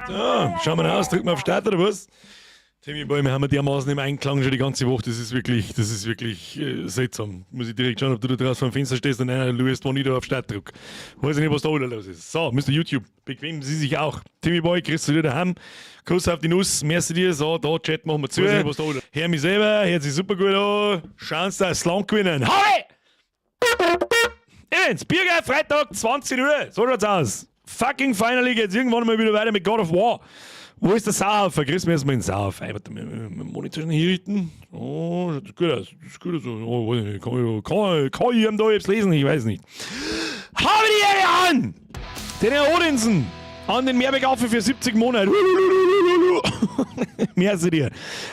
So, schauen wir aus, drücken wir auf Start oder was? Timmy Boy, wir haben ja dermaßen im Einklang schon die ganze Woche, das ist wirklich seltsam. Muss ich direkt schauen, ob du da draußen vor dem Fenster stehst und einer schaust, wann ich da auf Start drück. Weiß ich nicht, was da los ist. So, Mr. YouTube, bequemen Sie sich auch. Timmy Boy, grüß dich daheim. Kuss auf die Nuss, merci dir. So, da, Chat machen wir zu. Weiß nicht, was da los. Hör mich selber, hört sich super gut an. Chance, dass Land gewinnen. Hoi! Events, Birger, Freitag, 20 Uhr. So schaut's aus. Fucking finally geht's irgendwann mal wieder weiter mit God of War. Wo ist der Sauhaufen? Grüß mir erstmal den Sauhaufen. Warte mal, Monitor schnell hier richten. Oh, schaut das gut aus. Das ist gut so. Oh, weiß ich nicht. Kann ich ihm da jetzt lesen? Ich weiß nicht. Habe die Ehre an! Den Herr Odinson! An den Mehrwegaffe für 70 Monate. Merci dir.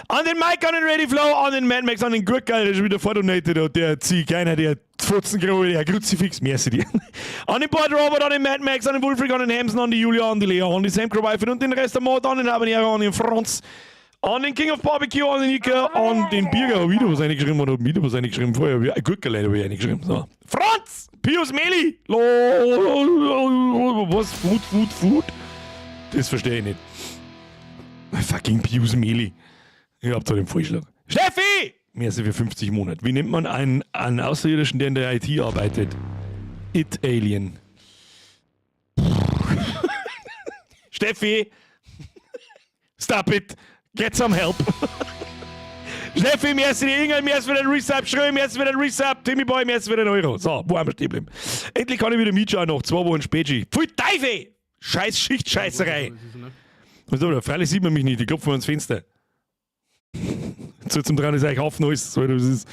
An den Mike, an den Ready Flow, an den Mad Max, an den Gurtgeil, der schon wieder vordonated hat, der Ziegeiner, der Fotzengrube, der Kruzifix, merci dir. An den Bord Robert, an den Mad Max, an den Wulfric, an den Hamson, an die Julia, an die Lea, an die Sam Wife und den Rest der Mod, an den Habanero, an den Franz, an den King of Barbecue, an den Ika, an den Birger, hab wieder was reingeschrieben oder hab wieder was reingeschrieben. Vorher hab ich Gurtgeil habe ich reingeschrieben. So. Franz! Pius Meli! Was? Food, Food, Food? Das verstehe ich nicht. Fucking Pius Meli. Ich hab da den Vorschlag. Steffi! Merci für 50 Monate. Wie nennt man einen Außerirdischen, der in der IT arbeitet? It Alien. Steffi! Stop it! Get some help! Steffi, merci dir, Inge, merci für den Resub, Schrö, merci für den Resub, Timmy Boy, merci für den Euro. So, wo haben wir stehen geblieben? Endlich kann ich wieder mitschauen nach 2 Wochen Spätschicht. Pfui Teufel! Scheiß Schichtscheißerei! Was ist da? Freilich sieht man mich nicht, ich klopfe mal ans Fenster. Zu zum dran ist eigentlich Haufen alles. So, das ist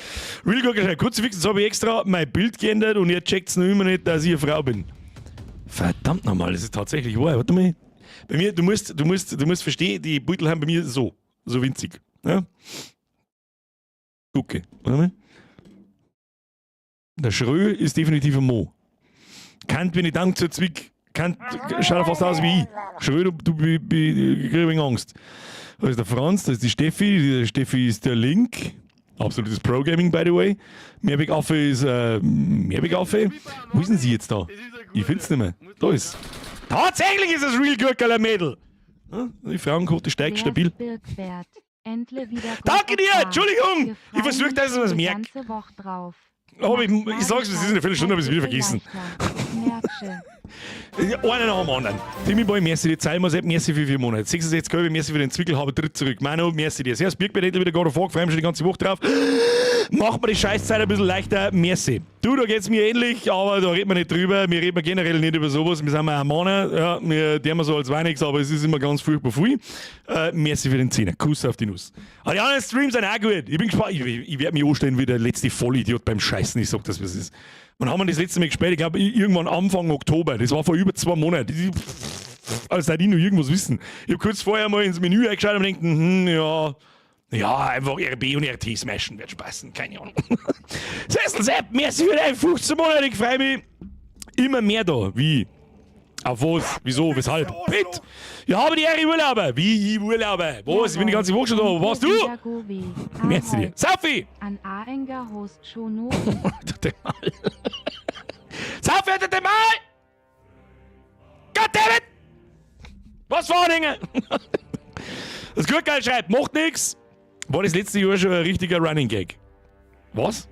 real gut geschrieben. Kurz fix, jetzt habe ich extra mein Bild geändert und ihr checkt es noch immer nicht, dass ich eine Frau bin. Verdammt nochmal, das ist tatsächlich wahr. Warte mal. Bei mir, du musst verstehen, die Beutel haben bei mir so, so winzig. Ja? Gucke. Warte mal. Der Schrö ist definitiv ein Mo. Kannt, wenn ich dank zur Zwick, kannt, schaut er fast aus wie ich. Schrö, du, ich krieg ein wenig Angst. Da ist der Franz, da ist die Steffi, die Steffi ist der Link. Absolutes Pro-Gaming, by the way. Mehrwegaffe ist Mehrwegaffe. Wo ist denn sie jetzt da? Ich find's nicht mehr. Da ist. Tatsächlich ist es Real Gurkerler Mädel. Ja, die Frauenquote steigt stabil. Birkwert. Endle wieder Danke dir, God of War. Entschuldigung. Wir Ich versuch, freuen dass ich uns was die merk. ganze Woche drauf. Aber ich sag's, es ist eine Viertelstunde, habe ich es wieder vergessen. Merksche. Einer nach dem anderen. Timmy Boy, merci dir, Zeil muss merci für 4 Monate. 66 Körbe, merci für den Zwickel, habe tritt zurück. Manu, merci dir. Servus, Birkbeer, endlich wieder God of War, freue mich schon die ganze Woche drauf. Macht mir die Scheißzeit ein bisschen leichter, merci. Du, da geht's mir ähnlich, aber da reden wir nicht drüber. Wir reden generell nicht über sowas. Wir sind ja auch Männer, ja, wir tun so als wär nix, aber es ist immer ganz furchtbar viel. Merci für den Zehner. Kuss auf die Nuss. Aber die anderen Streams sind auch gut. Ich bin gespannt. Ich werde mich anstellen wie der letzte Vollidiot beim Scheißen. Ich sag das, was es ist. Wann haben wir das letzte Mal gespielt? Ich glaube, irgendwann Anfang Oktober. Das war vor über 2 Monaten. Als hätte ich noch irgendwas wissen. Ich habe kurz vorher mal ins Menü eingeschaut und gedacht, ja, einfach RB und RT smashen wird spaßen, keine Ahnung. Sessel Sepp, merci für deine 15 Monate, ich freue mich. Immer mehr da. Wie? Auf was? Wieso? Weshalb? Bitte! Ich habe die Ehre Urlauber. Wie ich Urlauber? Was? Ich bin die ganze Woche schon da. Wo warst du? Merci dir. Sophie! An Aenga Host schon no. Der Mal. Sophie hat den Mal! Goddammit! Was war Dinge? Das Gurtgeil schreibt, macht nix. War das letzte Jahr schon ein richtiger Running Gag. Was?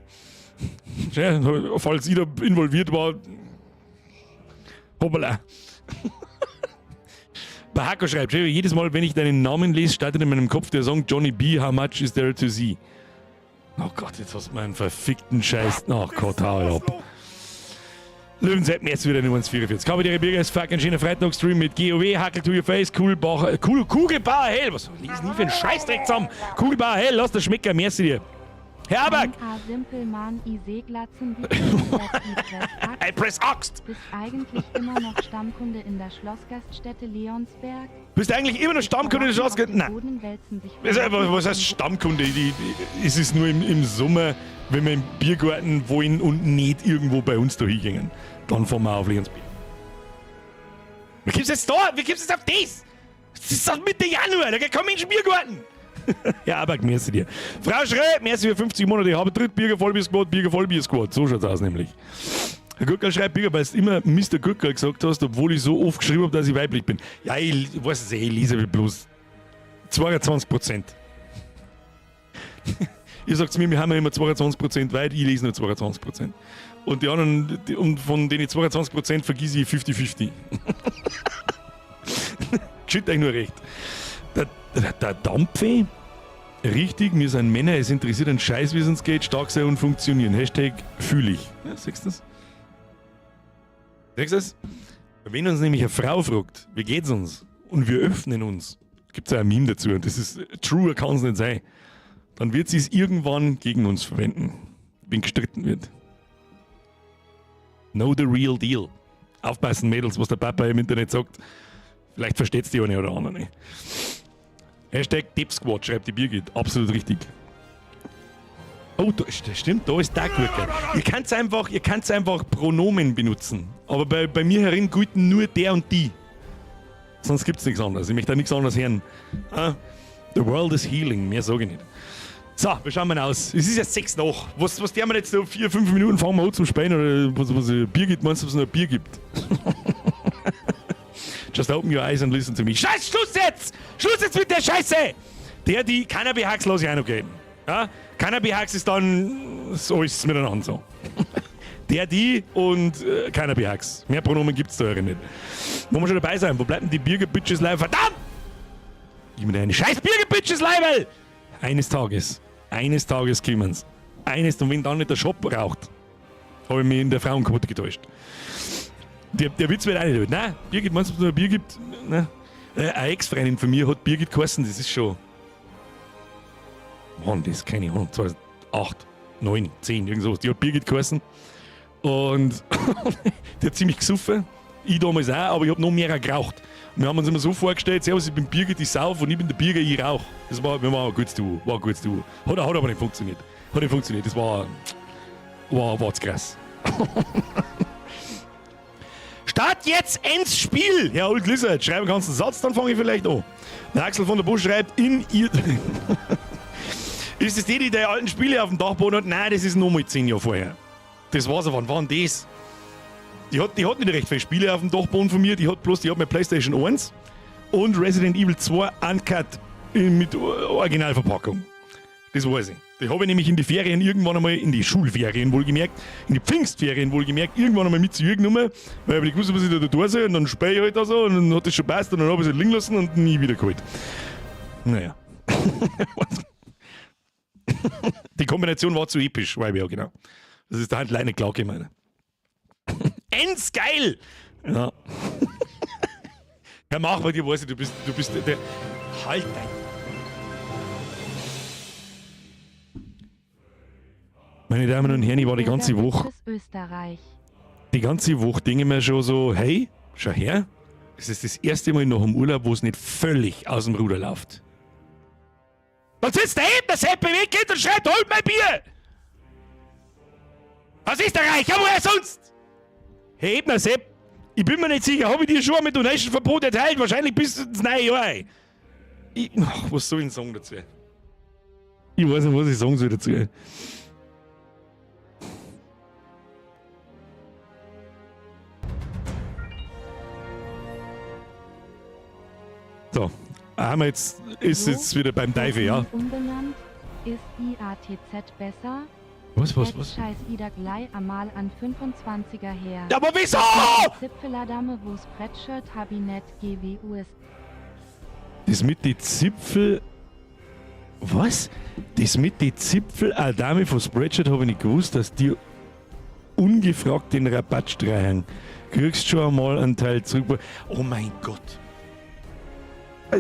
Ja, falls ich da involviert war. Hoppala. Bahako schreibt, jedes Mal, wenn ich deinen Namen lese, startet in meinem Kopf der Song Johnny B. How much is there to see? Oh Gott, jetzt hast du meinen verfickten Scheiß. Ach Gott, hau ab. Löwensepp, jetzt wieder eine 1,44. Kabel Birger ist fucking schöner Freitagstream mit GOW, Hackel to your face, cool, Bach, cool, Kugelbauer Hell. Was liest nie für einen Scheißdreck zusammen? Kugelbauer Hell, lass das schmecken, merci dir. Herr Aberg! A Simpelmann I Seeglatzen I press Axt! Bist eigentlich immer noch Stammkunde in der Schlossgaststätte Leonsberg? Bist du eigentlich immer noch Stammkunde in der Schlossgaststätte? Nein. Boden wälzen sich Was heißt Stammkunde? Es ist nur im Sommer, wenn wir im Biergarten wollen und nicht irgendwo bei uns da hingehen. Dann fahren wir auf Leonsberg. Wie kommst du jetzt da? Wie kommst du jetzt auf das? Das ist doch Mitte Januar, da geht kein Mensch im Biergarten. Ja, aber merci dir. Frau Schrö, merci für 50 Monate. Ich habe dritt Bierger Vollbier Squad, Bierger Vollbier Squad. So schaut's aus nämlich. Herr Gurkel schreibt, Bigger, weil du immer Mr. Gurkel gesagt hast, obwohl ich so oft geschrieben habe, dass ich weiblich bin. Ja, ich weiß es eh, ich lese bloß 22%. Ihr sagt mir, wir haben ja immer 22% weit, ich lese nur 22%. Und die anderen, die, und von den 22% vergiss ich 50-50. Geschieht euch nur recht. Der Dampfe, richtig, wir sind Männer, es interessiert einen Scheiß, wie es uns geht, stark sein und funktionieren. Hashtag fühle ich. Ja, siehst du das? Siehst du das? Wenn uns nämlich eine Frau fragt, wie geht's uns? Und wir öffnen uns, gibt es ja ein Meme dazu, und das ist true, kann es nicht sein. Dann wird sie es irgendwann gegen uns verwenden, wenn gestritten wird. Know the real deal. Aufpassen, Mädels, was der Papa im Internet sagt. Vielleicht versteht's die eine oder andere nicht. Hashtag Deep Squad, schreibt die Birgit. Absolut richtig. Oh, da, das stimmt, da ist der Gurke. Ihr könnt einfach Pronomen benutzen. Aber bei mir herin gelten nur der und die. Sonst gibt's nichts anderes. Ich möchte da nichts anderes hören. Ah, the world is healing, mehr sage ich nicht. So, wir schauen mal aus. Es ist jetzt 6 nach. Was der wir jetzt noch 4, 5 Minuten fangen wir an zum Spielen oder was Bier gibt? Meinst du, ob es noch ein Bier gibt? Just open your eyes and listen to me. Scheiß, Schluss jetzt! Schluss jetzt mit der Scheiße! Der, die Cannabis lasse ich auch noch gehen. Ja? Cannabis ist dann so ist es miteinander so. Der, die und Cannabis. Mehr Pronomen gibt es da ja nicht. Wo wir schon dabei sein, wo bleiben die Birger Bitches live? Verdammt! Ich mit eine scheiß Birger Bitches Leibel! Eines Tages. Eines Tages kommen's. Eines, und wenn dann nicht der Shop raucht, habe ich mich in der Frauenquote getäuscht. Der Witz wird auch nicht. Nein, Birgit, meinst du, ob es noch ein Bier gibt? Nein. Eine Ex-Freundin von mir hat Birgit geheißen, das ist schon. Mann, das ist keine Ahnung, 2008, 9, 10, irgend sowas. Die hat Birgit geheißen. Und die hat ziemlich gesoffen. Ich damals auch, aber ich habe noch mehr geraucht. Wir haben uns immer so vorgestellt: Servus, ich bin Birgit, ich sauf, und ich bin der Birger, ich rauch. Das war, wir waren ein gutes Duo, war ein gutes Duo. Hat aber nicht funktioniert. Hat nicht funktioniert, das war zu krass. Start jetzt ins Spiel! Herr Old Lizard, schreib einen ganzen Satz, dann fange ich vielleicht an. Der Axel von der Busch schreibt in ihr. Ist das die, die die alten Spiele auf dem Dachboden hat? Nein, das ist nur mal 10 Jahre vorher. Das war's, wann waren das? Die hat nicht recht viele Spiele auf dem Dachboden von mir, die hat bloß, die hat meine PlayStation 1 und Resident Evil 2 Uncut mit Originalverpackung. Das weiß ich. Die habe ich nämlich in die Ferien irgendwann einmal, in die Schulferien wohlgemerkt, in die Pfingstferien wohlgemerkt, irgendwann einmal mit zu ihr genommen, weil ich nicht gewusst, was ich da tun soll, und dann spiele ich halt da so und dann hat das schon passt und dann habe ich sie liegen lassen und nie wieder geholt. Naja. Die Kombination war zu episch, war ich ja genau. Das ist da halt leider klar gemeint. Ends geil! Ja. Ja, mach bei dir, weiß ich, du bist der. Halt dein. Meine Damen und Herren, ich war die ganze Woche, Österreich. Die ganze Woche denke ich mir schon so, hey, schau her, es ist das erste Mal nach dem Urlaub, wo es nicht völlig aus dem Ruder läuft. Dann sitzt da eben das Happy Weekend und schreit, holt mein Bier! Aus Österreich, ja, woher sonst? Hey Ebner Sepp, ich bin mir nicht sicher, habe ich dir schon mit Donation-Verbot erteilt? Wahrscheinlich bis ins neue Jahr. Ich, ach, was soll ich denn sagen dazu? Ich weiß nicht, was ich sagen soll dazu. So, haben wir jetzt, ist jetzt wieder beim Teufel, ja? Umbenannt? Ist IATZ besser? Was, was? Scheiß wieder gleich einmal an 25er her. Ja, aber wieso? Zipfeladame, wo Spreadshirt Habinet GWUS. Das mit die Zipfel. Was? Das mit die Zipfel Adame von Spreadshirt habe ich nicht gewusst, dass die ungefragt den Rabatt streichen. Kriegst schon einmal einen Teil zurück. Oh mein Gott.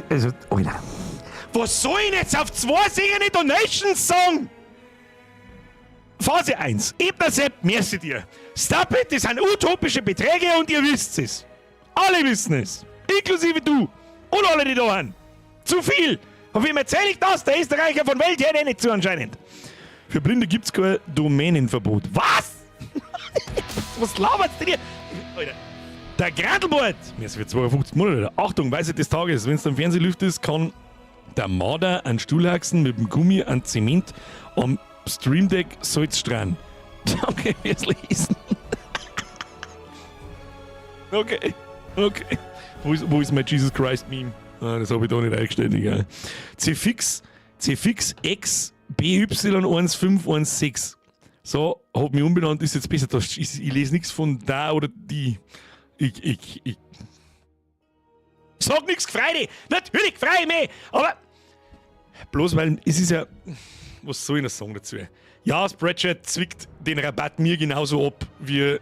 Also, Alter. Was soll ich jetzt auf zwei singende Donations sagen? Phase 1. Ebner Sepp, merci dir. Stop it, das sind utopische Beträge und ihr wisst es. Alle wissen es. Inklusive du. Und alle, die da sind. Zu viel. Auf wem erzähle ich das? Der Österreicher von Welt her nicht zu anscheinend. Für Blinde gibt's kein Domänenverbot. Was? Was laberst du dir? Alter. Der Grandelbord! Mir ist für 52 Monate. Achtung, Weisheit des Tages. Wenn es am Fernsehen Lüft ist, kann der Marder einen Stuhlhaxen mit dem Gummi an Zement am Stream Deck Salz strahlen. Danke fürs Lesen. Okay. Okay. Wo ist mein Jesus Christ Meme? Ah, das habe ich da nicht eingestellt, egal. CFX, CFX X BY1516. So, hab mich umbenannt, ist jetzt besser. Das ist, ich lese nichts von da oder die. Ich sag nichts, Freude! Natürlich freu ich mich! Aber bloß weil es ist ja. Was soll ich noch sagen dazu? Ja, Spreadshirt zwickt den Rabatt mir genauso ab wie.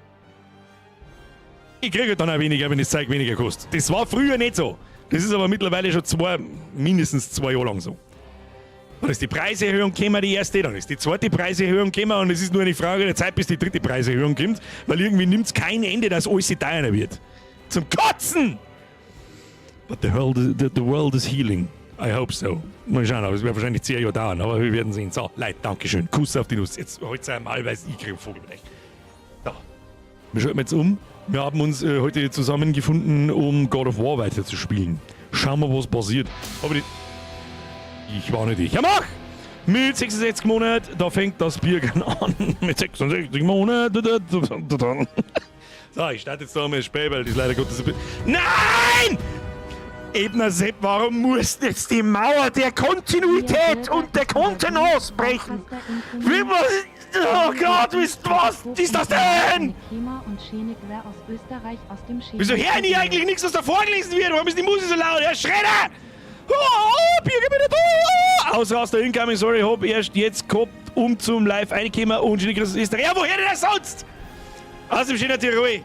Ich kriege dann auch weniger, wenn das Zeug weniger kostet. Das war früher nicht so. Das ist aber mittlerweile schon mindestens 2 Jahre lang so. Dann ist die Preiserhöhung gekommen, die erste, dann ist die zweite Preiserhöhung gekommen und es ist nur eine Frage der Zeit, bis die dritte Preiserhöhung kommt, weil irgendwie nimmt's kein Ende, dass alles teurer wird. Zum Kotzen! But the world is healing. I hope so. Mal schauen, aber es wird wahrscheinlich 10 Jahre dauern, aber wir werden sehen. So, Leute, Dankeschön. Kuss auf die Nuss. Jetzt heute einmal, weil ich kriege einen Vogel mit euch. So. Wir schalten jetzt um. Wir haben uns heute zusammengefunden, um God of War weiterzuspielen. Schauen wir, was passiert. Aber die ich war nicht ich. Ja, mach! Mit 66 Monaten, da fängt das Biergen an. Mit 66 Monaten. So, ich starte jetzt da mal das Spiel, weil das leider Gottes ein bisschen. Nein! Ebner Sepp, warum muss jetzt die Mauer der Kontinuität und der Kontenance brechen? Wie muss. Oh Gott, wisst was ist das denn? Wieso hören die eigentlich nichts, was da vorgelesen wird? Warum ist die Musik so laut? Herr Schredder! Oh, Birger wieder da! Ausraster incoming, sorry, hab erst jetzt gehabt, um zum Live reingekommen und schöne Grüße aus Österreich. Ja, woher denn das sonst? Aus dem schönen Tirol.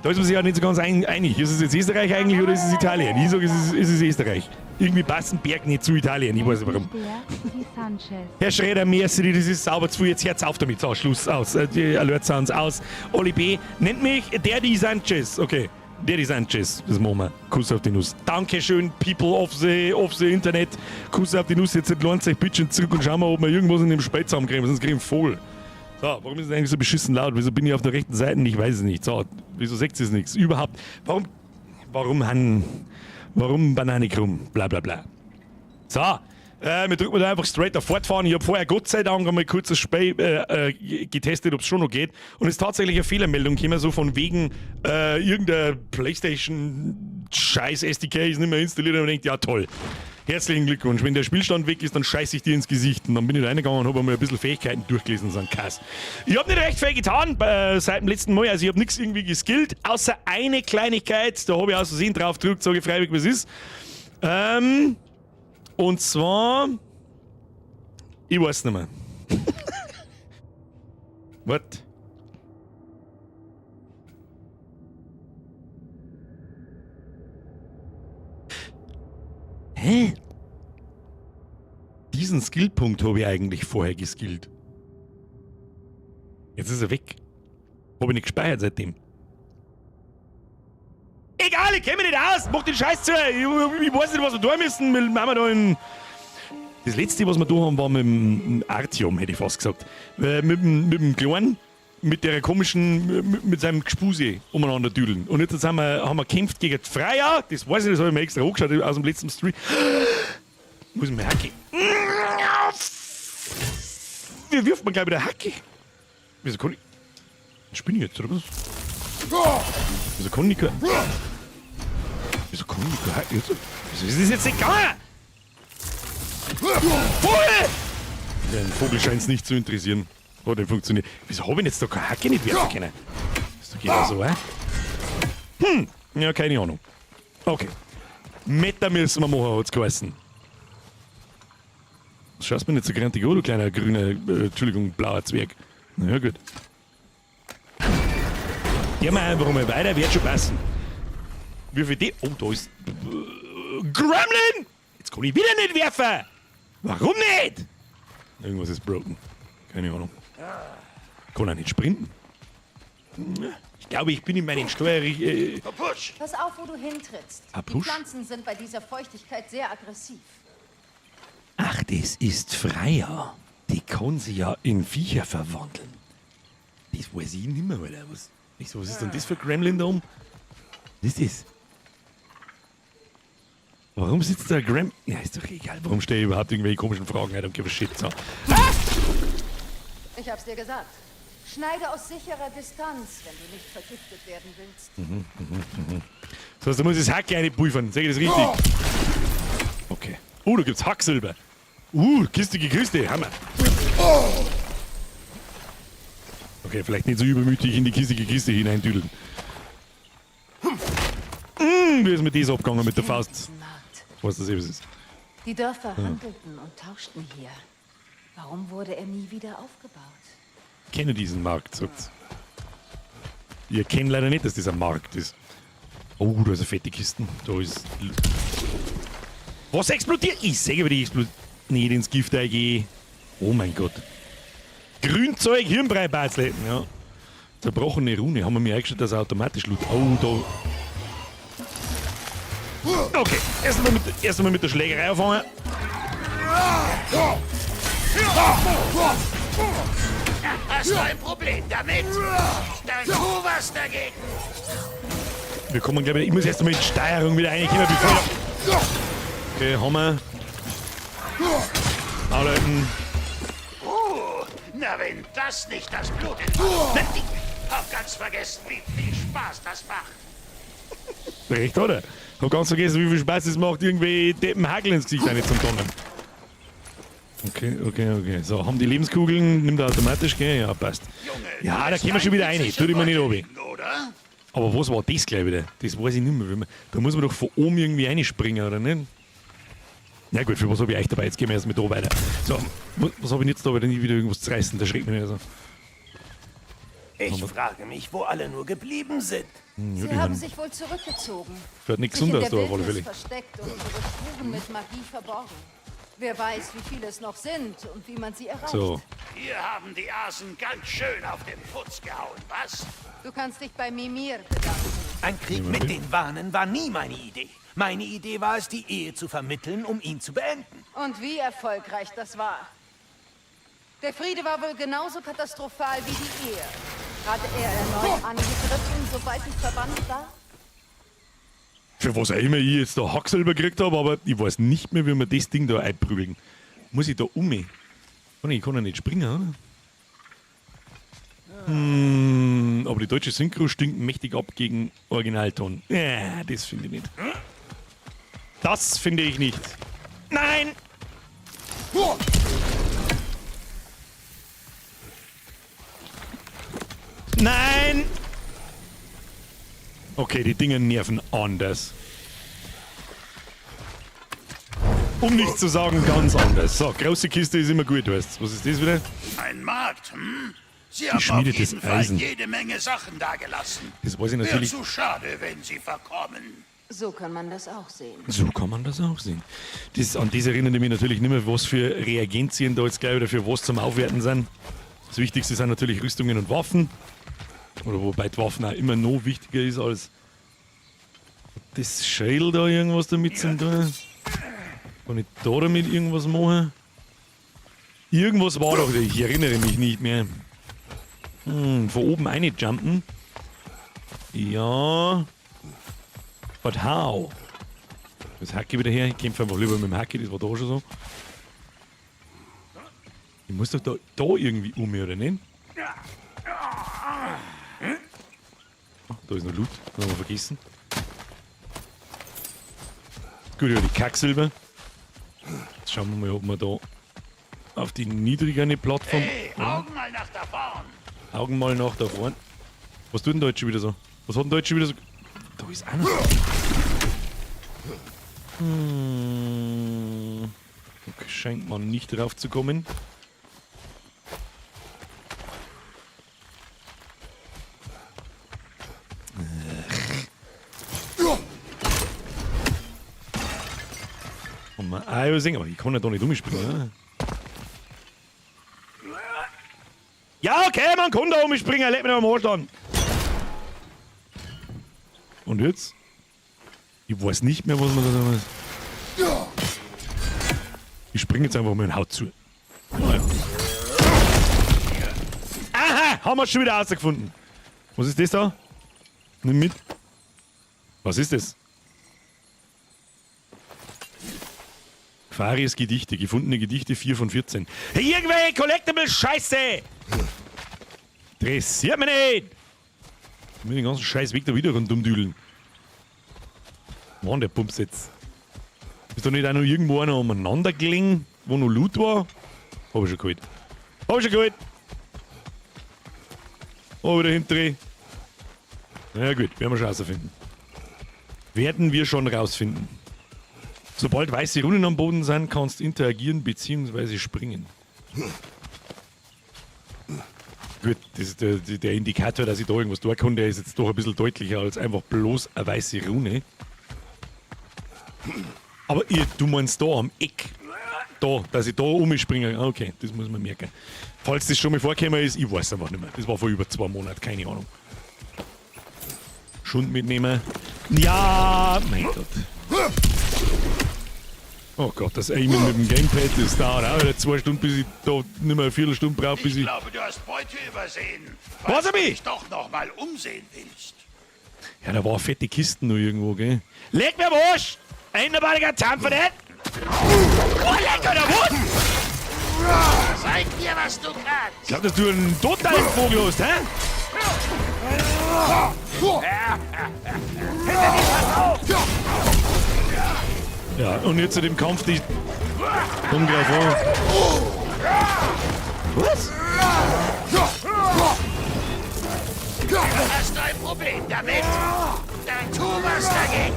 Da ist man sich ja nicht so ganz einig. Ist es jetzt Österreich eigentlich oder ist es Italien? Ich sage, es ist Österreich. Irgendwie passt ein Berg nicht zu Italien. Ich weiß nicht warum. Herr Schredder, merci, das ist sauber zu. Jetzt hört's auf damit. So, Schluss, aus. Die Alert Sounds aus. Oli B. nennt mich Daddy Sanchez. Okay. Daddy Sanchez, das machen wir. Kuss auf die Nuss. Dankeschön, People of the Internet. Kuss auf die Nuss. Jetzt lohnt sich bitte zurück und schauen wir, ob wir irgendwas in dem Spiel zusammenkriegen, sonst kriegen wir voll. So, warum ist es eigentlich so beschissen laut? Wieso bin ich auf der rechten Seite? Ich weiß es nicht. So, wieso sagt es nichts? Überhaupt. Warum Banane krumm? Bla bla bla. So, wir drücken da einfach straight auf Fortfahren. Ich habe vorher Gott sei Dank einmal kurz das Spiel getestet, ob es schon noch geht. Und es ist tatsächlich eine Fehlermeldung gekommen, so von wegen irgendein PlayStation Scheiß SDK ist nicht mehr installiert. Und man denkt, ja toll. Herzlichen Glückwunsch. Wenn der Spielstand weg ist, dann scheiße ich dir ins Gesicht. Und dann bin ich da reingegangen und habe einmal ein bisschen Fähigkeiten durchgelesen und so einen Kass. Ich habe nicht recht viel getan seit dem letzten Mal. Also ich habe nichts irgendwie geskillt, außer eine Kleinigkeit. Da habe ich aus Versehen drauf gedrückt, sage ich freiwillig, was ist. Und zwar. Ich weiß nicht mehr. What? Hä? Diesen Skillpunkt habe ich eigentlich vorher geskillt. Jetzt ist er weg. Habe ich nicht gespeichert seitdem. Egal, ich kenne mich nicht aus. Mach den Scheiß zu. Ich weiß nicht, was wir da müssen. Wir machen da in. Das letzte, was wir da haben, war mit dem Artyom, hätte ich fast gesagt. Mit dem Kleinen, mit der komischen, mit seinem Gespuse umeinander düdeln. Und jetzt haben wir gekämpft gegen die Freya. Das weiß ich, das habe ich mir extra angeschaut aus dem letzten Stream. Muss ich mir Hacke. Wie wirft man gleich mit der Hacke? Wieso kann ich. Spinne ich jetzt, oder was? Wieso kann ich kein. Wieso kann ich kein Hacke? Wieso ist das jetzt nicht gegangen? Vogel! Den Vogel scheint es nicht zu interessieren. Hat nicht funktioniert. Wieso habe ich jetzt da keine Hacke nicht werfen können? Ist doch genau so, äh? Ja, keine Ahnung. Okay. Meter müssen wir machen, hat's geheißen. Schaust mir nicht so grantig an, du kleiner grüner, Entschuldigung, blauer Zwerg. Na ja, gut. Gehen wir einfach mal weiter, wird schon passen. Wie viel die? Oh, da ist. Gremlin! Jetzt kann ich wieder nicht werfen! Warum nicht? Irgendwas ist broken. Keine Ahnung. Kann auch nicht sprinten. Ich glaube, ich bin in meinen Steuer. Pass auf, wo du hintrittst. Ah, Die Push? Pflanzen sind bei dieser Feuchtigkeit sehr aggressiv. Ach, das ist Freya. Die kann sich ja in Viecher verwandeln. Das weiß ich nicht mehr, Alter. Was, ich so, was ist denn das für Gremlin da oben? Was ist das? Warum sitzt da Grem... Ja, ist doch egal. Warum stelle ich überhaupt irgendwelche komischen Fragen? I don't give a shit. So. Ich hab's dir gesagt. Schneide aus sicherer Distanz, wenn du nicht vergiftet werden willst. Das heißt, da muss ich das Hack reinpulvern. Sag ich das richtig? Okay. Oh, da gibt's Hacksilber. Kistige Kiste. Hammer. Okay, vielleicht nicht so übermütig in die kistige Kiste hineindüdeln. Wie ist mit das abgegangen mit der Faust? Was das eben ist. Die Dörfer handelten und tauschten hier. Warum wurde er nie wieder aufgebaut? Ich kenne diesen Markt, sagt's. Ich erkenne leider nicht, dass das ein Markt ist. Oh, da ist eine fette Kiste. Da ist. Was explodiert? Ich sehe, wie die explodiert. Nicht ins Gift eingehe. Oh mein Gott. Grünzeug, Hirnbrei-Batzle. Ja. Zerbrochene Rune. Haben wir mir eingestellt, dass er automatisch loot. Oh, da. Okay, erst einmal mit der Schlägerei anfangen. Hast du ein Problem damit? Dann tu was dagegen. Wir kommen, glaube ich, ich muss erst einmal in die Steuerung wieder reinkommen, bevor ich... Okay, haben wir. Anhalten. Oh, na wenn das nicht das Blut in Hab ganz vergessen, wie viel Spaß das macht. Recht, oder? Hab ganz vergessen, wie viel Spaß es macht, irgendwie Deppen Hagel ins Gesicht rein zum Donnern. Okay, okay, okay. So, haben die Lebenskugeln, nimmt er automatisch, gell? Ja, passt. Junge, Ja, da du kommen wir schon wieder rein. lässt Tu dich mal nicht runter, runter. Aber was war das gleich wieder? Das weiß ich nicht mehr. Da muss man doch von oben irgendwie reinspringen, oder nicht? Na gut, für was habe ich euch dabei? Jetzt gehen wir erst mit da weiter. So, was habe ich jetzt da wieder nie wieder irgendwas zu reißen? Da schreckt mich nicht so. Ich frage mich, wo alle nur geblieben sind. Ja, Sie haben sich wohl zurückgezogen. Schaut nicht Sich in gesund aus der da auf alle Wildnis Fälle. versteckt und ihre Spuren mit Magie verborgen. Wer weiß, wie viele es noch sind und wie man sie erreicht. So. Hier haben die Asen ganz schön auf den Putz gehauen, was? Du kannst dich bei Mimir bedanken. Ein Krieg mit den Wanen war nie meine Idee. Meine Idee war es, die Ehe zu vermitteln, um ihn zu beenden. Und wie erfolgreich das war. Der Friede war wohl genauso katastrophal wie die Ehe. Hat er erneut angegriffen, sobald ich verbannt war? Für was auch immer ich jetzt da Hacksilber gekriegt habe, aber ich weiß nicht mehr, wie wir das Ding da einprügeln. Muss ich da um mich? Ich kann ja nicht springen, oder? Aber die deutsche Synchro stinkt mächtig ab gegen Originalton. Ja, das finde ich nicht. Das finde ich nicht. Nein! Nein! Okay, die Dinger nerven anders. Um nicht zu sagen, ganz anders. So, große Kiste ist immer gut, weißt du. Was ist das wieder? Ein Markt, hm? Sie haben auf Geschmiedetes jeden Fall Eisen. jede Menge Sachen dagelassen. Das weiß ich Wäre natürlich. zu schade, wenn sie verkommen. So kann man das auch sehen. So kann man das auch sehen. An das erinnere ich mich natürlich nicht mehr, was für Reagenzien da jetzt gleich wieder für was zum Aufwerten sind. Das Wichtigste sind natürlich Rüstungen und Waffen. Oder wobei die Waffen auch immer noch wichtiger ist als das Schädel da irgendwas damit zu tun. Kann ich da damit irgendwas machen? Irgendwas war doch, ich erinnere mich nicht mehr. Von oben reinjumpen. Ja. But how? Das Hacke wieder her. Ich kämpfe einfach lieber mit dem Hacke, das war da schon so. Ich muss doch da irgendwie um, oder nicht? Oh, da ist noch Loot, das haben wir vergessen. Gut, ja, die Kacksilber. Jetzt schauen wir mal, ob wir da auf die niedrigere Plattform. Hey, Augen mal nach da vorn. Augen mal nach da vorn. Was tut denn da jetzt schon wieder so? Was hat denn da jetzt schon wieder so? Da ist auch noch. Okay, scheint man nicht drauf zu kommen. Und man auch singen, aber ich kann ja da nicht umspringen. Oder? Ja, okay, man kann da umspringen, leck mich doch am Arsch an. Und jetzt? Ich weiß nicht mehr, was man da sagen muss. Ich springe jetzt einfach mal und hau zu. Ja. Aha, haben wir schon wieder rausgefunden. Was ist das da? Nimm mit. Was ist das? Faris Gedichte, gefundene Gedichte 4 von 14. Hey, irgendwelche Collectible-Scheiße! Interessiert mich nicht! Ich will den ganzen scheiß Weg da wieder rundum düdeln. Mann, der Pumps jetzt. Ist da nicht auch noch irgendwo einer umeinander gelegen, wo noch Loot war? Hab ich schon geholt. Hab ich schon geholt! Oh, wieder hinten. Na ja, gut, werden wir schon rausfinden. Werden wir schon rausfinden. Sobald weiße Runen am Boden sind, kannst du interagieren bzw. springen. Gut, das ist der Indikator, dass ich da irgendwas tun kann, der ist jetzt doch ein bisschen deutlicher als einfach bloß eine weiße Rune. Aber du meinst da am Eck. Da, dass ich da umspringe. Okay, das muss man merken. Falls das schon mal vorgekommen ist, ich weiß einfach nicht mehr. Das war vor über 2 Monaten, keine Ahnung. Schund mitnehmen. Ja, mein Gott. Oh Gott, das Aimen mit dem Gamepad, das dauert auch wieder 2 Stunden, bis ich da nicht mehr eine Viertelstunde brauche, bis Ich ich... glaube, du hast Beute übersehen. Was Falls hab du ich? dich doch noch mal umsehen willst. Ja, da war fette Kisten noch irgendwo, gell? Leg mir am Arsch! Einderbariger Zampfer nicht! Oh, leck oder was? Zeig mir, was du kannst! Ich glaub, dass du einen totalen Vogel hast, hä? Ja, und jetzt zu dem Kampf, die komm gleich vor. Was? Hast du ein Problem damit? Dann tu was dagegen!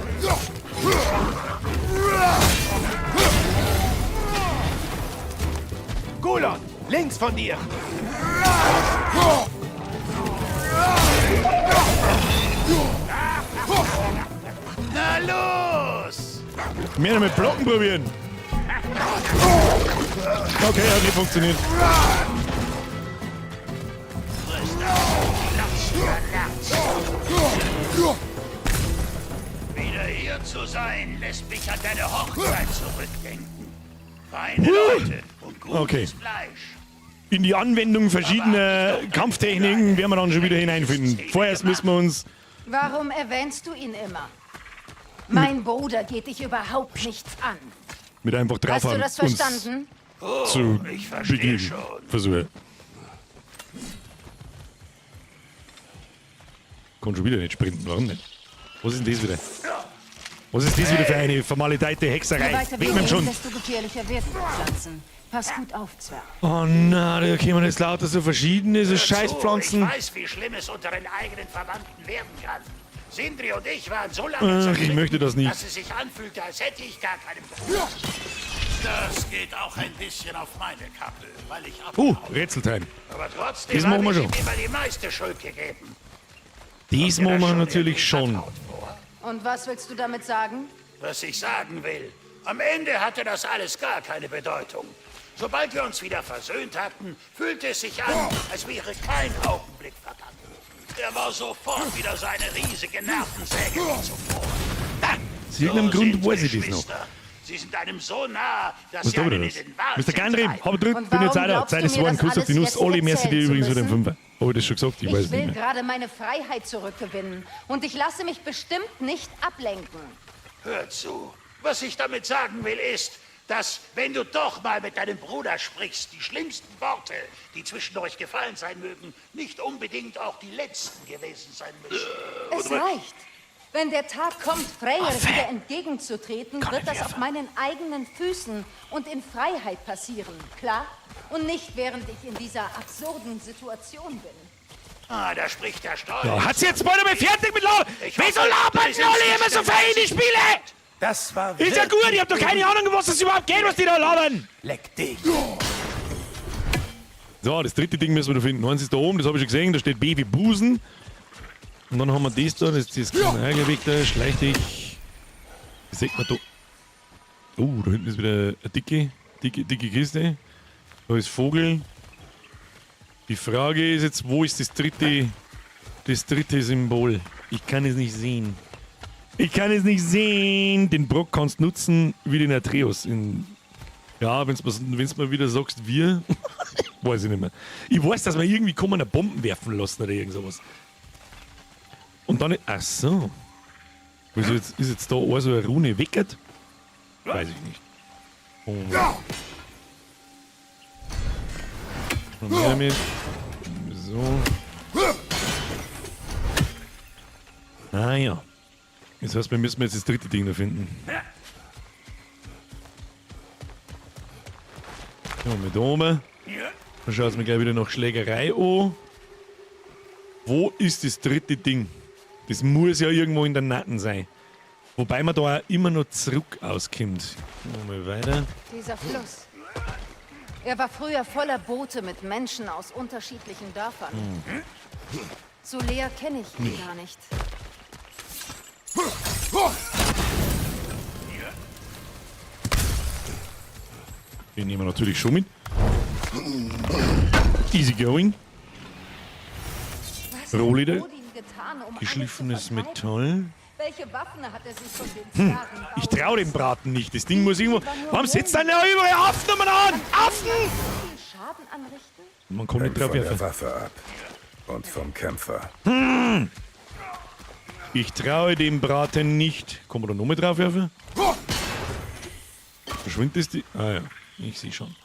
Gulon, links von dir! Na los! Mehr mit Blocken probieren. Okay, hat nicht funktioniert. Wieder hier zu sein, lässt mich an deine Hochzeit zurückdenken. Feine Leute und gutes Okay. Fleisch. In die Anwendung verschiedener Kampftechniken werden wir dann schon wieder hineinfinden. Vorerst müssen wir uns... Warum erwähnst du ihn immer? Mein Bruder geht dich überhaupt nichts an. Mit einfach Hast du draufhauen das uns verstanden? zu ich verstehe begnügen. schon. Versuche. Kann schon wieder nicht sprinten, warum nicht? Was ist denn das wieder? Was ist das wieder für eine vermaledeite Hexerei? Je weiter Weg wir mit dem gehen, Schund! desto gefährlicher werden die Pflanzen. Pass gut auf, Zwerg. Oh nein, da kommen jetzt lauter so verschiedene so Hör zu, Scheißpflanzen. Ich weiß, wie schlimm es unter den eigenen Verwandten werden kann. Sindri und ich waren so lange Ach, ich zerstritten, möchte das nicht. dass es sich anfühlte, als hätte ich gar keinen Bruder. Das geht auch ein bisschen auf meine Kappe, weil ich abgehauen Rätseltime. Aber trotzdem Das machen habe wir ich schon. ihm immer die meiste Schuld gegeben. Das Kommt dir machen wir schon natürlich irgendwie schon. vertraut vor? Und was willst du damit sagen? Was ich sagen will, am Ende hatte das alles gar keine Bedeutung. Sobald wir uns wieder versöhnt hatten, fühlte es sich an, als wäre kein Augenblick vergangen. Er war sofort wieder seine riesige Nervensäge wie zuvor. Aus irgendeinem So Grund sind weiß ich das noch. Geschwister. Sie sind einem so nah, dass Was sie da wieder einen los? in den Wahnsinn Mr. Geinrim, treiben. hab drückt, Und bin jetzt warum auch da. glaubst Zeit du ist mir war ein das Kuss auf die alles Nuss. jetzt Olli, merci dir erzählen zu übrigens für den müssen? Fünfer. Hab ich das schon gesagt? Ich weiß Ich es nicht will mehr. gerade meine Freiheit zurückgewinnen. Und ich lasse mich bestimmt nicht ablenken. Hör zu. Was ich damit sagen will, ist, dass, wenn du doch mal mit deinem Bruder sprichst, die schlimmsten Worte, die zwischen euch gefallen sein mögen, nicht unbedingt auch die letzten gewesen sein müssen. Es reicht. Wenn der Tag kommt, Freyr Affe. wieder entgegenzutreten, Kann wird nicht das auf werfen. meinen eigenen Füßen und in Freiheit passieren, klar? Und nicht während ich in dieser absurden Situation bin. Ah, da spricht der Stolz. Ja, hat's jetzt bald einmal fertig mit Labern? Ich Wieso hoffe, labern du denn alle besinnst immer so dich, feine Spiele? Das war Ist ja gut, ich hab doch keine Ahnung, um was es überhaupt geht, was die da labern. Leck dich. So, das dritte Ding müssen wir noch finden. Eins ist da oben, das habe ich schon gesehen, da steht B wie Busen. Und dann haben wir das da, das ist das kleine Weg da, schleich dich. Das sieht man da. Oh, da hinten ist wieder eine dicke, dicke, dicke Kiste. Da ist Vogel. Die Frage ist jetzt, wo ist das dritte Symbol? Ich kann es nicht sehen. Ich kann es nicht sehen. Den Brock kannst du nutzen wie den Atreus. In, ja, wenn's mal wieder sagst, wir. Weiß ich nicht mehr. Ich weiß, dass wir irgendwie kommen, eine Bomben werfen lassen oder irgend sowas. Und dann. Ach so. Wieso jetzt, ist jetzt da auch so eine Rune weckert? Weiß ich nicht. Oh. Und her damit. So. Ah ja. Das heißt, wir müssen jetzt das dritte Ding noch finden. Ja, mit oben. Dann schaut es mir gleich wieder nach Schlägerei an. Wo ist das dritte Ding? Das muss ja irgendwo in der Natten sein. Wobei man da auch immer noch zurück auskommt. Mal weiter. Dieser Fluss. Er war früher voller Boote mit Menschen aus unterschiedlichen Dörfern. So leer kenne ich ihn gar nicht. Den nehmen wir natürlich schon mit. Easy going. Was Rohlieder. hat Odin getan, um alle zu Geschliffenes vertreiben? Metall. Welche Waffen hat er sich von den Zwergen Ich traue dem Braten nicht. Das Ding muss irgendwo. Warum setzt denn da überall Affen umeinander an? Affen! So viel Schaden anrichten? Man kann nicht Hängt drauf von der werfen. Waffe ab. Und vom Kämpfer. Ich traue dem Braten nicht. Kann man da noch mal drauf werfen? Verschwindet das die? Ah ja, ich sehe schon.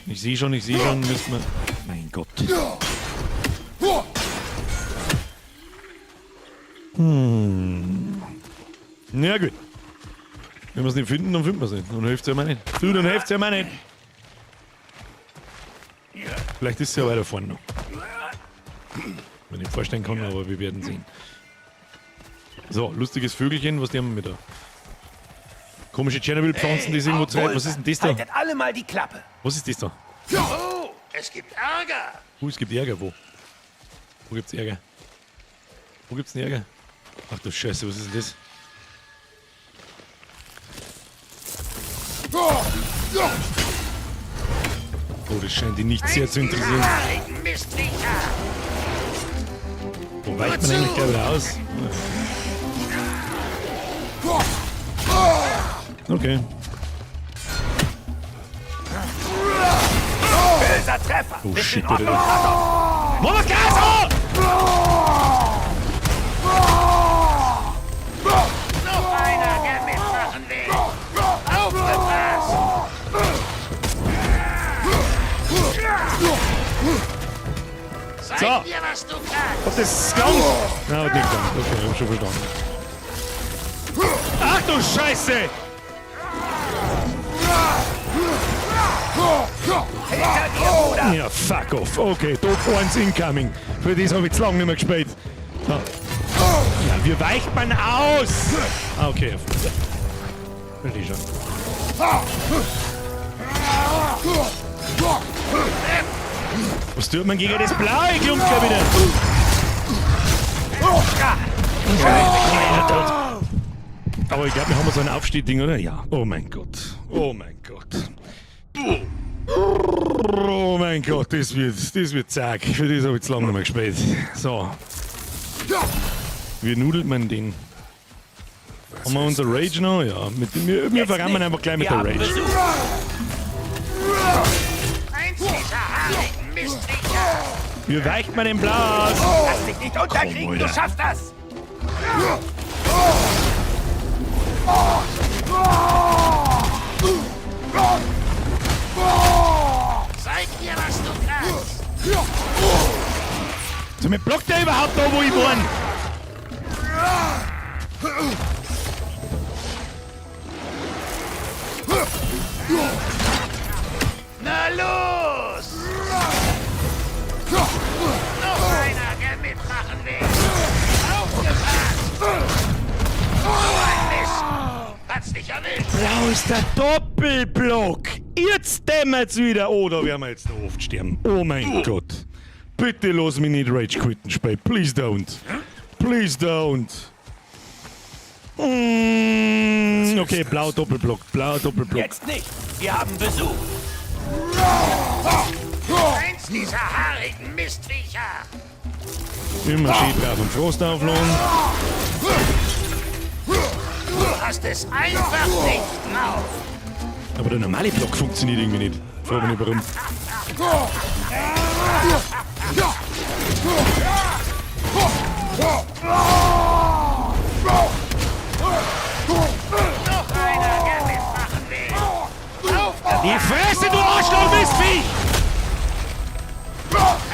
Ich sehe schon, ich sehe schon. Müssen wir. Mein Gott. Na gut. Wenn wir es nicht finden, dann finden wir es nicht. Dann hilft es ja mir nicht. Du, dann hilft es ja mir nicht. Vielleicht ist es ja weiter vorne noch. Wenn ich vorstellen kann, aber wir werden sehen. So, lustiges Vögelchen, was nehmen wir mit da? Komische Tschernobyl-Pflanzen, die es irgendwo treiben. Was ist denn das da? Haltet alle mal die Klappe. Was ist das da? Oh, es gibt Ärger. Es gibt Ärger. Wo? Wo gibt's Ärger? Wo gibt's denn Ärger? Ach du Scheiße, was ist denn das? Oh, das scheint ihn nicht sehr zu interessieren. Wo weicht man eigentlich gleich wieder aus? Okay. Böser Treffer. Oh Ist shit, in Ordnung, bitte. Kratos? Mama Gas! Noch einer, der mitmachen will. Aufgepasst! Zeig So. mir, was du kannst. Hat das gelangt? Nein, hat nicht gelangt. Okay, hab schon verstanden. Ach du Scheiße! Hinter dir, Bruder. Ja, fuck off. Okay, Top 1 incoming. Für das habe ich zu lange nicht mehr gespielt. So. Ja, wie weicht man aus? Ah, okay. Verstehe schon. Was tut man gegen das blaue Klumpker wieder? Aber ich glaube, wir haben so ein Aufstehding, oder? Ja. Oh mein Gott. Oh mein Gott. Oh mein Gott, das wird zack. Für das habe ich zu lange nicht mehr gespielt. So. Wie nudelt man den? Haben wir unser Rage noch? Ja, wir verrammen einfach gleich mit Wir der Rage. Wie weicht man den Blau aus? Lass dich nicht unterkriegen, du schaffst das. Zeig mir, was du kannst. So, mir blockt der überhaupt da, wo ich wohne? Na los! Noch einer, der mitmachen will. Aufgepasst! So ein Mist! Hat's dich erwischt? Blau ist der Doppelblock. Jetzt dämmert's wieder. Oh, da werden wir jetzt noch oft sterben. Oh mein Gott. Bitte lass mich nicht Rage quitten, Spiel. Please don't. Please don't. Okay, blau Doppelblock. Blau Doppelblock. Jetzt nicht. Wir haben Besuch. Eins dieser haarigen Mistviecher! Immer schön drauf und Frost aufladen. Du hast es einfach nicht drauf! Aber der normale Block funktioniert irgendwie nicht. Frag mich nicht warum. Noch einer, der mitmachen will! Aufgepasst! Die Fresse, du Arschloch, Mistvieh! Warte!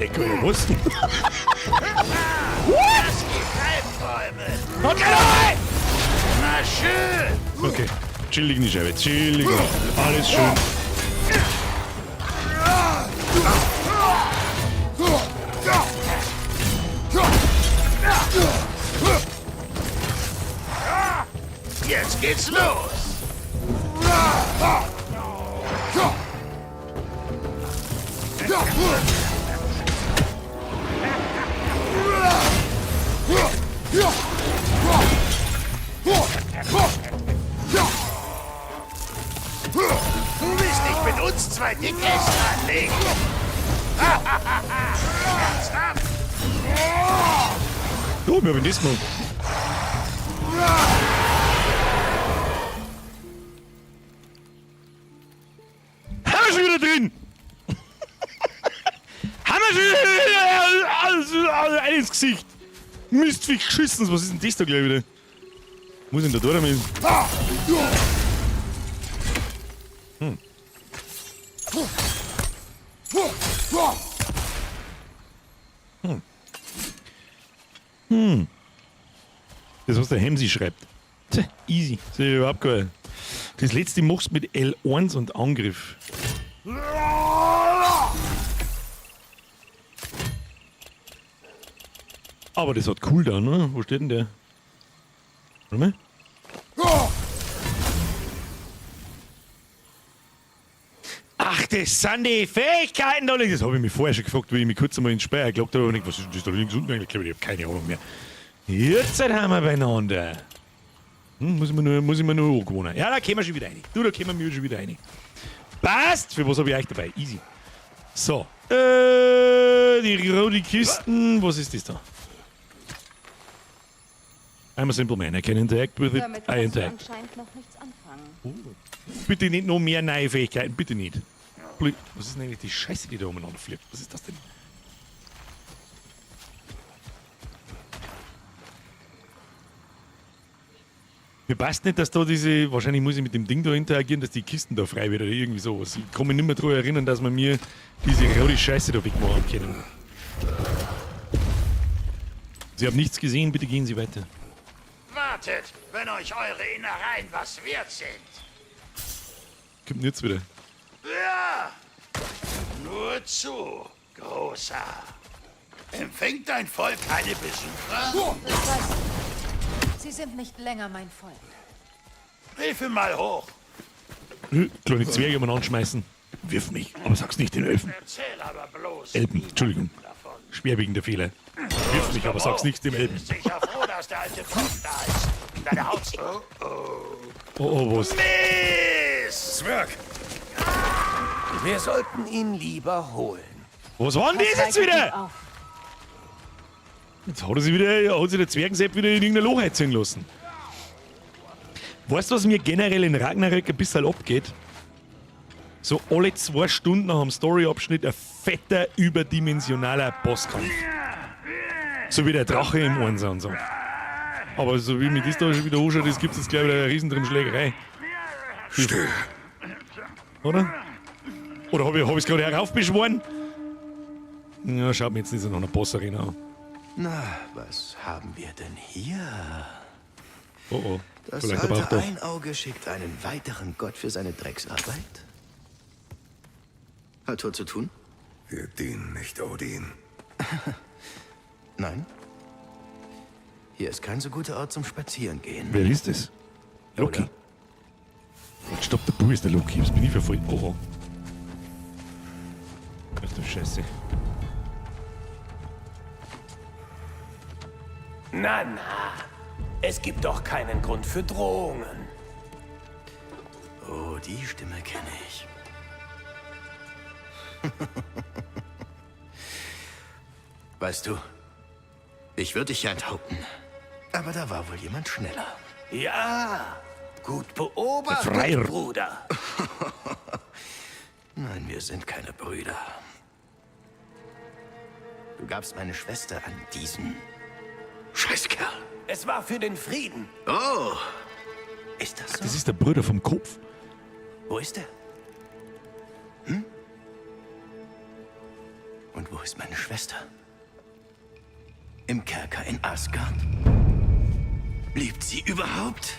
Leck, Alter, was? Das gibt Albträume. Okay, Na schön. Okay, chillig in die Scheibe, chillig. Alles schön. Jetzt geht's los. Du willst dich mit uns zwei Dickästen anlegen? Ernsthaft? Oh, wir haben das gemacht. Haben wir schon wieder drin! Haben wir schon wieder alles, alles ins Gesicht! Mist, wie geschissen! Was ist denn das da gleich wieder? Muss ich denn da durch damit? Hm. Hm. Hm. Das, was der Hemsi schreibt. Tja, easy. Das ist überhaupt geil. Das letzte machst du mit L1 und Angriff. Aber das hat Cooldown, ne? Wo steht denn der? Warte mal. Ach, das sind die Fähigkeiten da links. Das habe ich mich vorher schon gefragt, wie ich mich kurz einmal ins Speyer gelockt habe. Aber ich was ist denn das da links unten eigentlich? Ich habe keine Ahnung mehr. Jetzt haben wir beieinander. Hm, muss ich mir nur angewohnen. Ja, da kommen wir schon wieder rein. Du, da kommen wir schon wieder rein. Passt! Für was habe ich euch dabei? Easy. So. Die rote Kisten. Was ist das da? I'm a simple man. I can interact with it. Damit I kannst du interact. anscheinend noch nichts anfangen. Bitte nicht noch mehr neue Fähigkeiten. Bitte nicht. Was ist denn eigentlich die Scheiße, die da umeinander fliegt? Was ist das denn? Mir passt nicht, dass da diese. Wahrscheinlich muss ich mit dem Ding da interagieren, dass die Kisten da frei wird oder irgendwie sowas. Ich kann mich nicht mehr daran erinnern, dass man mir diese rote Scheiße da wegmachen können. Sie haben nichts gesehen, bitte gehen Sie weiter. Wartet, wenn euch eure Innereien was wert sind. Kommt denn jetzt wieder? Ja! Nur zu, Großer. Empfängt dein Volk keine Besucher? Das weißt du. Sie sind nicht länger mein Volk. Hilf ihm mal hoch. Kleine Zwerge mal anschmeißen. Wirf mich, aber sag's nicht den Elfen. Erzähl aber bloß Elben, Entschuldigung. davon. Schwerwiegender Fehler. Wirf mich, aber sag's nicht dem Elben. Bist sicher froh, dass der alte Pfropf da ist. Deine Haut. Oh, oh. Oh, oh, was? Mist! Zwerg! Wir sollten ihn lieber holen. Was war denn das jetzt wieder? Jetzt hat er sich wieder, hat sich der Zwergensepp wieder in irgendein Loch einziehen lassen. Weißt du, was mir generell in Ragnarök ein bisschen abgeht? So alle 2 Stunden nach dem Storyabschnitt ein fetter, überdimensionaler Bosskampf. So wie der Drache im Einser und so. Aber so wie mich das da schon wieder anschaut, das gibt es jetzt gleich wieder eine riesen Schlägerei. Still. Oder? Oder habe ich es gerade heraufbeschworen? Ja, schaut mir jetzt nicht so nach einer Bossarena an. Na, was haben wir denn hier? Oh oh. Das Vielleicht aber auch alte doch. Einauge schickt einen weiteren Gott für seine Drecksarbeit? Hat Thor zu tun? Wir dienen nicht Odin. Nein. Hier ist kein so guter Ort zum Spazierengehen. Wer ist das? Loki. Oder? Stopp, der Bub ist der Loki. Was bin ich für voll? Oh oh. Ach du Scheiße. Na, na. Es gibt doch keinen Grund für Drohungen. Oh, die Stimme kenne ich. Weißt du, ich würde dich ja enthaupten. Aber da war wohl jemand schneller. Ja, gut beobachtet, Freier. Bruder. Nein, wir sind keine Brüder. Du gabst meine Schwester an diesen Scheißkerl. Es war für den Frieden. Oh, ist das so? Das ist der Bruder vom Kopf. Wo ist er? Hm? Und wo ist meine Schwester? Im Kerker in Asgard? Lebt sie überhaupt?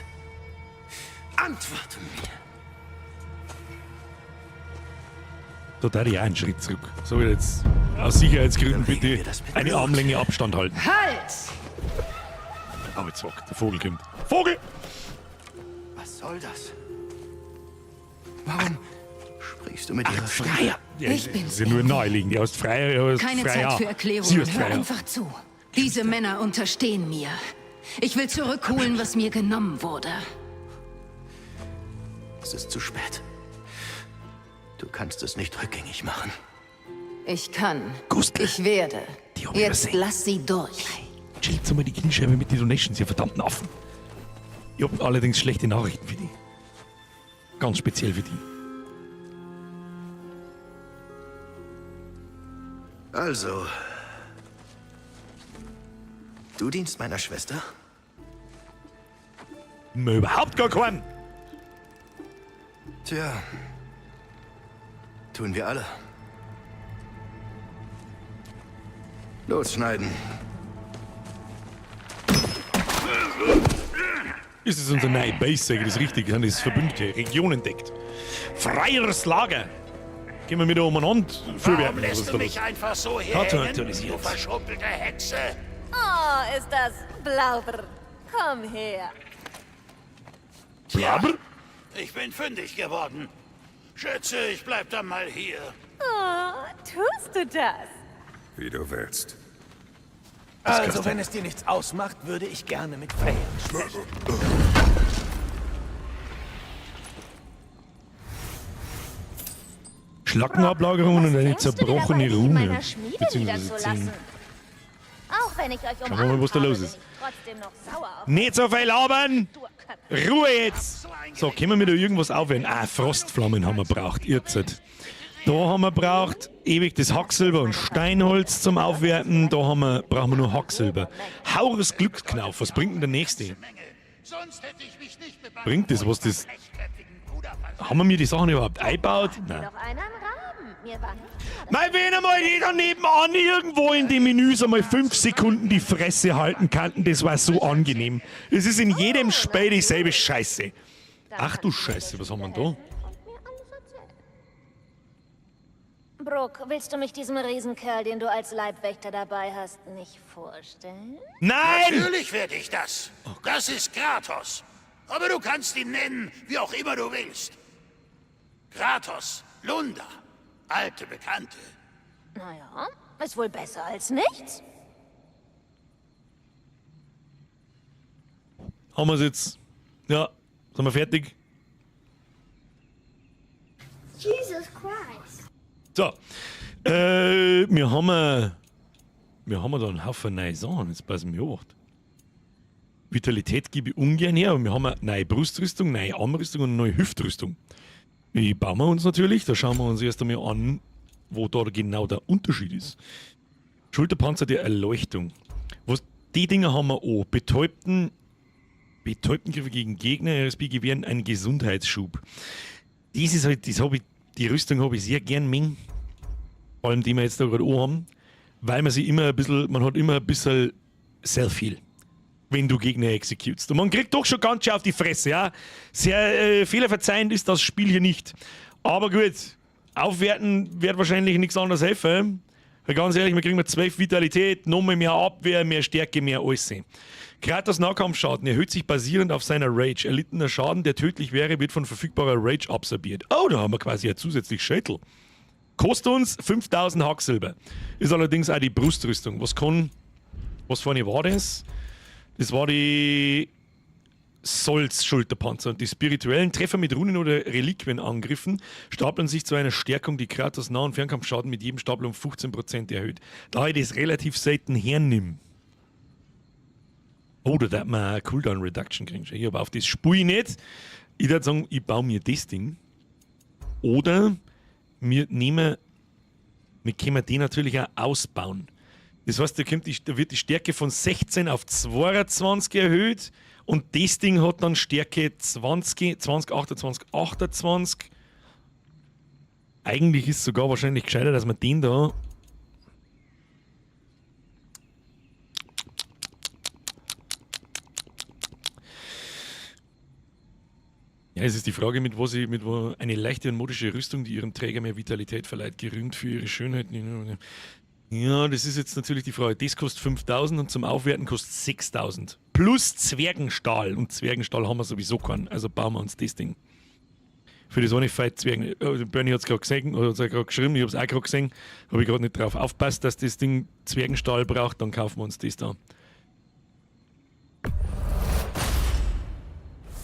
Antworte mir! Da darf ich auch einen Schritt zurück. So, jetzt aus Sicherheitsgründen Dann regeln bitte wir das mit eine Blut. Armlänge Abstand halten. Halt! Aber jetzt sagt, der Vogel kommt. Vogel! Was soll das? Warum sprichst du mit ihrer Stimme? Freier! Ja, Ich bin's, Ist ja nur naheliegend. Er ist Freier, er ist Keine Freier. Zeit für Sie Erklärungen. ist Hör Freier. einfach zu. Diese Männer unterstehen mir. Ich will zurückholen, was mir genommen wurde. Es ist zu spät. Du kannst es nicht rückgängig machen. Ich kann. Gustl. Ich werde. Die hab ich Jetzt übersehen. lass sie durch. Chillt mal die Kniescheibe mit den Donations, ihr verdammten Affen. Ich hab allerdings schlechte Nachrichten für die. Ganz speziell für die. Also. Du dienst meiner Schwester? Mir überhaupt gar keinen. Tja. Tun wir alle. Losschneiden. Ist es unser neue Base, sag ich das richtig? Haben das Verbündete Region entdeckt. Freieres Lager. Gehen wir wieder umeinander Warum vorwerfen. lässt du mich einfach so hier Hat er hängen, aktualisiert. du verschrumpelte Hexe? Oh, ist das Blauber. Komm her. Blabber? Ich bin fündig geworden. Schätze, ich bleib dann mal hier. Oh, tust du das? Wie du willst. Also, wenn es dir nichts ausmacht, würde ich gerne mit Freya sprechen. Schlackenablagerungen und eine denkst du dir zerbrochene dabei, dich in Rune. meiner Schmiede Beziehungsweise niederzulassen? 10. Auch wenn ich euch Schauen wir mal, was da umarmt los habe, ist. bin ich trotzdem noch sauer auf Nicht so viel labern! Sturköpfe. Ruhe jetzt! So, können wir da irgendwas aufwenden? Ah, Frostflammen haben wir braucht. Ihr Zeit. Da haben wir braucht ewig das Hacksilber und Steinholz zum Aufwerten. Da haben wir, brauchen wir nur Hacksilber. Haures Glücksknauf, was bringt denn der nächste? Sonst hätte ich mich nicht mit meinem Bringt das was, das- frechköpfigen Bruder versöhnt. Haben wir mir die Sachen überhaupt eingebaut? Nein. Doch einer im Raben. Mir war nicht klar, Mei, wenn einmal jeder nebenan irgendwo in den Menüs einmal 5 Sekunden die Fresse halten kann, das war so angenehm. Es ist in jedem Spiel dieselbe Scheiße. Ach du Scheiße, was haben wir denn da? und mir alles erzählen. Brooke, willst du mich diesem Riesenkerl, den du als Leibwächter dabei hast, nicht vorstellen? Nein! Natürlich werde ich das. Das ist Kratos. Aber du kannst ihn nennen, wie auch immer du willst. Kratos, Lunda, alte Bekannte. Naja, ist wohl besser als nichts. Haben wir's jetzt? Ja, sind wir fertig? Jesus Christ. So. Wir haben da einen Haufen neue Sachen, jetzt passen wir auf. Vitalität gebe ich ungern her, aber wir haben eine neue Brustrüstung, neue Armrüstung und eine neue Hüftrüstung. Die bauen wir uns natürlich, da schauen wir uns erst einmal an, wo da genau der Unterschied ist. Schulterpanzer der Erleuchtung. Was, die Dinger haben wir auch. Betäubten Griffe gegen Gegner, RSB gewähren einen Gesundheitsschub. Das ist halt, das hab ich, die Rüstung habe ich sehr gern mengen. Vor allem die wir jetzt da gerade haben, weil man sie immer ein bisschen, man hat immer ein bisschen Self-Heal, wenn du Gegner executest. Und man kriegt doch schon ganz schön auf die Fresse, ja. Sehr fehlerverzeihend ist das Spiel hier nicht. Aber gut, aufwerten wird wahrscheinlich nichts anderes helfen. Weil ganz ehrlich, wir kriegen mit 12 Vitalität, nochmal mehr Abwehr, mehr Stärke, mehr alles. Kratos Nahkampfschaden erhöht sich basierend auf seiner Rage. Erlittener Schaden, der tödlich wäre, wird von verfügbarer Rage absorbiert. Oh, da haben wir quasi ja zusätzlich Schädel. Kostet uns 5000 Hacksilber. Ist allerdings auch die Brustrüstung. Was kann. Was für eine war das? Das war die Solz-Schulterpanzer. Und die spirituellen Treffer mit Runen oder Reliquienangriffen stapeln sich zu einer Stärkung, die Kratos Nah- und Fernkampfschaden mit jedem Stapel um 15% erhöht. Da ich das relativ selten hernimm. Oh, da darf man eine Cooldown Reduction kriegen. Ich aber auf das spule ich nicht. Ich würde sagen, ich baue mir das Ding. Oder wir nehmen, wir können den natürlich auch ausbauen. Das heißt, da wird die Stärke von 16 auf 22 erhöht und das Ding hat dann Stärke 20, 20, 28, 28. Eigentlich ist es sogar wahrscheinlich gescheiter, dass man den da. Ja, es ist die Frage, mit was ich, mit wo eine leichte und modische Rüstung, die ihrem Träger mehr Vitalität verleiht, gerühmt für ihre Schönheit. Ja, das ist jetzt natürlich die Frage. Das kostet 5000 und zum Aufwerten kostet 6000. Plus Zwergenstahl. Und Zwergenstahl haben wir sowieso keinen. Also bauen wir uns das Ding. Für das eine Fight Zwergen. Bernie hat es gerade gesehen, oder hat es gerade geschrieben, ich habe es auch gerade gesehen. Habe ich gerade nicht drauf aufgepasst, dass das Ding Zwergenstahl braucht, dann kaufen wir uns das da.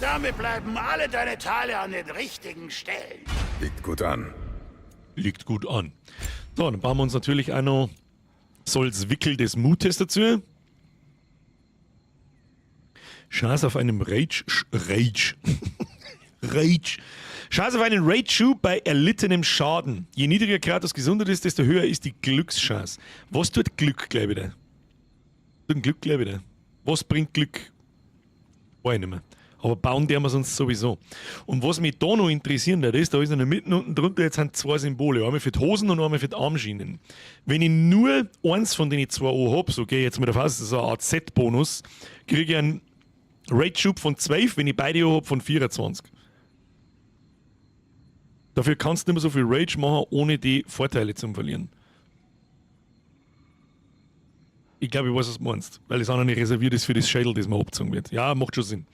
Damit bleiben alle deine Teile an den richtigen Stellen. Liegt gut an. Liegt gut an. So, dann bauen wir uns natürlich auch noch Sols Wickel des Mutes dazu. Chance auf einem Rage. Rage. Rage. Chance auf einen Rage-Schub bei erlittenem Schaden. Je niedriger Kratos Gesundheit ist, desto höher ist die Glückschance. Was tut Glück gleich wieder? Tut Glück gleich wieder? Was bringt Glück? Weiß ich nicht mehr. Aber bauen der wir sonst sowieso. Und was mich da noch interessieren wird, ist, da ist in der Mitte unten drunter, jetzt sind zwei Symbole. Einmal für die Hosen und einmal für die Armschienen. Wenn ich nur eins von den zwei an hab, so gehe ich jetzt mal davon aus, das ist eine Art Set-Bonus, kriege ich einen Rage-Schub von 12, wenn ich beide hab, von 24. Dafür kannst du nicht mehr so viel Rage machen, ohne die Vorteile zu verlieren. Ich glaube, ich weiß, was du meinst. Weil das andere nicht reserviert ist für das Schädel, das man abgezogen wird. Ja, macht schon Sinn.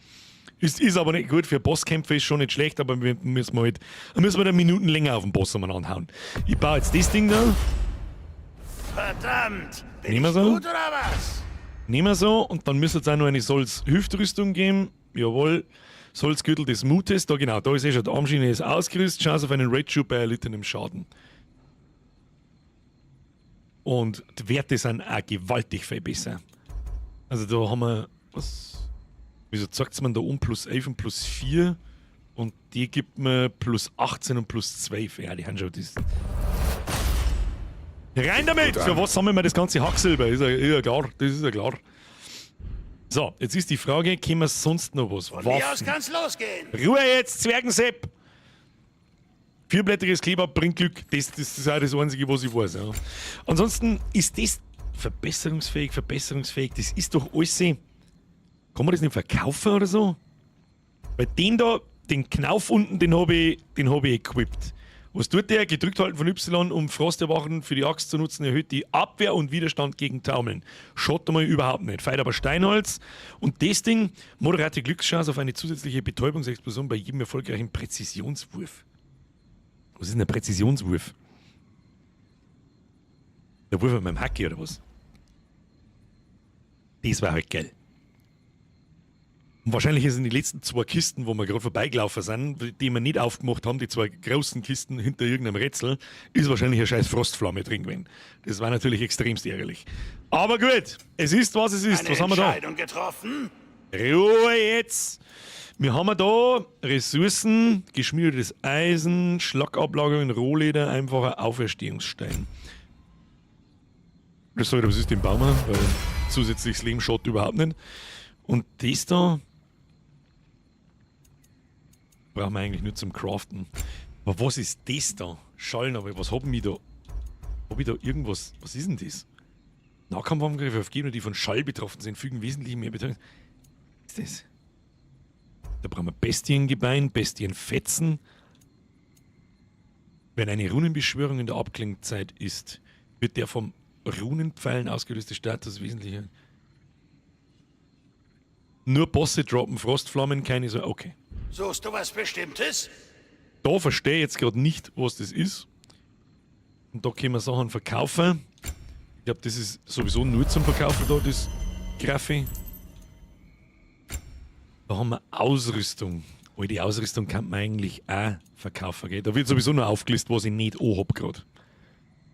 Ist aber nicht gut, für Bosskämpfe ist schon nicht schlecht, aber wir müssen wir halt, da müssen wir dann Minuten länger auf den Boss umeinander hauen. Ich baue jetzt das Ding da. Verdammt! Bin Nehmen wir ich so? gut oder was? Nehmen wir so und dann müsste es auch noch eine Sols-Hüftrüstung geben. Jawohl. Solsgürtel des Mutes. Da genau, da ist eh schon die Armschiene ist ausgerüstet. Chance auf einen Red-Shoe bei erlittenem Schaden. Und die Werte sind auch gewaltig viel besser. Also da haben wir. Was? Wieso zeigt man da um plus 11 und plus 4? Und die gibt mir plus 18 und plus 12. Ja, die haben schon das. Rein damit! Für was sammeln wir das ganze Hacksilber? Ist ja klar, das ist ja klar. So, jetzt ist die Frage, können wir sonst noch was? Von mir aus kann's losgehen. Ruhe jetzt, Zwergensepp! Vierblättriges Kleber bringt Glück. Das ist auch das Einzige, was ich weiß. Ja. Ansonsten ist das verbesserungsfähig, verbesserungsfähig. Das ist doch alles. Kann man das nicht verkaufen oder so? Weil den da, den Knauf unten, den habe ich, den hab ich equipped. Was tut der? Gedrückt halten von Y, um Frosterwachen für die Axt zu nutzen, erhöht die Abwehr und Widerstand gegen Taumeln. Schaut mal überhaupt nicht. Feit aber Steinholz. Und das Ding, moderate Glückschance auf eine zusätzliche Betäubungsexplosion bei jedem erfolgreichen Präzisionswurf. Was ist denn ein Präzisionswurf? Der Wurf mit meinem Hacki oder was? Das war halt geil. Und wahrscheinlich sind die letzten zwei Kisten, wo wir gerade vorbeigelaufen sind, die wir nicht aufgemacht haben, die zwei großen Kisten hinter irgendeinem Rätsel, ist wahrscheinlich eine scheiß Frostflamme drin gewesen. Das war natürlich extremst ärgerlich. Aber gut, es ist, was es ist. Eine Was haben wir da? Entscheidung getroffen? Ruhe jetzt! Wir haben da Ressourcen, geschmiedetes Eisen, Schlagablagerungen, Rohleder, einfacher Auferstehungsstein. Das soll ich das System bauen, weil zusätzliches Leben schaut überhaupt nicht. Und das da brauchen wir eigentlich nur zum Craften. Aber was ist das da? Schallen, aber was haben wir da? Hab ich da irgendwas? Was ist denn das? Nahkampfangriffe auf Gegner, die von Schall betroffen sind, fügen wesentlich mehr Betäubung. Was ist das? Da brauchen wir Bestiengebein, Bestienfetzen. Wenn eine Runenbeschwörung in der Abklingzeit ist, wird der vom Runenpfeilen ausgelöste Status wesentlich. Nur Bosse droppen Frostflammen, keine so. Okay. Suchst du was Bestimmtes? Da verstehe ich jetzt gerade nicht, was das ist. Und da können wir Sachen verkaufen. Ich glaube, das ist sowieso nur zum Verkaufen da, das Graffi. Da haben wir Ausrüstung. Oh, die Ausrüstung kann man eigentlich auch verkaufen. Gell? Da wird sowieso nur aufgelistet, was ich nicht hab gerade.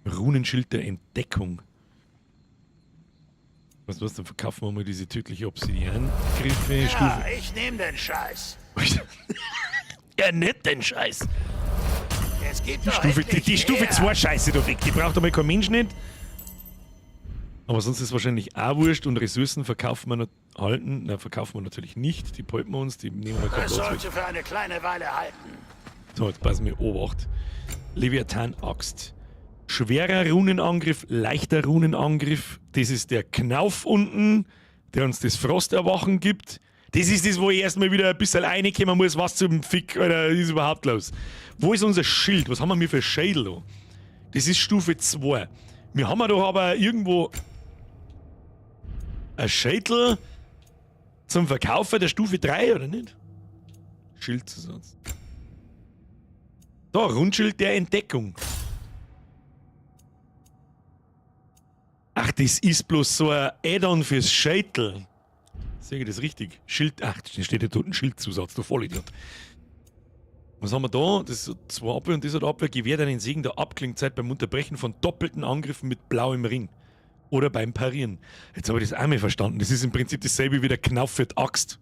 Runenschild der Entdeckung. Was, was, dann verkaufen wir mal diese tödliche Obsidian-Griffe. Ja, Stufe. ich nehme den Scheiß. Ja, nicht den Scheiß. Es gibt doch Stufe, die Stufe her. 2 Scheiße da weg. Die braucht einmal kein Mensch nicht. Aber sonst ist wahrscheinlich auch wurscht und Ressourcen verkaufen wir halten. Na, verkaufen wir natürlich nicht. Die behalten wir uns, die nehmen wir Das komplett weg. sollte für eine kleine Weile halten. So, jetzt passen wir Obacht. Leviathan-Axt. Schwerer Runenangriff, leichter Runenangriff. Das ist der Knauf unten, der uns das Frosterwachen gibt. Das ist das, wo ich erstmal wieder ein bisschen reinkommen muss, was zum Fick, Alter, ist überhaupt los. Wo ist unser Schild? Was haben wir für Schädel da? Das ist Stufe 2. Wir haben ja doch aber irgendwo ein Schädel zum Verkaufen der Stufe 3, oder nicht? Schildzusatz. Da, Rundschild der Entdeckung. Ach, das ist bloß so ein Add-on fürs Schädel. Sehe ich das richtig? Schild, ach, da steht ja dort ein Schildzusatz, du Vollidiot. Was haben wir da? Das ist 2 Abwehr und das hat Abwehr. Gewährt einen Segen der Abklingzeit beim Unterbrechen von doppelten Angriffen mit blauem Ring. Oder beim Parieren. Jetzt habe ich das einmal verstanden. Das ist im Prinzip dasselbe wie der Knauf für die Axt.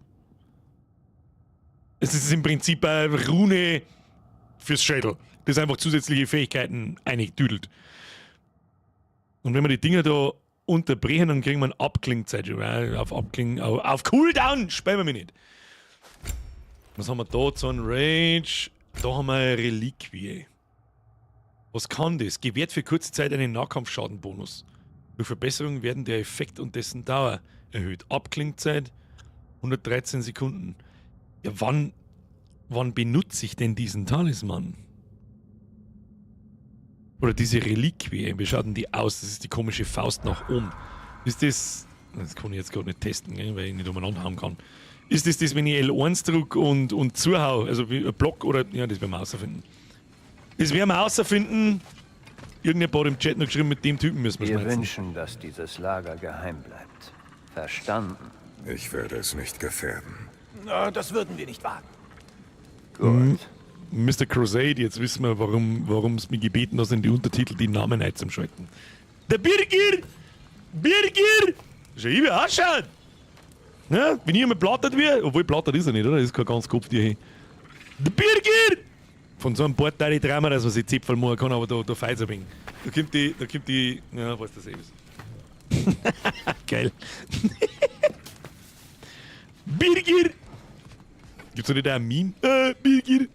Es ist im Prinzip eine Rune fürs Schädel, das einfach zusätzliche Fähigkeiten eingedüdelt. Und wenn wir die Dinger da unterbrechen, dann kriegen wir eine Abklingzeit. Auf Abkling, auf Cooldown spielen wir mich nicht. Was haben wir da? Zorn Rage. Da haben wir eine Reliquie. Was kann das? Gewährt für kurze Zeit einen Nahkampfschadenbonus. Durch Verbesserungen werden der Effekt und dessen Dauer erhöht. Abklingzeit 113 Sekunden. Ja, wann benutze ich denn diesen Talisman? Oder diese Reliquie, wie schaut denn die aus? Das ist die komische Faust nach oben. Ist das... Das kann ich jetzt gerade nicht testen, gell, weil ich nicht umeinander hauen kann. Ist das das, wenn ich L1 drücke und zuhau? Also wie ein Block oder... Ja, das werden wir rausfinden. Das werden wir rausfinden. Irgendjemand hat im Chat noch geschrieben, mit dem Typen müssen wir schmeißen. Wir wünschen, dass dieses Lager geheim bleibt. Verstanden. Ich werde es nicht gefährden. Na, das würden wir nicht wagen. Gut. Mr. Crusade, jetzt wissen wir, warum es mir gebeten hat, in die Untertitel die Namen einzuschalten. Der Birgir! Birgir! Schau, ich will ausschauen! Ja, wenn ich einmal plattert wird, obwohl plattert ist er nicht, oder? Das ist kein ganz Kopf, die hier. Der Birgir! Von so einem Bord da die Träume, dass man sich Zipfel machen kann, aber da feilt's ein wenig. Da kommt die, ja, weiß das eh. Geil. Birgir! Gibt's da nicht auch ein Meme? Birgir!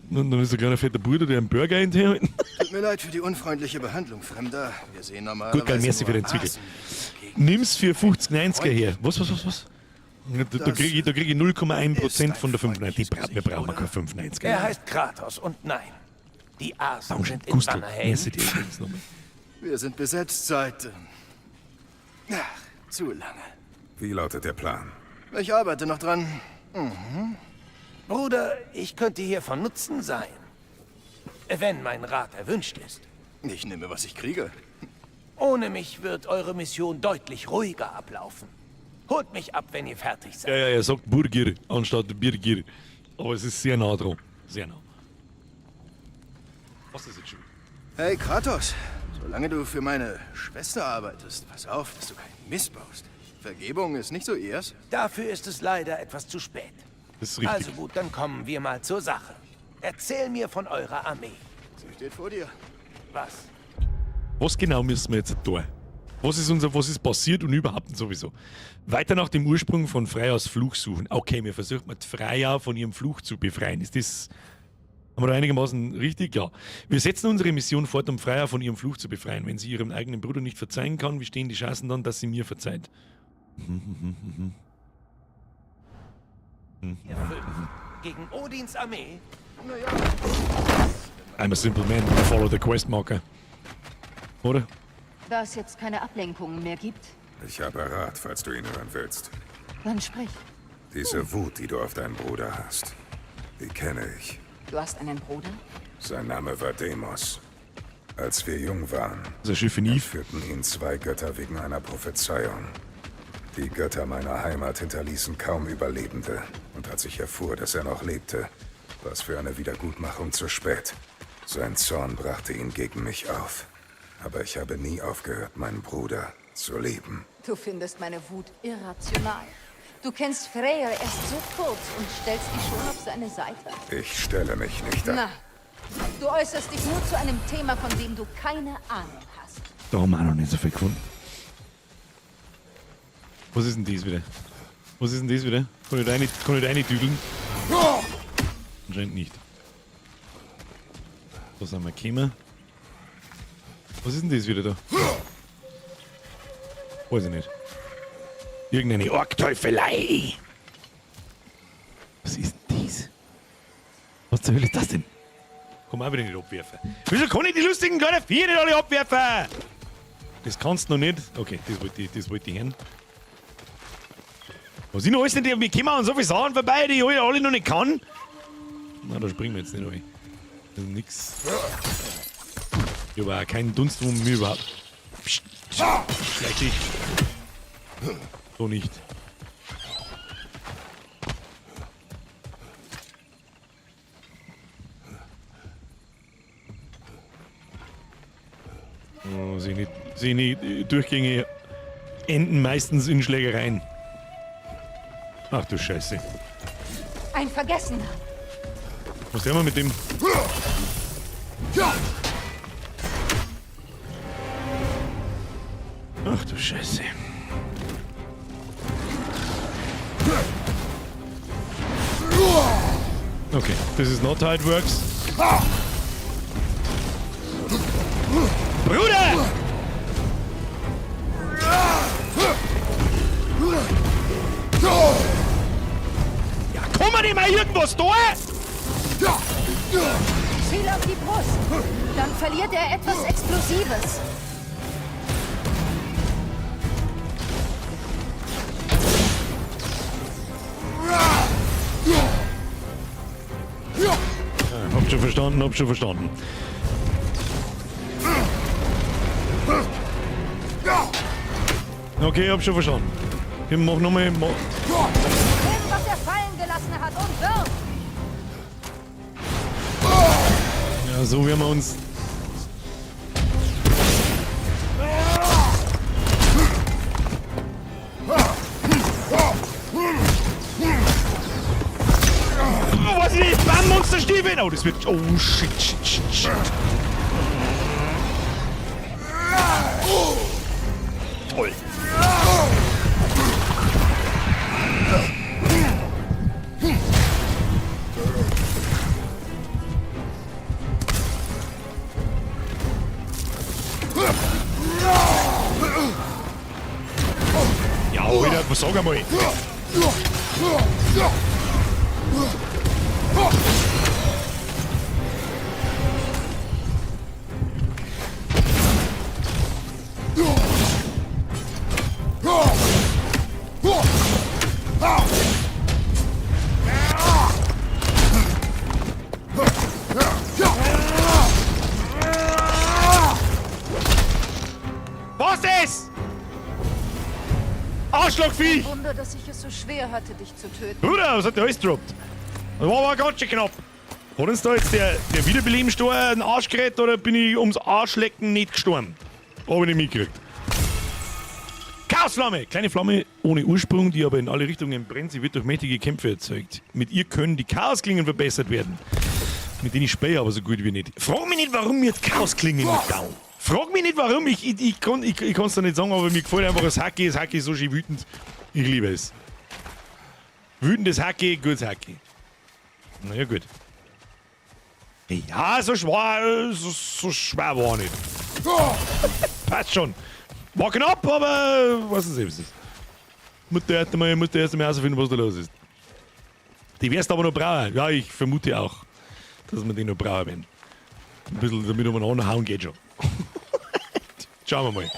Und dann ist ein kleiner fetter Bruder, der einen Burger hinterher. Tut mir leid für die unfreundliche Behandlung, Fremder. Wir sehen normalerweise Gut, geil, merci für den Zwickel. Nimm's für 50,90er her. Was? Da krieg ich 0,1% von der 5,90. Wir brauchen keine 5,90er. Er heißt Kratos und nein. Die Asen sind in Gustl, Vanaheim. merci dir übrigens nochmal. Wir sind besetzt seit... Ach, zu lange. Wie lautet der Plan? Ich arbeite noch dran. Mhm. Bruder, ich könnte hier von Nutzen sein. Wenn mein Rat erwünscht ist. Ich nehme, was ich kriege. Ohne mich wird eure Mission deutlich ruhiger ablaufen. Holt mich ab, wenn ihr fertig seid. Ja, ja, er sagt Burgir anstatt Birgir. Aber es ist sehr nah dran. Sehr nah. Was ist jetzt schon? Hey, Kratos. Solange du für meine Schwester arbeitest, pass auf, dass du keinen Mist baust. Vergebung ist nicht so ihrs. Dafür ist es leider etwas zu spät. Das ist richtig. Also gut, dann kommen wir mal zur Sache. Erzähl mir von eurer Armee. Sie steht vor dir. Was? Was genau müssen wir jetzt tun? Was ist passiert und überhaupt sowieso? Weiter nach dem Ursprung von Freyas Fluch suchen. Okay, wir versuchen mal Freya von ihrem Fluch zu befreien. Ist das... Haben wir da einigermaßen richtig? Ja. Wir setzen unsere Mission fort, um Freya von ihrem Fluch zu befreien. Wenn sie ihrem eigenen Bruder nicht verzeihen kann, wie stehen die Chancen dann, dass sie mir verzeiht? Gegen Odins Armee? I'm a simple man. I follow the quest marker. Oder? Da es jetzt keine Ablenkungen mehr gibt. Ich habe Rat, falls du ihn hören willst. Dann sprich. Diese Wut, die du auf deinen Bruder hast, die kenne ich. Du hast einen Bruder? Sein Name war Deimos. Als wir jung waren, entführten ihn zwei Götter wegen einer Prophezeiung. Die Götter meiner Heimat hinterließen kaum Überlebende. Und als ich erfuhr, dass er noch lebte, war es für eine Wiedergutmachung zu spät. Sein Zorn brachte ihn gegen mich auf. Aber ich habe nie aufgehört, meinen Bruder zu lieben. Du findest meine Wut irrational. Du kennst Freya erst so kurz und stellst dich schon auf seine Seite. Ich stelle mich nicht an. Nein. Du äußerst dich nur zu einem Thema, von dem du keine Ahnung hast. Da haben wir auch noch nicht so viel gefunden. Was ist denn das wieder? Was ist denn das wieder? Kann ich da reindüdeln? Anscheinend nicht. Da sind wir gekommen. Was ist denn das wieder da? Weiß ich nicht. Irgendeine Orkteufelei! zur Hölle ist das denn? Komm auch wieder nicht abwerfen. Wieso kann ich die lustigen kleinen Vier nicht alle abwerfen? Das kannst du noch nicht. Okay, das wollte ich hören. Was ich noch alles nicht, wir kommen an so viele Sachen vorbei, die ich alle noch nicht kann. Na, da springen wir jetzt nicht rein. Das ist nix. Ich habe auch keinen Dunst um mich überhaupt. Psst, schleich dich. So nicht. Oh, sehe nicht, Durchgänge enden meistens in Schlägereien. Ach du Scheiße. Ein Vergessener. Was haben wir mit dem? Ach du Scheiße. Okay, this is not how it works. Bruder! Ja, kann man nicht mal irgendwas da? Ziel auf die Brust. Dann verliert er etwas Explosives. Ja, hab schon verstanden, hab schon verstanden. Okay, hab schon verstanden. Ich mach nochmal. Nimm, was er fallen gelassen hat und wirf! Ja, so werden wir uns. Was ist das? Bam, Monsterstiefel! Oh, das wird. Oh, shit, shit, shit, shit. Toll. Ja, Alter, sag einmal. Was ist? Arschlochviech! Wunder, dass ich es so schwer hatte, dich zu töten. Bruder, was hat der alles gedroppt? Das war aber ganz schön knapp. Hat uns da jetzt der Wiederbelebenstor einen Arsch gerettet oder bin ich ums Arschlecken nicht gestorben? Hab ich nicht mitgekriegt. Chaosflamme! Kleine Flamme ohne Ursprung, die aber in alle Richtungen brennt. Sie wird durch mächtige Kämpfe erzeugt. Mit ihr können die Chaosklingen verbessert werden. Mit denen ich spähe aber so gut wie nicht. Frag mich nicht, warum mir jetzt Chaosklingen nicht down. Frag mich nicht, warum. Ich kann's dir nicht sagen, aber mir gefällt einfach das Hacke. Das Hacke ist so schön wütend. Ich liebe es. Wütendes Hacke, gutes Hacke. Na ja, gut. Ja, so schwer war nicht. Passt schon. War knapp, aber was ist es? Muss der erst einmal herausfinden, was da los ist. Die wirst aber noch brauchen. Ja, ich vermute auch, dass wir die noch brauchen werden. Ein bisschen damit umeinander hauen geht schon. Schauen wir mal.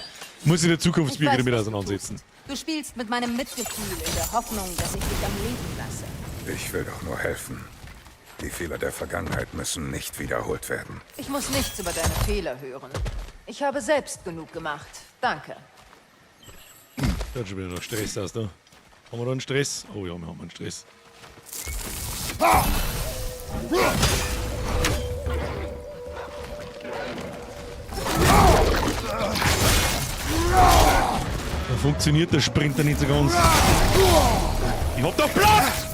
Muss in der Zukunft wieder damit auseinandersetzen. Du spielst mit meinem Mitgefühl in der Hoffnung, dass ich dich am Leben lasse. Ich will doch nur helfen. Die Fehler der Vergangenheit müssen nicht wiederholt werden. Ich muss nichts über deine Fehler hören. Ich habe selbst genug gemacht. Danke. Da hat schon wieder noch Stress aus, da. Haben wir da einen Stress? Oh ja, wir haben einen Stress. Da funktioniert der Sprinter nicht so ganz. Ich hab doch Platz!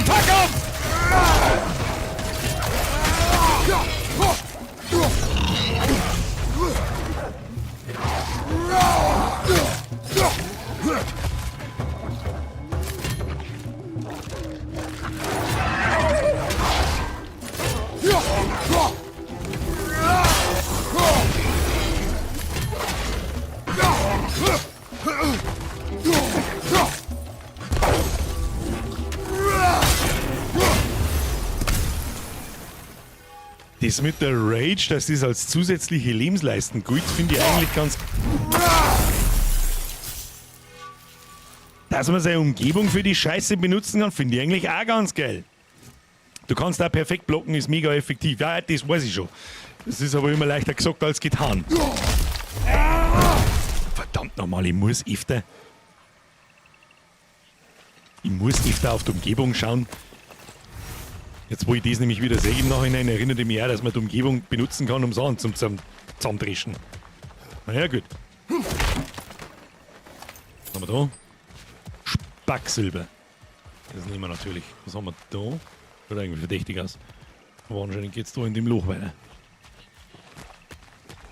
Fuck off! Das mit der Rage, dass das als zusätzliche Lebensleisten gilt, finde ich eigentlich ganz... Dass man seine Umgebung für die Scheiße benutzen kann, finde ich eigentlich auch ganz geil. Du kannst da perfekt blocken, ist mega effektiv. Ja, das weiß ich schon. Das ist aber immer leichter gesagt als getan. Verdammt nochmal, ich muss öfter auf die Umgebung schauen. Jetzt, wo ich das nämlich wieder sehe im Nachhinein, erinnert ich mich auch, dass man die Umgebung benutzen kann, um Sachen zum Zusammendreschen. Na ja, gut. Was haben wir da? Spacksilber. Das nehmen wir natürlich. Was haben wir da? Schaut irgendwie verdächtig aus. Aber anscheinend geht's da in dem Loch weiter.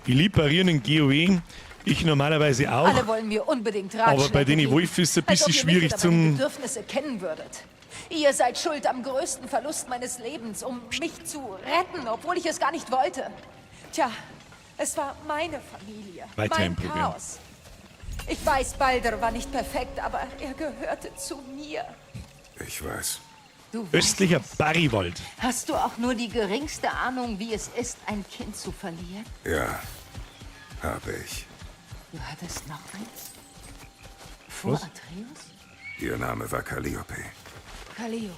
Ich liebe Parieren in GOW. Ich normalerweise auch. Alle wollen mir unbedingt Ratschläge Aber bei den geben. Wolf ist es ein bisschen Als ob ihr mich schwierig oder zum... meine Bedürfnisse kennen würdet. Ihr seid schuld am größten Verlust meines Lebens, um mich zu retten, obwohl ich es gar nicht wollte. Tja, es war meine Familie, Weiterhin mein probieren. Chaos. Ich weiß, Baldur war nicht perfekt, aber er gehörte zu mir. Ich weiß. Du weißt Östlicher es. Barrywald. Hast du auch nur die geringste Ahnung, wie es ist, ein Kind zu verlieren? Ja, habe ich. Du hattest noch eins? Vor Was? Atreus? Ihr Name war Calliope. Calliope.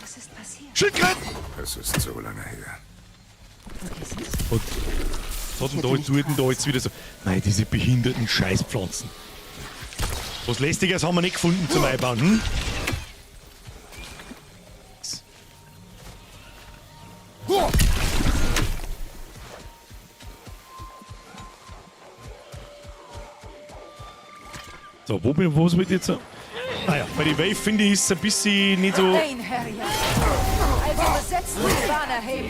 Was ist passiert? Schildkröten! Es ist so lange her. Vergiss es. Und was hat denn da jetzt, tut denn da jetzt wieder so? Nein, diese behinderten Scheißpflanzen. Was Lästiges haben wir nicht gefunden zum Einbauen, hm? So, wo bin was wird jetzt? Ah ja, bei den Wave finde ich ist es ein bisschen nicht so. Einherjer. Also besetzt die Vanaheim.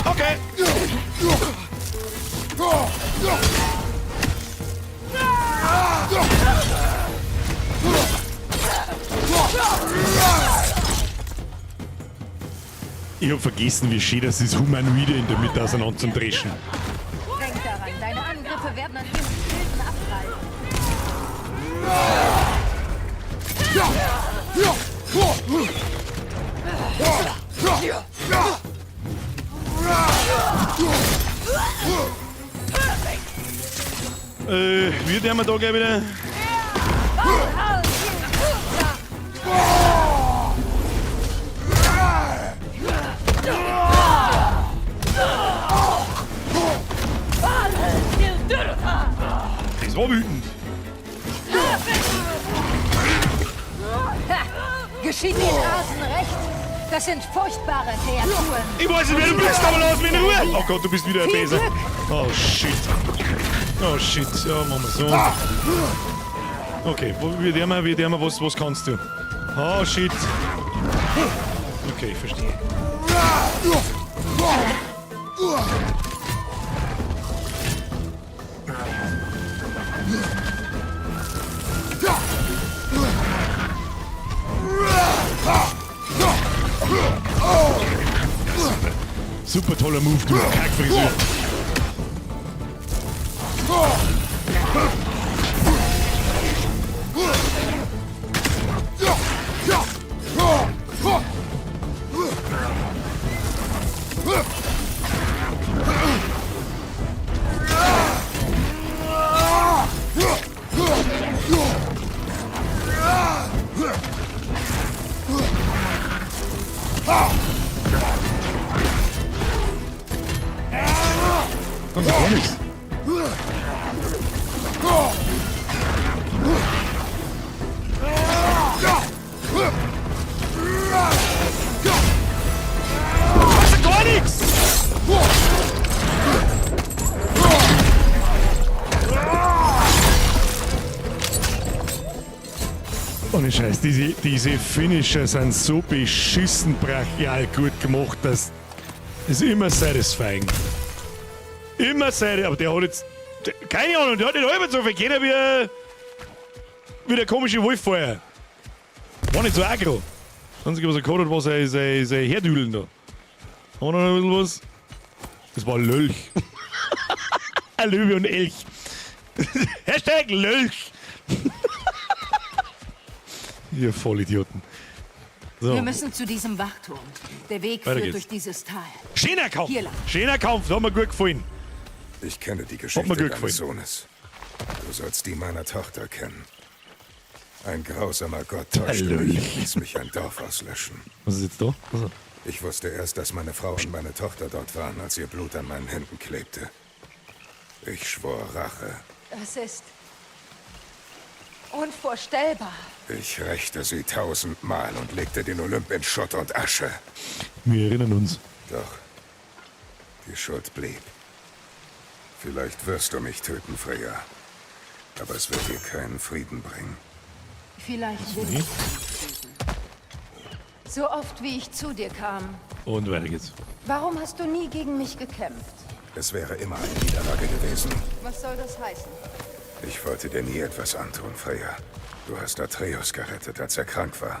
Okay! Ich hab vergessen, wie schön das ist, Humanoide in der Mitte auseinander zum Dreschen. Denk daran, deine Angriffe werden an ihren Schilden abprallen. Wird der mal da gleich wieder? Das war wütend. Ha! Geschieht den Asen recht? Das sind furchtbare Kreaturen. Ich weiß nicht, wer du bist, aber lass mich in Ruhe. Oh Gott, du bist wieder ein Viel Bäse. Glück. Oh shit. Oh shit. Ja, machen wir so. Okay, wie der mal, was kannst du? Oh shit. Okay, ich verstehe. Super toller Move, du Kackfrisur. Kommt gar nichts. Was gar nichts! Ohne Scheiß, diese Finisher sind so beschissen brachial gut gemacht, dass es immer satisfying. Immer satisfying, aber der hat jetzt, keine Ahnung, der hat nicht halb so viel kennen wie der komische Wolf vorher. War nicht so aggro. Das Einzige, was er gehabt hat, war sein Herdüdeln da. Haben wir noch ein bisschen was? Das war Lölch. Ein Löwe und Elch. Hashtag Lölch. Ihr Vollidioten. So. Wir müssen zu diesem Wachturm. Der Weg Weiter führt geht's. durch dieses Tal. Schöner Kampf. Hier lang. Schöner Kampf, das hat mir gut gefallen. Ich kenne die Hat mir Geschichte gut deines gefallen. Sohnes. Du sollst die meiner Tochter kennen. Ein grausamer Gott täuschte Lölch. mich und ließ mich ein Dorf auslöschen. Was ist jetzt da? Also. Ich wusste erst, dass meine Frau und meine Tochter dort waren, als ihr Blut an meinen Händen klebte. Ich schwor Rache. Das ist unvorstellbar. Ich rächte sie 1000-mal und legte den Olymp in Schutt und Asche. Wir erinnern uns. Doch die Schuld blieb. Vielleicht wirst du mich töten, Freya. Aber es wird dir keinen Frieden bringen. Vielleicht will ich dich töten. So oft, wie ich zu dir kam. Und weiter geht's. Warum hast du nie gegen mich gekämpft? Es wäre immer eine Niederlage gewesen. Was soll das heißen? Ich wollte dir nie etwas antun, Freya. Du hast Atreus gerettet, als er krank war.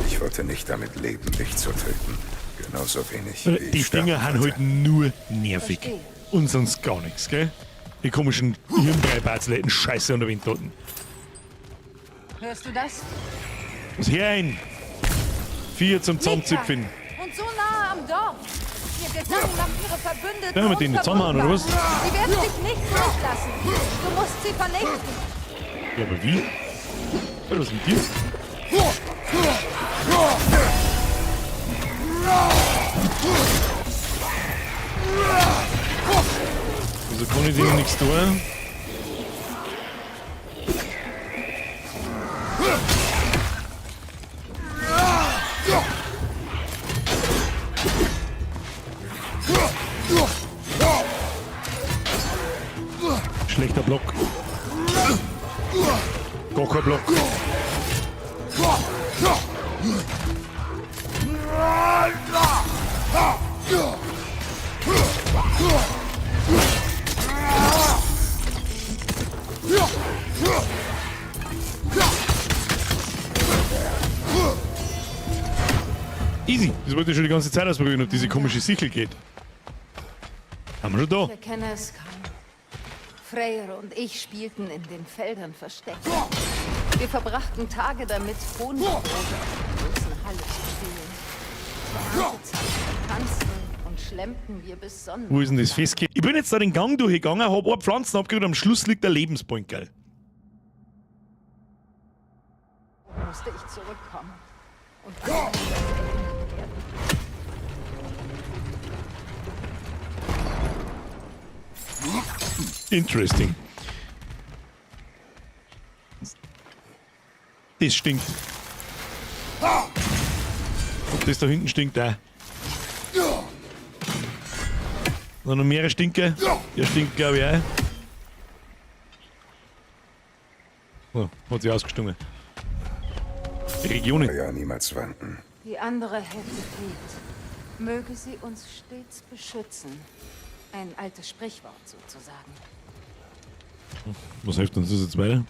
Ich wollte nicht damit leben, dich zu töten. Genauso wenig wie ich Die sterben Dinger sind wollte. halt nur nervig. Verstehe. Und sonst gar nichts, gell? Die komischen Hirnbreibatzeleten Scheiße unter Windtoten. Hörst du das? Was her ein? 4 zum Zusammenzipfen. Mika. Und so nah am Dorf. Ihr Gesang macht ihre Verbündeten Ja, mit denen zusammenhauen, oder was? unverwundbar. Sie werden dich nicht durchlassen. Du musst sie vernichten. Ja, aber wie? Ja, was ist mit dir? Wieso kann ich denen nichts tun? Schlechter Block. Gar kein Block. Easy. Das wollte ich schon die ganze Zeit ausprobieren, ob diese komische Sichel geht. Haben wir schon da. Ich erkenne es kaum. Freyr und ich spielten in den Feldern Versteck. Wir verbrachten Tage damit, Honigbrote aus der großen Halle zu stehlen. Zur Erntezeit tanzten und schlemmten wir bis Sonnenaufgang. Wo ist denn das Festge? Ich bin jetzt da den Gang durchgegangen, hab ein Pflanzen abgerührt, am Schluss liegt der Lebensbeutel. Musste ich zurückkommen und an all das erinnert werden. Interesting. Das stinkt. Ob das da hinten stinkt, auch. Noch mehrere Stinke. Der stinkt, glaube ich, auch. So, hat sich ausgestungen. Die Regionen. Ja, niemals wenden. Die andere Hälfte fehlt. Möge sie uns stets beschützen. Ein altes Sprichwort sozusagen. Was hilft uns das jetzt weiter?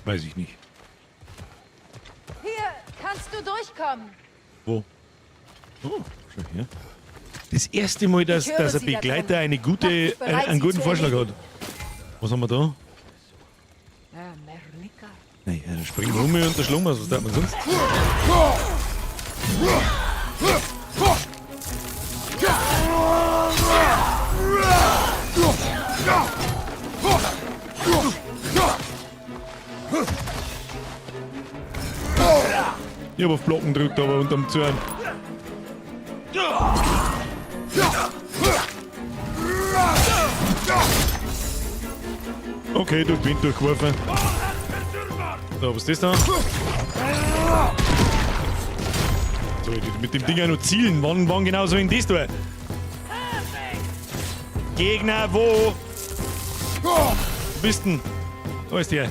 Weiß ich nicht. Hier kannst du durchkommen. Wo? Oh, schau her. Das erste Mal, Ich höre dass ein sie da Begleiter drin. Mach dich bereit, einen sie guten zu Vorschlag hat. erledigen. Was haben wir da? Naja, da springen wir um und da schlagen wir uns. Was tut man sonst? Ich hab auf Blocken gedrückt, aber unterm Zorn. Okay, durch den Wind durchgeworfen. So, was ist das da? Soll ich mit dem Ding auch noch zielen? Wann genau soll ich denn das tun? Gegner, wo? Wo bist denn? Da ist der.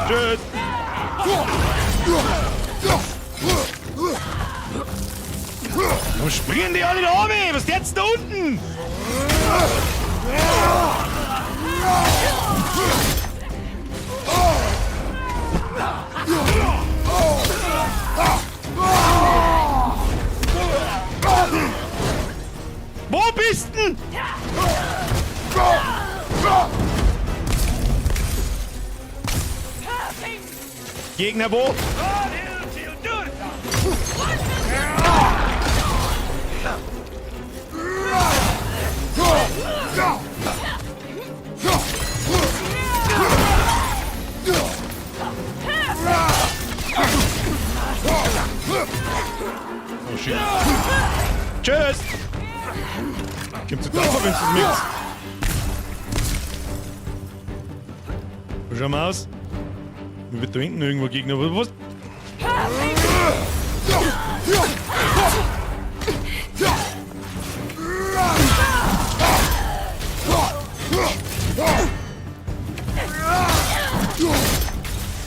Tschüss. Warum springen die alle da oben? Was ist jetzt da unten? Wo bist denn? Gegner wo? Oh shit. Tschüss! Komm zu drauf, wenn du möchtest. Schau mal aus. Mir wird da hinten irgendwo Gegner. Was?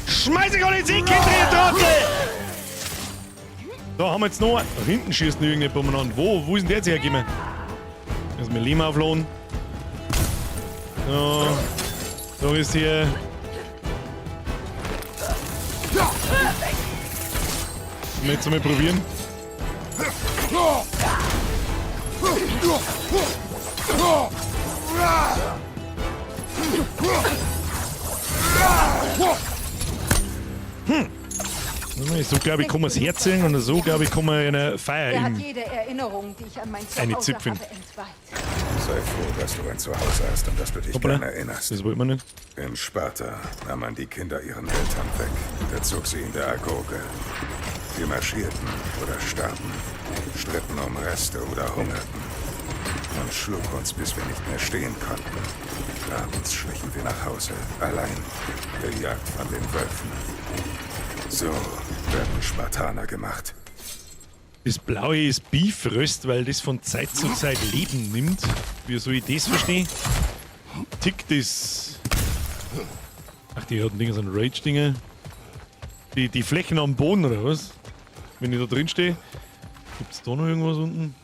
Schmeiß ich an den See, Kinder, ihr Trottel! Da haben wir jetzt noch. Da hinten schießt noch irgendjemand umeinander. Wo? Wo ist denn der jetzt hergekommen? Lass mir Lehm aufladen. So. Da ist hier. Jetzt mal probieren. So, glaube ich, kann man es herziehen und so, glaube ich, kann man eine Feier Er hat im jede Erinnerung, die ich an mein Eine Zuhause Zipfel. habe, entweiht. Sei froh, dass du ein Zuhause hast und dass du dich Hoppala. gern erinnerst. Das wollte man nicht. In Sparta nahm man die Kinder ihren Eltern weg und erzog sie in der Agoge. Sie marschierten oder starben, stritten um Reste oder hungerten. Man schlug uns, bis wir nicht mehr stehen konnten. Abends schlichen wir nach Hause, allein, gejagt von den Wölfen. So werden Spartaner gemacht. Das Blaue ist Bifröst, weil das von Zeit zu Zeit Leben nimmt. Wie soll ich das verstehen? Tickt das. Ach, die hatten Dinger sind Rage-Dinger. Die Flächen am Boden, oder was? Wenn ich da drin stehe. Gibt's da noch irgendwas unten?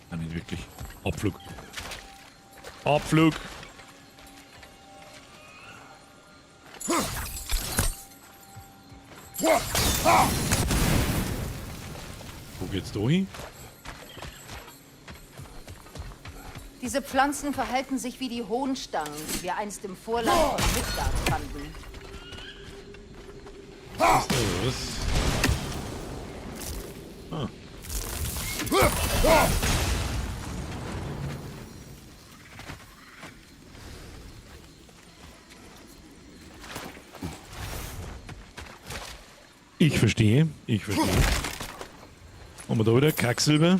Nein, nicht wirklich. Abflug. Abflug. Wo geht's da hin? Diese Pflanzen verhalten sich wie die Hohnstangen, die wir einst im Vorland von Midgard fanden. Was ist da was? Ah. Ich verstehe, ich verstehe. Haben wir da wieder Quecksilber?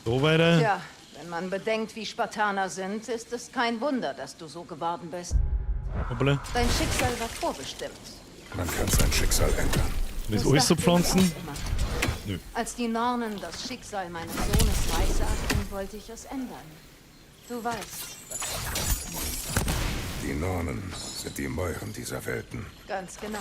So weiter. Tja, wenn man bedenkt, wie Spartaner sind, ist es kein Wunder, dass du so geworden bist. Hoppala. Dein Schicksal war vorbestimmt. Man kann sein Schicksal ändern. Das alles so dachte ich Pflanzen? auch immer. Nö. Als die Nornen das Schicksal meines Sohnes weissagten, wollte ich es ändern. Du weißt, was das ist. Die Nornen sind die Mäuren dieser Welten. Ganz genau.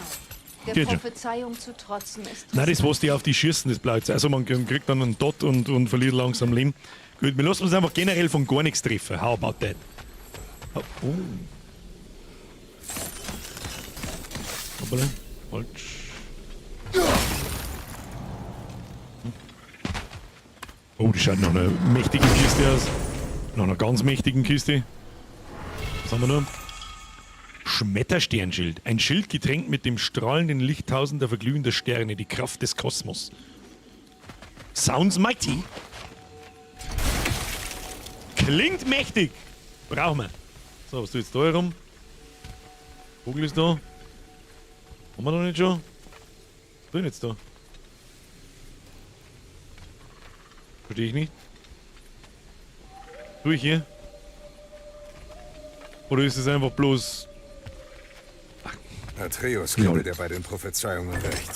Der Geht schon. Prophezeiung zu trotzen ist Nein, das, was die auf die schießen, das bleibt. Also man kriegt dann einen Dot und verliert langsam Leben. Gut, wir lassen uns einfach generell von gar nichts treffen. How about that? Oh. Hoppala. Falsch. Oh, die schaut nach einer mächtigen Kiste aus. Nach einer ganz mächtigen Kiste. Was haben wir noch? Schmettersternschild. Ein Schild getränkt mit dem strahlenden Licht tausender verglühender Sterne, die Kraft des Kosmos. Sounds mighty. Klingt mächtig. Brauchen wir. So, was tut jetzt da herum? Vogel ist da. Haben wir noch nicht schon? Was tut denn jetzt da? Verstehe ich nicht. Tu ich hier? Oder ist es einfach bloß... Atreus Lol. gebe dir bei den Prophezeiungen recht.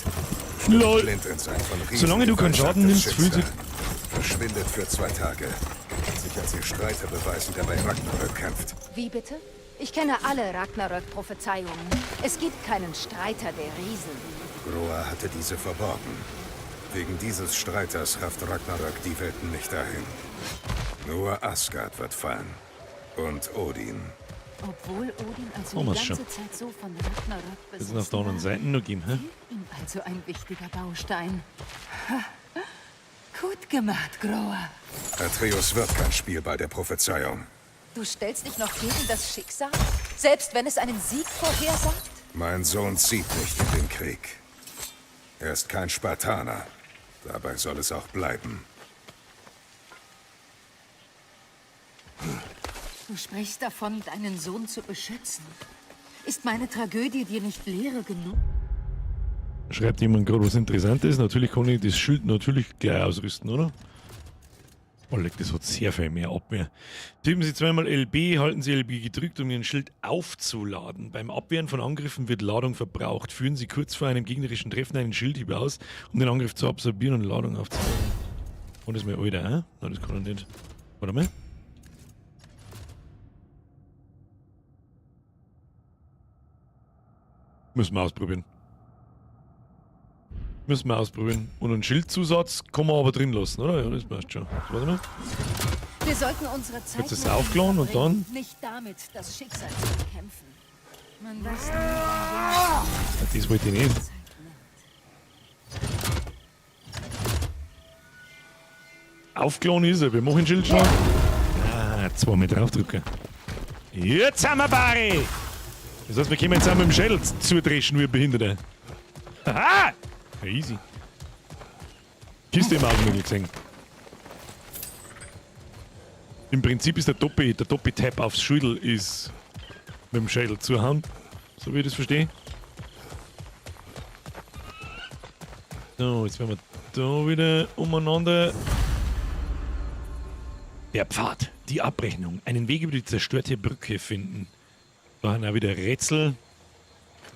LOL. Blind in sein von Riesen Solange du keinen Schaden nimmst, fühlt sich... Verschwindet für 2 Tage. Sich als ihr Streiter beweisen, der bei Ragnarök kämpft. Wie bitte? Ich kenne alle Ragnarök-Prophezeiungen. Es gibt keinen Streiter der Riesen. Groa hatte diese verborgen. Wegen dieses Streiters rafft Ragnarök die Welten nicht dahin. Nur Asgard wird fallen. Und Odin. Obwohl Odin also Haben die wir's ganze schon. Zeit so von Ragnarök Das ist auf besessen der anderen war, Seite noch geben, hä? fehlt ihm also ein wichtiger Baustein. Ha. Gut gemacht, Groa. Atreus wird kein Spielball der Prophezeiung. Du stellst dich noch gegen das Schicksal? Selbst wenn es einen Sieg vorhersagt? Mein Sohn zieht nicht in den Krieg. Er ist kein Spartaner. Dabei soll es auch bleiben. Du sprichst davon, deinen Sohn zu beschützen. Ist meine Tragödie dir nicht Lehre genug? Schreibt jemand gerade was Interessantes? Natürlich kann ich das Schild natürlich gleich ausrüsten, oder? Oh, leck, das hat sehr viel mehr Abwehr. Tippen Sie zweimal LB, halten Sie LB gedrückt, um Ihren Schild aufzuladen. Beim Abwehren von Angriffen wird Ladung verbraucht. Führen Sie kurz vor einem gegnerischen Treffen einen Schildhieb aus, um den Angriff zu absorbieren und Ladung aufzuladen. Und das ist mir Alter, hä? Nein, das kann er nicht. Warte mal. Müssen wir ausprobieren. Müssen wir ausprobieren. Und einen Schildzusatz kann man aber drin lassen, oder? Ja, das passt schon. Warte mal. Wir sollten unsere Zeit Jetzt ist es mit ihm aufgeladen und verbringen, dann? Nicht damit, das Schicksal zu bekämpfen. Man weiß nie, Ja, das wollte ich nicht. Aufgeladen ist er. Wir machen Schild schon. Ah, zweimal draufdrücken. Jetzt haben wir Barry! Das heißt, wir können jetzt auch mit dem Schädel zudreschen, wir Behinderte. Haha! Ja, easy. Kiste im Augenwinkel gesehen. Im Prinzip ist der Doppel-Tap aufs Schädel ist mit dem Schädel zuhauen. So wie ich das verstehe. So, jetzt werden wir da wieder umeinander. Der Pfad, die Abrechnung. Einen Weg über die zerstörte Brücke finden. Da haben wir auch wieder Rätsel.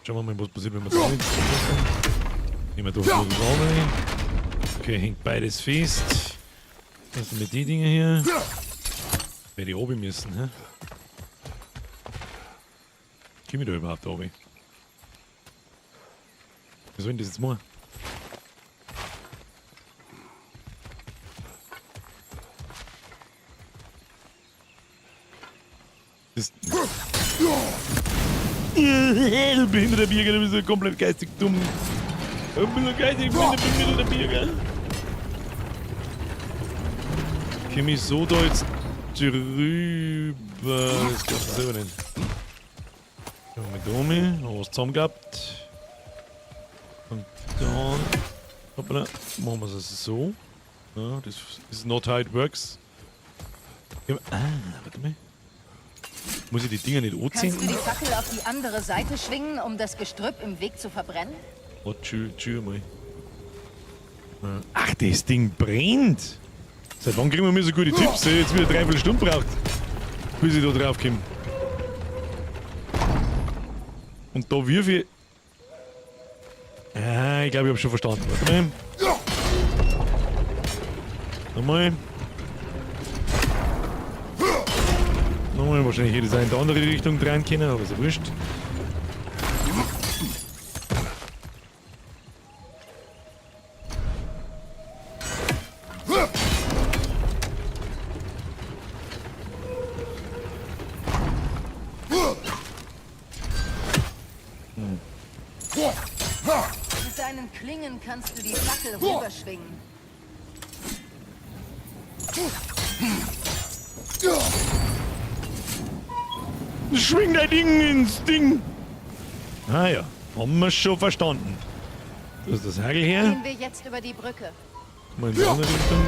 Schauen wir mal, was passiert, wenn wir da sind. Nehmen wir da noch was rein. Okay, hängt beides fest. Was sind mit die Dinger hier? Werde ich oben müssen, hä? Komm ich da überhaupt oben? Wie soll ich denn das jetzt machen? Das. Du behinderter Bierger, du bist ja komplett geistig dumm. Du bist so geistig behinderter Bierger. Komm ich so da jetzt drüber? Das glaubst du selber nicht. Schauen wir mal da um, haben wir was zusammen gehabt. Und dann. Hoppala, machen wir es so. Ja, das ist not how it works. Ja, ah, warte mal. Muss ich die Dinger nicht anziehen? Kannst du die Fackel auf die andere Seite schwingen, um das Gestrüpp im Weg zu verbrennen? Oh, tschü, tschü mal. Ach, das Ding brennt! Seit wann kriegen wir mir so gute Tipps? Ey? Jetzt wieder 3/4 Stunde braucht, bis ich da drauf komme. Und da wirf ich. Ah, ich glaube, ich hab schon verstanden. Warte mal. Nochmal. Nochmal, wahrscheinlich hätte ich es auch in die andere Richtung drehen können, aber ist ja wurscht. Mit deinen Klingen kannst du die Fackel rüberschwingen. Schwing dein Ding ins Ding! Ah ja, haben wir schon verstanden. Das ist das Hagel her. Gehen wir jetzt über die Brücke. Mal in die andere Richtung.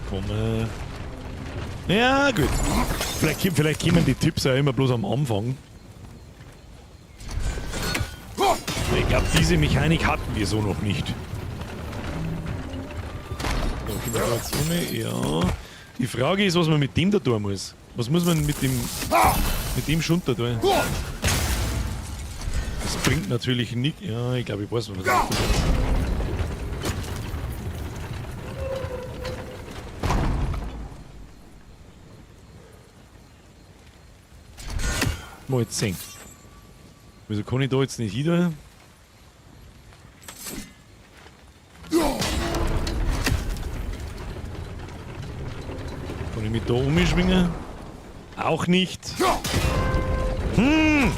Komm. Ja, gut. Vielleicht kommen die Tipps ja immer bloß am Anfang. Ich glaub, diese Mechanik hatten wir so noch nicht. So, können wir da jetzt um? Ja. Die Frage ist, was man mit dem da tun muss. Was muss man mit dem Schund da tun? Das bringt natürlich nichts. Ja, ich glaube, ich weiß, was das ist. Mal jetzt sehen. Wieso kann ich da jetzt nicht hin? ich mich da umschwinge? Auch nicht. Hm.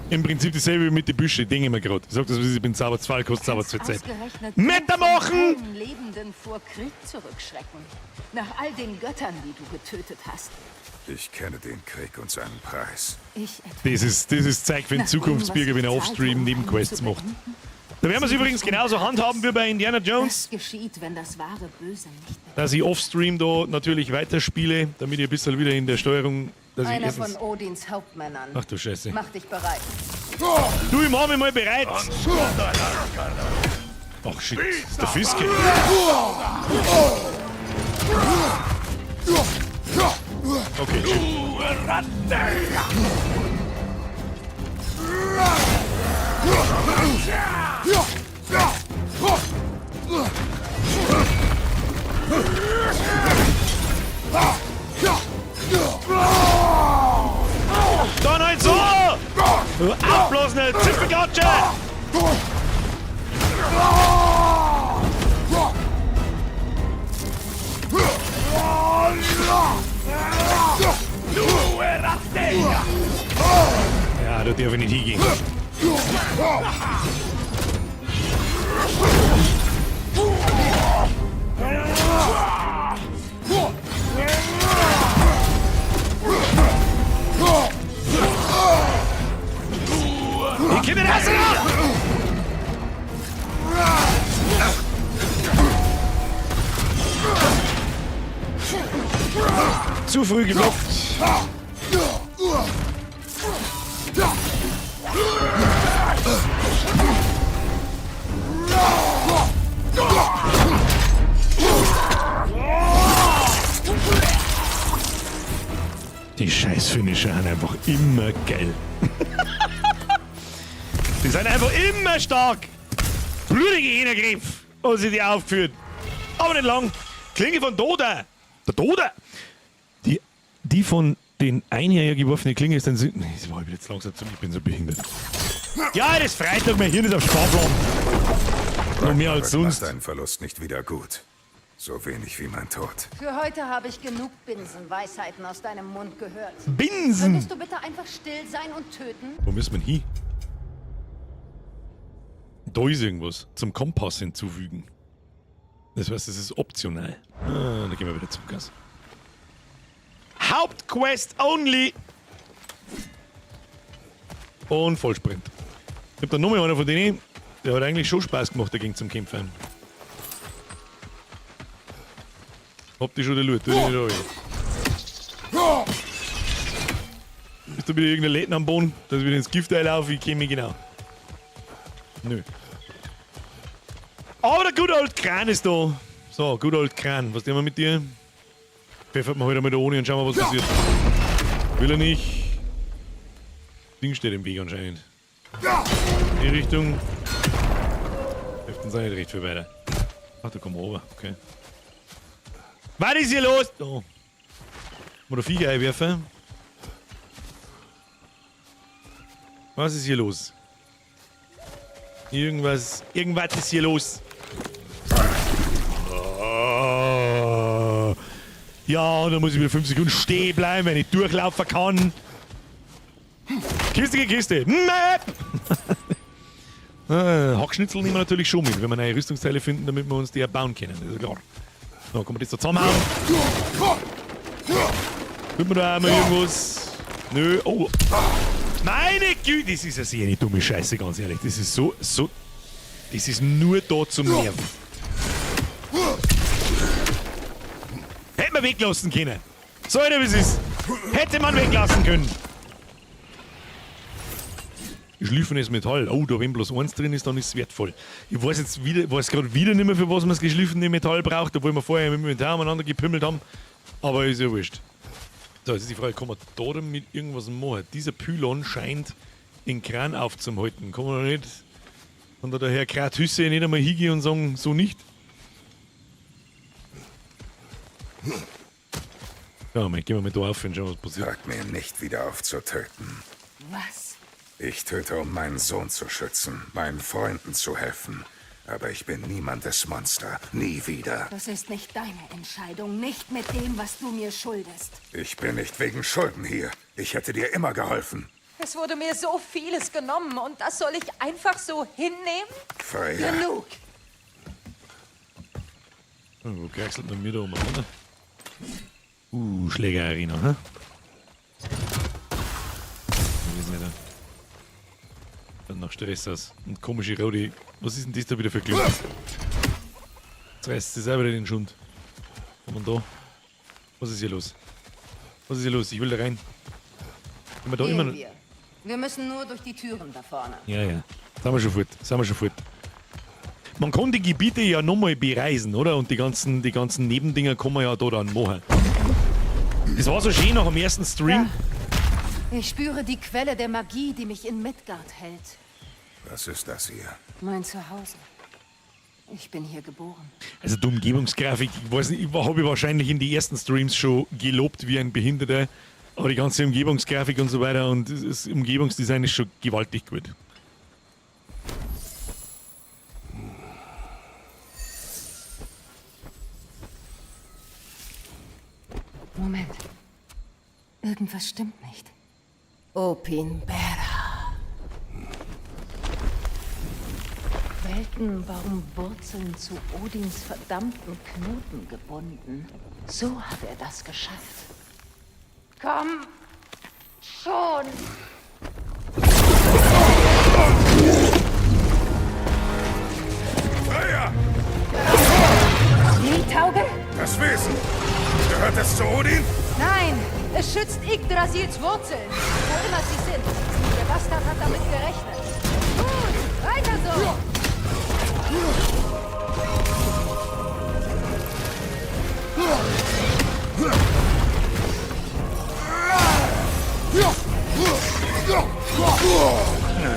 Im Prinzip dasselbe wie mit den Büschen, denke ich mir gerade. Ich sag das, ich bin sauber 2, kostet sauber 2 Zeit. Weitermachen! Lebenden vor Krieg zurückschrecken. Nach all den Göttern, die du getötet hast. Ich kenne den Krieg und seinen Preis. Ich etwa. Das ist Zeug für den Zukunftsbürger, wenn er Offstream Nebenquests macht. Da werden wir es übrigens genauso handhaben wie bei Indiana Jones. Das geschieht, wenn das wahre Böse nicht Dass ich Offstream da natürlich weiterspiele, damit ich ein bisschen wieder in der Steuerung. Dass ich Einer erstens von Odins Hauptmännern. Ach du Scheiße. Mach dich bereit. Du, ich mach mich mal bereit! Ach shit, das ist der Fiske. Okay, shit. Dann halt so! Du aufblasene Zipfelklatsche! Ja, da darf ich nicht hingehen. Ich komm nicht raus! Zu früh geblockt. Die Scheiß-Finisher sind einfach immer geil. Die sind einfach immer stark. Blutige Jedergriff. Und sie die aufgeführt. Aber nicht lang. Klinge von Doda. Der Doda. Die von den Einjährigen geworfene Klinge ist dann... Nee, das war ich jetzt langsam zu. Ich bin so behindert. Ja, das ist Freitag. Mein Hirn ist auf Sparplan. Noch mehr als sonst. Macht deinen Verlust nicht wieder gut. So wenig wie mein Tod. Für heute habe ich genug Binsenweisheiten aus deinem Mund gehört. Binsen? Könntest du bitte einfach still sein und töten? Wo müssen wir hin? Da ist irgendwas. Zum Kompass hinzufügen. Das heißt, das ist optional. Ah, da gehen wir wieder zum Gas. Hauptquest only! Und Vollsprint. Ich hab da noch mal einer von denen, der hat eigentlich schon Spaß gemacht, der ging zum Kämpfen. Habt ihr schon der Loot? Nicht Ist da wieder irgendein Läden am Boden, dass ich wieder ins Gift einlaufe? Ich kenne mich genau. Nö. Aber der Good Old Kran ist da. So, Good Old Kran. Was tun wir mit dir? Pfeffert man heute mal da ohne und schauen wir, was passiert. Will er nicht. Ding steht im Weg anscheinend. In die Richtung. Hilft uns auch nicht recht viel weiter. Ach, da kommen wir runter. Okay. Was ist hier los? Oh. Mal der Viecher einwerfen. Was ist hier los? Irgendwas. Irgendwas ist hier los. Oh. Ja, da muss ich wieder 5 Sekunden stehen bleiben, wenn ich durchlaufen kann. Kiste gegen Kiste. Map! Hackschnitzel nehmen wir natürlich schon mit, wenn wir neue Rüstungsteile finden, damit wir uns die erbauen können. Das ist klar. So, kann man das da zusammenhauen? Tut man da auch mal irgendwas? Nö. Oh. Meine Güte, das ist ja sehr eine dumme Scheiße, ganz ehrlich. Das ist so. Das ist nur da zum Nerven. Hätte man weglassen können. So, Alter, wie es ist. Hätte man weglassen können. Geschliffenes Metall. Oh, da wenn bloß eins drin ist, dann ist es wertvoll. Ich weiß jetzt wieder, weiß gerade wieder nicht mehr, für was man das geschliffene Metall braucht, obwohl wir vorher im Inventar umeinander gepimmelt haben. Aber ist ja wurscht. So, jetzt ist die Frage, kann man da mit irgendwas machen? Dieser Pylon scheint den Kran aufzuhalten. Kann man da nicht, kann da der Herr Krathüsse nicht einmal hingehen und sagen, so nicht? Ja, mal, gehen wir mal da auf und schauen, was passiert. Sag mir nicht wieder auf zu töten. Was? Ich töte, um meinen Sohn zu schützen, meinen Freunden zu helfen. Aber ich bin niemandes Monster. Nie wieder. Das ist nicht deine Entscheidung, nicht mit dem, was du mir schuldest. Ich bin nicht wegen Schulden hier. Ich hätte dir immer geholfen. Es wurde mir so vieles genommen und das soll ich einfach so hinnehmen? Freya. Genug! Oh, wo kraxelt man mir da umeinander? Schlägerarena, hä? Wir sind ja da. Dann noch Stress aus. Und komische rote. Was ist denn das da wieder für Glück? Jetzt reißt sie selber den Schund. Und da? Was ist hier los? Was ist hier los? Ich will da rein. Wenn wir da immer. Gehen wir. Wir müssen nur durch die Türen da vorne. Ja, ja. Sind wir schon fort. Sind wir schon fort. Man kann die Gebiete ja nochmal bereisen, oder? Und die ganzen Nebendinger kann man ja da dann machen. Das war so schön nach dem ersten Stream. Ja. Ich spüre die Quelle der Magie, die mich in Midgard hält. Was ist das hier? Mein Zuhause. Ich bin hier geboren. Also die Umgebungsgrafik, ich weiß nicht, ich habe ich wahrscheinlich in die ersten Streams schon gelobt wie ein Behinderter. Aber die ganze Umgebungsgrafik und so weiter und das Umgebungsdesign ist schon gewaltig gut. Moment. Irgendwas stimmt nicht. Opinbera. Weltenbaumwurzeln zu Odins verdammten Knoten gebunden. So hat er das geschafft. Komm schon! Freya! Nidhauge? Das Wesen! Gehört es zu Odin? Nein! Es schützt Yggdrasils Wurzeln! Wo immer sie sind. Der Bastard hat damit gerechnet. Gut, weiter so!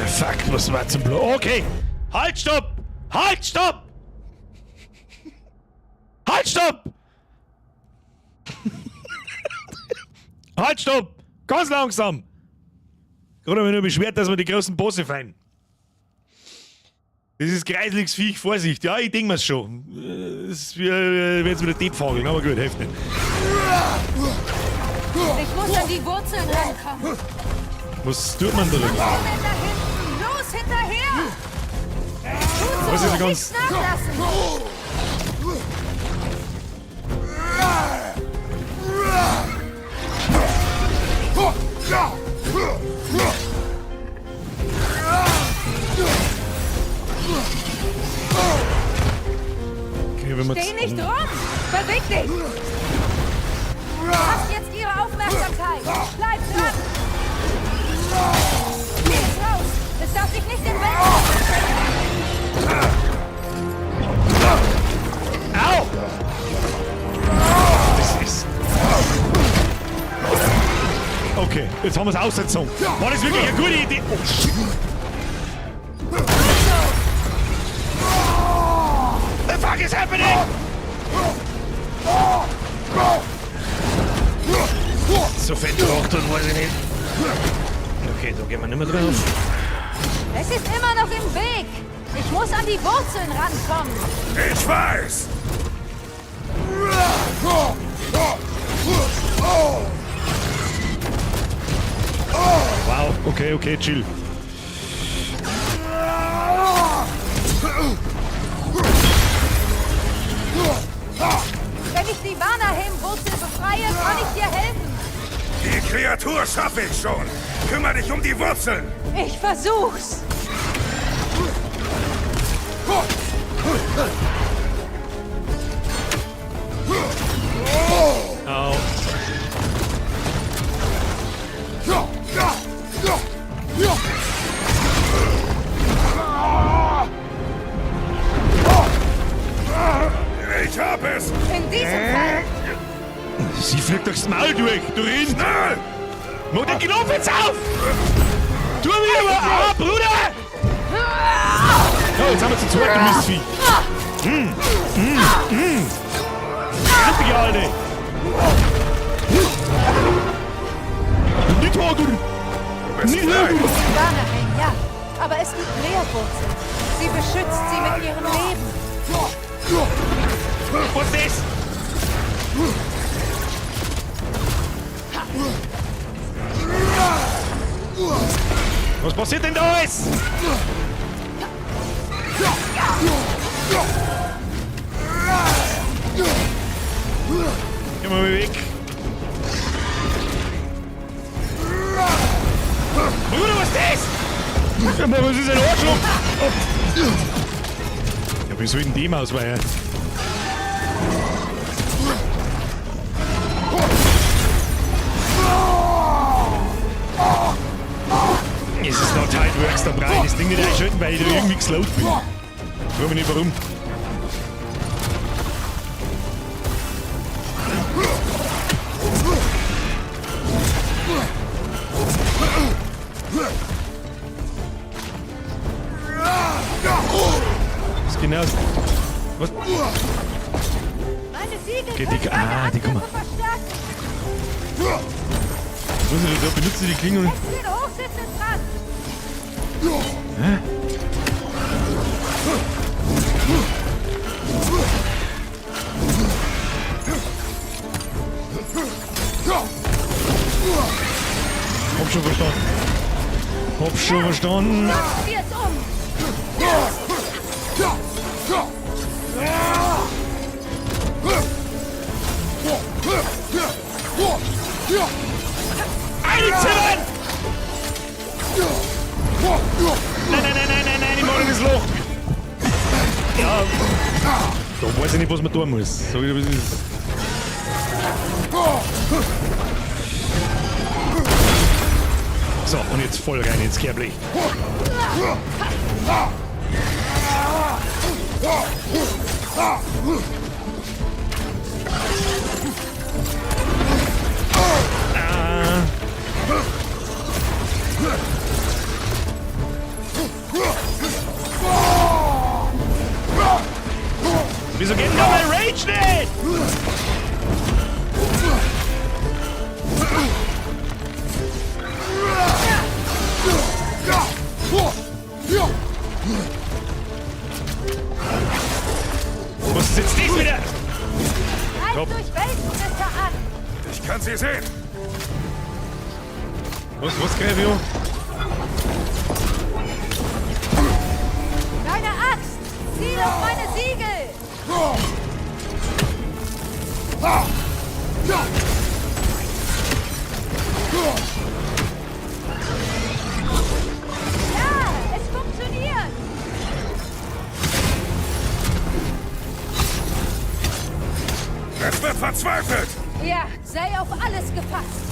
Fuck, was war zum Blo... Okay! Halt, stopp! Halt, stopp! Halt, stopp! Halt, stopp! Ganz langsam! Gerade habe ich nur beschwert, dass wir die großen Bosse fein. Das ist kreisliges Viech, Vorsicht. Ja, ich denk mir's schon. Es wird jetzt wieder Deppfageln, aber gut, hilft nicht. Ich muss an die Wurzeln rankommen. Was tut man da denn? Was denn da hinten? Los, hinterher! Tut so, Was ist denn ganz... nichts nachlassen! Okay, wenn wir Steh nicht rum! Beweg dich! Du hast jetzt ihre Aufmerksamkeit! Bleib dran! Geh jetzt raus! Es darf dich nicht im Weg! Au! Das ist... Okay, jetzt haben wir es ausgezogen. War das wirklich eine gute Idee? Oh, shit. The fuck is happening? So fett geraucht und weiß ich nicht. Okay, da gehen wir nicht mehr drauf. Es ist immer noch im Weg! Ich muss an die Wurzeln rankommen! Ich weiß! Wow, okay, okay, chill. Wenn ich die Vanaheim-Wurzel befreie, kann ich dir helfen. Die Kreatur schaffe ich schon. Kümmere dich um die Wurzeln. Ich versuch's. Au. Ich hab es! In diesem Fall. Sie fliegt durchs Maul durch, du Rind! Schnell! Mach den Knopf jetzt auf! Tu mir aber ab, Bruder! Ja, jetzt haben wir zu zweit, du Mistvieh. Grantige Alte! Nicht Hager! Du bist Nicht frei. Hager! Vanaheim, ja. Aber es gibt mehr Wurzeln. Sie beschützt sie mit ihrem Leben. Was ist das? Was passiert denn da alles? Geh mal weg. Bruder, was ist das? Aber was ist ein Arschloch? Oh. Ja, wie soll ich denn dem ausweichen? Es ist not how it works, da brauche ich das Ding nicht einschalten, weil ich da irgendwie geslowt bin. Ich frage mich nicht warum. Was genau? Was? Meine Siegel Okay, die, ah, die kommen. Was ist denn da? Benutze die Klinge. Hä? Hab schon verstanden. Hab schon verstanden. Eine Zimmern! Nein, nein, nein, nein, nein, nein, ich mach das Loch. Ja. Da weiß ich nicht, was man tun muss. Sag ich, was ist. So, und jetzt voll rein ins Kehrblech. Ah. Wieso geht denn da mein Rage nicht? Was ist jetzt das wieder? Greift durch Weltenrisse an! Ich kann sie sehen. Was, Grevio? Deine Axt! Ziel auf meine Siegel! Ja, es funktioniert! Es wird verzweifelt. Ja, sei auf alles gefasst!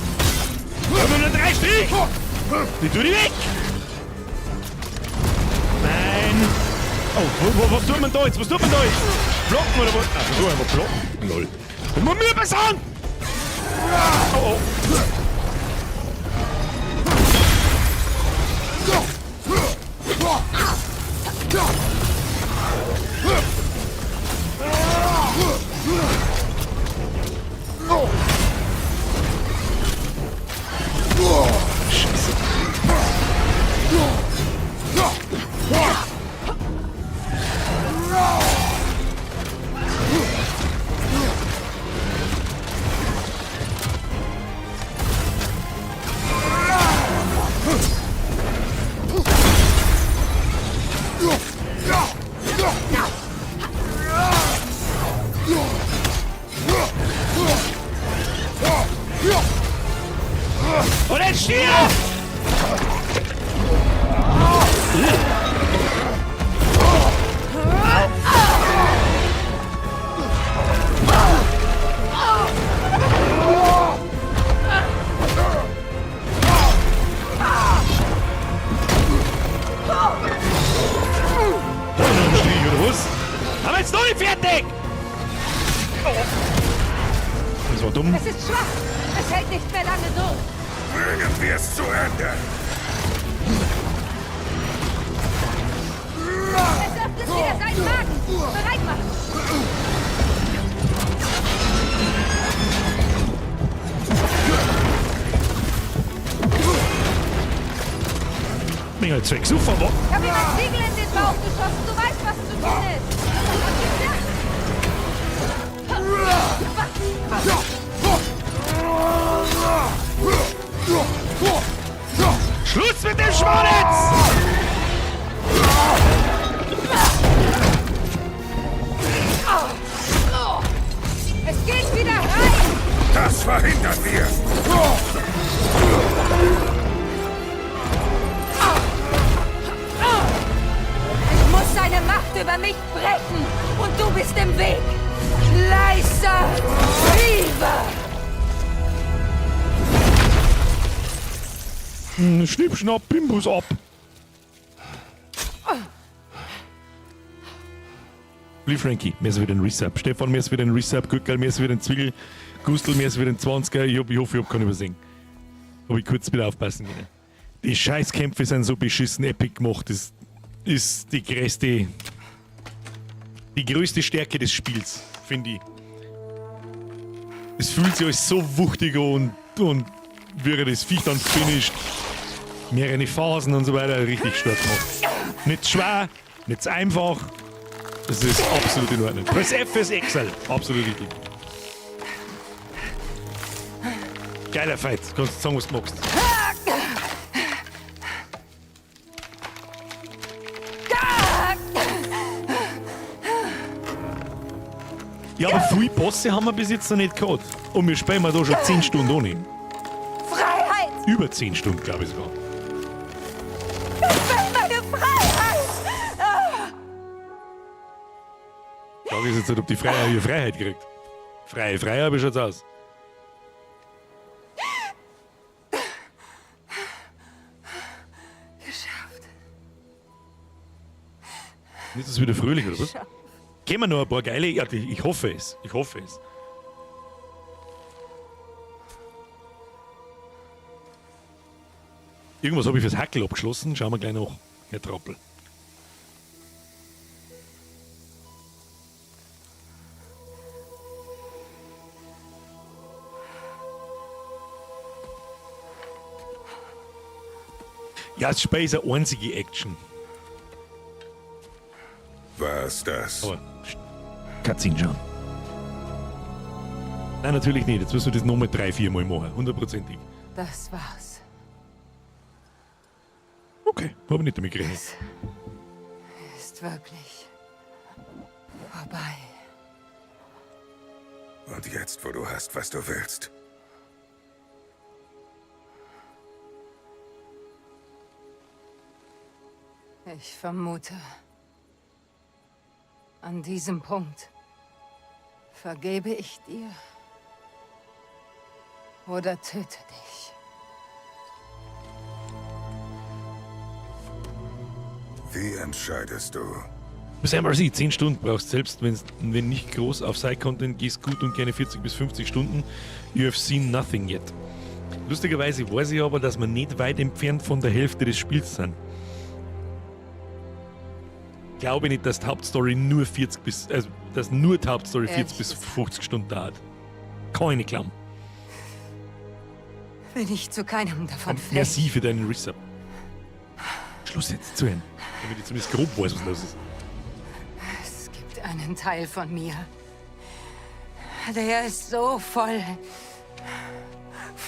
Wir haben nur 3 Stück! Die tun die weg! Nein! Oh, was tut man da jetzt? Was tut man da jetzt? Blocken oder was? Ach, so einfach blocken. Lol. Und mir besser an! Oh, oh. Scheiße. Und ein Stier! Da ist noch ein Strich, oder was? Haben wir jetzt noch nicht fertig? Oh. Das war dumm. Es ist schwach! Es hält nicht mehr lange durch! Bringen wir es zu Ende. Es öffnet wieder seinen Magen! Bereit machen! Schnittmenge halt Zeug. Super, wa? Ich hab ihm einen Ziegel in den Bauch geschossen. Du weißt, was zu tun ist. Schluss mit dem Schmarrn! Es geht wieder rein! Das verhindern wir! Ich muss seine Macht über mich brechen. Und du bist im Weg. Leiser Viva! Schnipp, schnapp, Bimbus ab. Lieb Frankie, mir ist wieder ein Resub. Stefan, mir ist wieder ein Resub. Gückerl, mir ist wieder ein Zwiegel. Gustl, mir ist wieder ein 20er. Ich hoffe, ich hab keinen übersehen. Aber ich kurz wieder aufpassen können. Die Scheißkämpfe sind so beschissen epic gemacht. Das ist die größte Stärke des Spiels, finde ich. Es fühlt sich alles so wuchtig und wäre das Viech dann finished. Mehrere Phasen und so weiter, richtig stark gemacht. Nicht schwer, nicht einfach. Das ist absolut in Ordnung. Press F fürs Excel. Absolut richtig. Geiler Fight. Kannst du sagen, was du magst. Ja, aber viele Bosse haben wir bis jetzt noch nicht gehabt. Und wir spielen da schon 10 Stunden ohne. Freiheit! Über 10 Stunden, glaube ich sogar. Ich will meine Freiheit! Die Frage ist jetzt nicht, ob die Freiheit ihre Freiheit kriegt. Freie Freiheit, wie schaut's aus? Geschafft. Ist das wieder fröhlich, oder was? Gehen wir noch ein paar geile. Ja, ich hoffe es. Ich hoffe es. Irgendwas habe ich fürs Hackel abgeschlossen. Schauen wir gleich nach, Herr Trappel. Ja, das Spiel ist eine einzige Action. Was das? Aber Cutscene schauen. Nein, natürlich nicht. Jetzt müssen wir das nochmal 3, 4 Mal machen. Hundertprozentig. Das war's. Okay, habe ich nicht damit gerechnet. Es ist wirklich vorbei. Und jetzt, wo du hast, was du willst. Ich vermute, an diesem Punkt vergebe ich dir oder töte dich. Wie entscheidest du? Bis einmal sie, 10 Stunden brauchst selbst, wenn nicht groß auf Side-Content gehst, gut und gerne 40 bis 50 Stunden. You have seen nothing yet. Lustigerweise weiß ich aber, dass wir nicht weit entfernt von der Hälfte des Spiels sind. Glaube nicht, dass die Hauptstory nur 40 bis, also, dass nur die Hauptstory 40 bis 50 Stunden dauert. Kann ich nicht glauben. Bin ich zu keinem davon fähig. Merci für deinen Resub. Schluss jetzt zu hören, damit ich zumindest grob weiß, was los ist. Es gibt einen Teil von mir, der ist so voll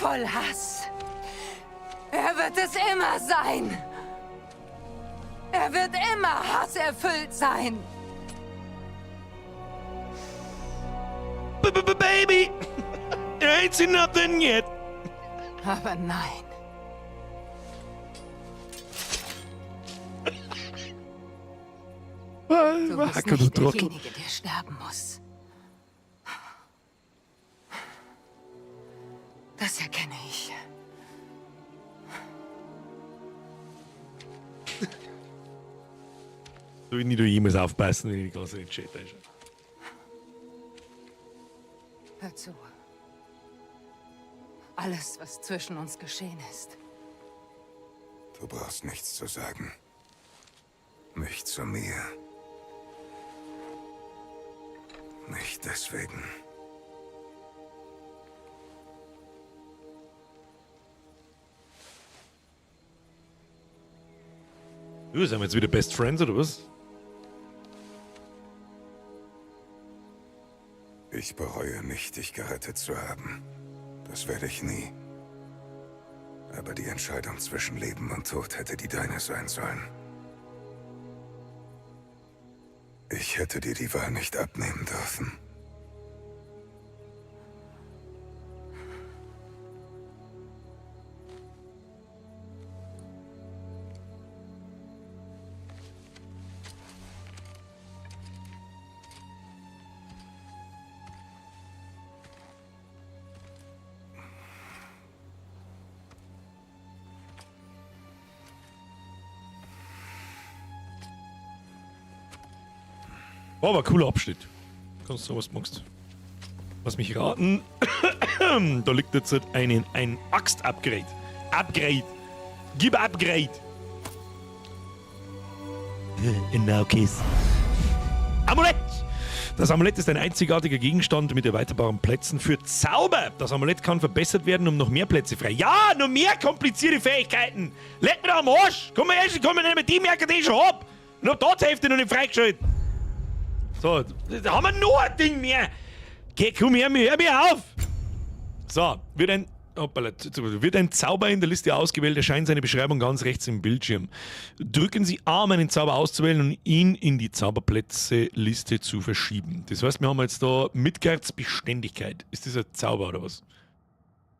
Hass. Er wird es immer sein. Er wird immer hasserfüllt sein. Baby, I ain't seen nothing yet. Aber nein. Du bist nicht derjenige, der sterben muss. Das erkenne ich. So ich nicht jemals aufpassen, wenn ich die ganze Chat einschaue. Hör zu. Alles, was zwischen uns geschehen ist. Du brauchst nichts zu sagen. Nicht zu mir. Nicht deswegen. Du, sind wir jetzt wieder Best Friends oder was? Ich bereue nicht, dich gerettet zu haben. Das werde ich nie. Aber die Entscheidung zwischen Leben und Tod hätte die deine sein sollen. Ich hätte dir die Wahl nicht abnehmen dürfen. War aber ein cooler Abschnitt. Kannst du was magst. Lass mich raten. Da liegt jetzt ein Axt-Upgrade. Upgrade. Gib Upgrade. And now kiss. Amulett! Das Amulett ist ein einzigartiger Gegenstand mit erweiterbaren Plätzen für Zauber. Das Amulett kann verbessert werden, um noch mehr Plätze frei. Ja, noch mehr komplizierte Fähigkeiten. Leck mir doch am Arsch. Komm mal her, komm mal nicht mit dem merken, den ich schon hab. Noch da die Hälfte noch nicht freigeschaltet. So, da haben wir noch ein Ding mehr. Geh, komm her, hör mir auf. So, wird ein, hoppala, wird ein Zauber in der Liste ausgewählt, erscheint seine Beschreibung ganz rechts im Bildschirm. Drücken Sie A, um einen Zauber auszuwählen und ihn in die Zauberplätze-Liste zu verschieben. Das heißt, wir haben jetzt da Midgards Beständigkeit. Ist das ein Zauber oder was?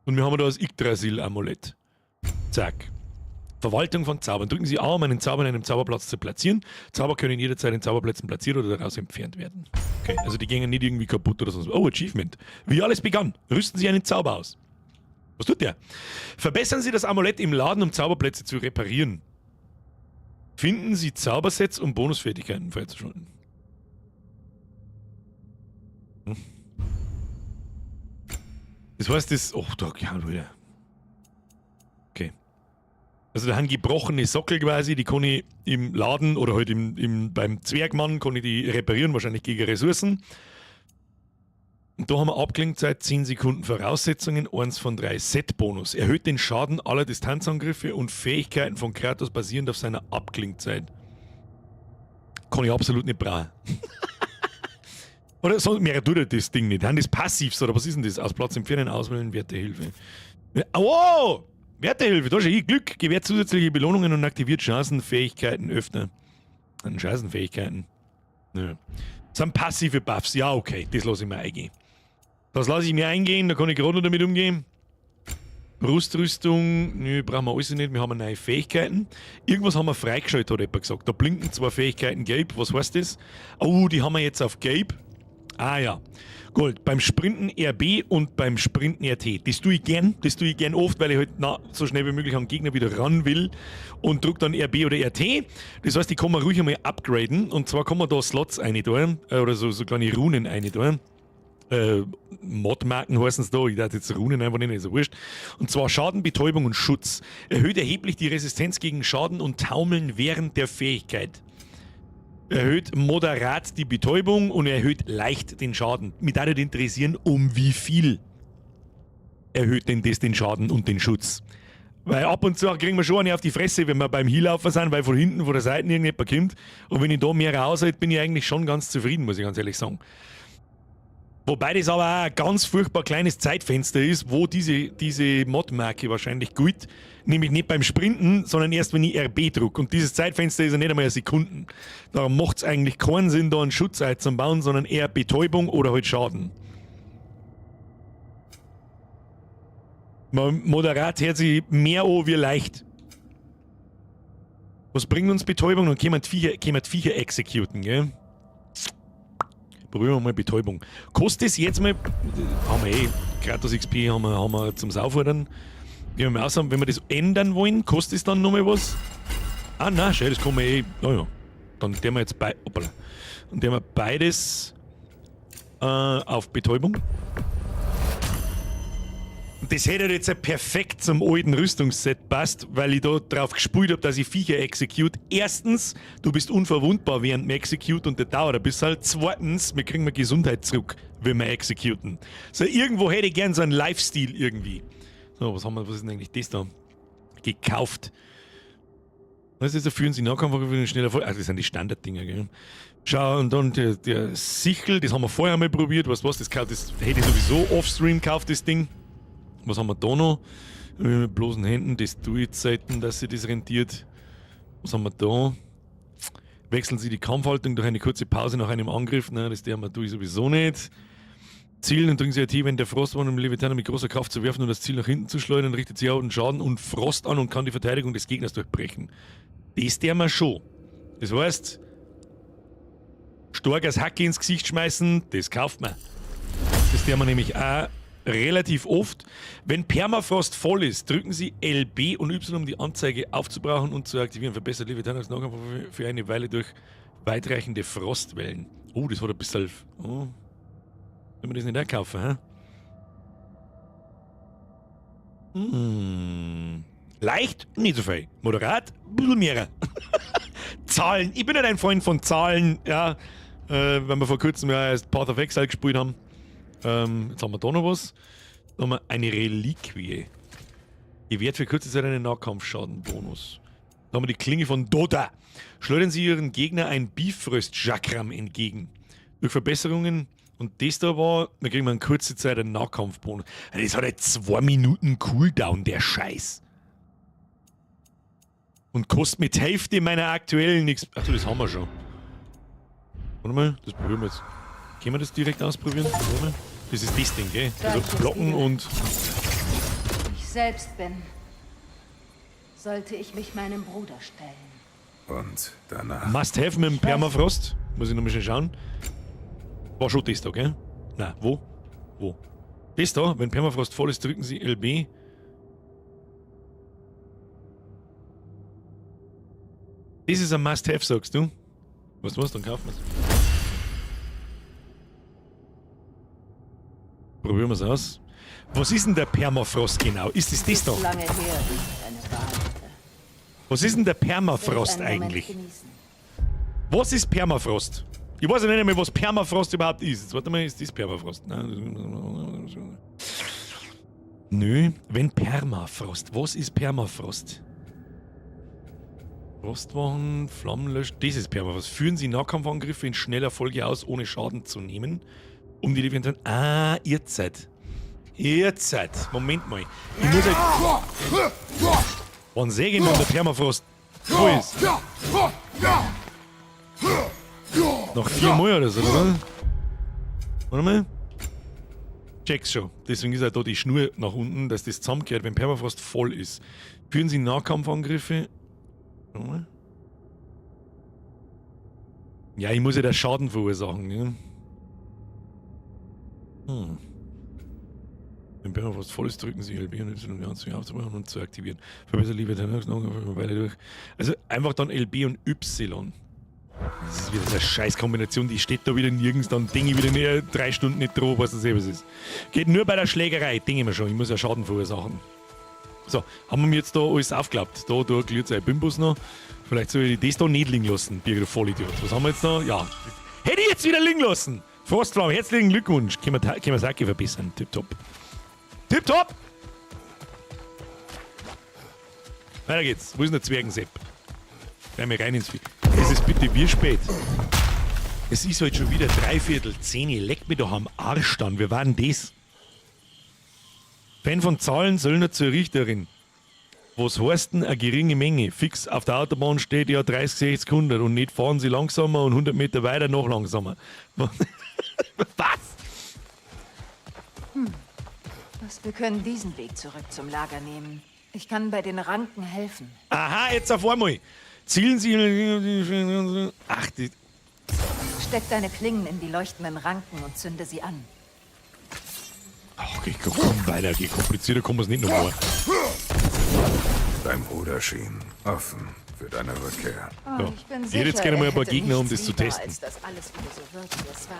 Und wir haben da das Yggdrasil-Amulett. Zack. Verwaltung von Zaubern. Drücken Sie A, um einen Zauber in einem Zauberplatz zu platzieren. Zauber können jederzeit in Zauberplätzen platziert oder daraus entfernt werden. Okay, also die gehen nicht irgendwie kaputt oder sonst was. Oh, Achievement. Wie alles begann. Rüsten Sie einen Zauber aus. Was tut der? Verbessern Sie das Amulett im Laden, um Zauberplätze zu reparieren. Finden Sie Zaubersets, um Bonusfertigkeiten freizuschalten. Das heißt, das... Oh, da, ja, wieder. Okay. Also da haben gebrochene Sockel quasi, die kann ich im Laden oder halt beim Zwergmann kann ich die reparieren, wahrscheinlich gegen Ressourcen. Und da haben wir Abklingzeit 10 Sekunden Voraussetzungen, 1 von 3 Set-Bonus. Erhöht den Schaden aller Distanzangriffe und Fähigkeiten von Kratos basierend auf seiner Abklingzeit. Kann ich absolut nicht brauchen. Oder sonst, mehr tut das Ding nicht. Haben das Passivs oder was ist denn das? Aus Platz entfernen, auswählen, Wertehilfe. Ja, wow! Wertehilfe, da ist ja eh Glück, gewährt zusätzliche Belohnungen und aktiviert Chancenfähigkeiten öfter. An Chancenfähigkeiten. Ja. Das sind passive Buffs. Ja, okay, das lasse ich mir eingehen. Das lasse ich mir eingehen, da kann ich gerade noch damit umgehen. Brustrüstung, nö, brauchen wir alles nicht, wir haben neue Fähigkeiten. Irgendwas haben wir freigeschaltet, hat jemand gesagt. Da blinken zwei Fähigkeiten gelb, was heißt das? Oh, die haben wir jetzt auf gelb. Ah ja, gut, beim Sprinten RB und beim Sprinten RT. Das tue ich gern, das tue ich gern oft, weil ich halt so schnell wie möglich am Gegner wieder ran will und drück dann RB oder RT. Das heißt, die kann man ruhig einmal upgraden und zwar kann man da Slots rein tun, oder so kleine Runen rein tun. Modmarken heißen es da, ich darf jetzt Runen einfach nicht, ist ja wurscht. Und zwar Schaden, Betäubung und Schutz. Erhöht erheblich die Resistenz gegen Schaden und Taumeln während der Fähigkeit. Erhöht moderat die Betäubung und erhöht leicht den Schaden. Mich würde interessieren, um wie viel erhöht denn das den Schaden und den Schutz? Weil ab und zu kriegen wir schon eine auf die Fresse, wenn wir beim Hinlaufen sind, weil von hinten, von der Seite irgendjemand kommt. Und wenn ich da mehr raushalte, bin ich eigentlich schon ganz zufrieden, muss ich ganz ehrlich sagen. Wobei das aber auch ein ganz furchtbar kleines Zeitfenster ist, wo diese Mod-Marke wahrscheinlich gilt. Nämlich nicht beim Sprinten, sondern erst, wenn ich RB drück. Und dieses Zeitfenster ist ja nicht einmal eine Sekunde. Darum macht's eigentlich keinen Sinn, da einen Schutz einzubauen, sondern eher Betäubung oder halt Schaden. Moderat hört sich mehr an wie leicht. Was bringt uns Betäubung? Dann können wir die Viecher, können wir die Viecher executen, gell? Probieren wir mal Betäubung. Kostet es jetzt mal, haben wir eh, Kratos XP haben wir zum Saufordern. Gehen wir mal aus, wenn wir das ändern wollen, kostet es dann nochmal was? Ah, nein, schön, das kann man eh, naja. Dann tun wir jetzt bei, hoppala. Dann tun wir beides auf Betäubung. Und das hätte jetzt perfekt zum alten Rüstungsset passt, weil ich da drauf gespielt hab, dass ich Viecher execute. Erstens, du bist unverwundbar während dem Execute und der dauert ein bisschen. Zweitens, wir kriegen mal Gesundheit zurück, wenn wir executen. So, irgendwo hätte ich gern so einen Lifestyle irgendwie. So, was haben wir, was ist denn eigentlich das da? Gekauft. Was ist, da führen Sie Nahkampf für den schneller Erfolg. Ah, das sind die Standarddinger, gell? Schau, und dann der Sichel, das haben wir vorher mal probiert. Weißt du was, das hätte ich sowieso offstream gekauft, das Ding. Was haben wir da noch? Mit bloßen Händen, das tue ich selten, dass sich das rentiert. Was haben wir da? Wechseln Sie die Kampfhaltung durch eine kurze Pause nach einem Angriff. Nein, das tue ich sowieso nicht. Zielen und drücken Sie RT, wenn der Frostwand um Leviathan mit großer Kraft zu werfen und das Ziel nach hinten zu schleudern, richtet sie auch einen Schaden und Frost an und kann die Verteidigung des Gegners durchbrechen. Das der wir schon. Das heißt, starkes Hacke ins Gesicht schmeißen, das kauft man. Das der wir nämlich auch relativ oft. Wenn Permafrost voll ist, drücken Sie LB und Y, um die Anzeige aufzubrauchen und zu aktivieren. Verbessert Leviathan als Nahkampf für eine Weile durch weitreichende Frostwellen. Oh, das hat ein bisschen... Oh. Wenn wir das nicht auch kaufen, hä? Hm. Leicht, nicht so viel. Moderat, ein bisschen mehr. Zahlen. Ich bin nicht ein Freund von Zahlen, ja. Wenn wir vor kurzem ja erst Path of Exile gespielt haben. Jetzt haben wir da noch was. Da haben wir eine Reliquie. Gewährt für kurze Zeit einen Nahkampfschadenbonus. Da haben wir die Klinge von Dota. Schleudern Sie Ihren Gegner ein Bifrost-Chakram entgegen. Durch Verbesserungen. Und das da war, da kriegen wir in kurzer Zeit einen Nahkampfbonus. Das hat halt 2 Minuten Cooldown, der Scheiß. Und kostet mit Hälfte meiner aktuellen nichts. Achso, das haben wir schon. Warte mal, das probieren wir jetzt. Können wir das direkt ausprobieren? Warte mal. Das ist das Ding, gell? Also blocken und... Ich selbst bin. Sollte ich mich meinem Bruder stellen. Und danach... Must have mit dem Permafrost. Muss ich nochmal schnell schauen. War schon das da, gell? Nein, wo? Wo? Das da, wenn Permafrost voll ist, drücken Sie LB. Das ist ein Must-Have, sagst du? Was, was? Dann kaufen wir's. Probieren wir's aus. Was ist denn der Permafrost genau? Ist das das da? Lange her, dass ich eine Wahl hatte. Was ist denn der Permafrost Will ich einen Moment eigentlich? genießen. Was ist Permafrost? Ich weiß ja nicht einmal, was Permafrost überhaupt ist. Jetzt warte mal, ist das Permafrost? Nein. Nö, wenn Permafrost. Was ist Permafrost? Frostwachen, Flammenlösch, das ist Permafrost. Führen Sie Nahkampfangriffe in schneller Folge aus, ohne Schaden zu nehmen. Um die Leviathan. Ah, ihr Zeit. Ihr Zeit. Moment mal. Ich muss halt. Wann sehe ich denn, der Permafrost wo ist? Noch 4 Mal oder so, oder? Warte mal. Check's schon. Deswegen ist auch da die Schnur nach unten, dass das zusammenkehrt, wenn Permafrost voll ist. Führen Sie Nahkampfangriffe. Warte mal. Ja, ich muss ja da Schaden verursachen, ne? Hm. Wenn Permafrost voll ist, drücken Sie LB und Y, um die Anzüge aufzumachen und zu aktivieren. Verbessert lieber den Weile durch. Also einfach dann LB und Y. Das ist wieder so eine Scheißkombination, die steht da wieder nirgends, dann denke ich wieder nicht, 3 Stunden nicht drauf, was das eben ist. Geht nur bei der Schlägerei, denke ich mir schon, ich muss ja Schaden verursachen. So, haben wir mir jetzt da alles aufgeklappt. Da glüht sein Bimbus noch. Vielleicht soll ich das da nicht liegen lassen, Birger, du Vollidiot. Was haben wir jetzt da? Ja. Hätte ich jetzt wieder liegen lassen! Frostflamme, herzlichen Glückwunsch. Können wir Sake verbessern. Tipptopp. Tipptopp! Weiter geht's. Wo ist denn der Zwergensepp? Gleich mal rein ins Vieh. Es ist bitte wie spät. Es ist heute schon wieder 9:45. Leck mich doch am Arsch dann. Wir waren das. Fan von Zahlen, Söldner zur Richterin. Was heißt denn eine geringe Menge? Fix auf der Autobahn steht ja 30, 60, 100 und nicht fahren sie langsamer und 100 Meter weiter noch langsamer. Was? Hm. Was, wir können diesen Weg zurück zum Lager nehmen. Ich kann bei den Ranken helfen. Aha, jetzt auf einmal. Zielen Sie... Ach, die... Steck deine Klingen in die leuchtenden Ranken und zünde sie an. Ach, ich komm weiter, geh komplizierter kommen wir's nicht noch mal. Dein Bruder schien offen für deine Rückkehr. Oh, So. ich bin Ich hätte jetzt sicher, gerne mal er ein paar hätte Gegner, um nichts das zu lieber, testen. Als dass alles wieder so wird, wie es war.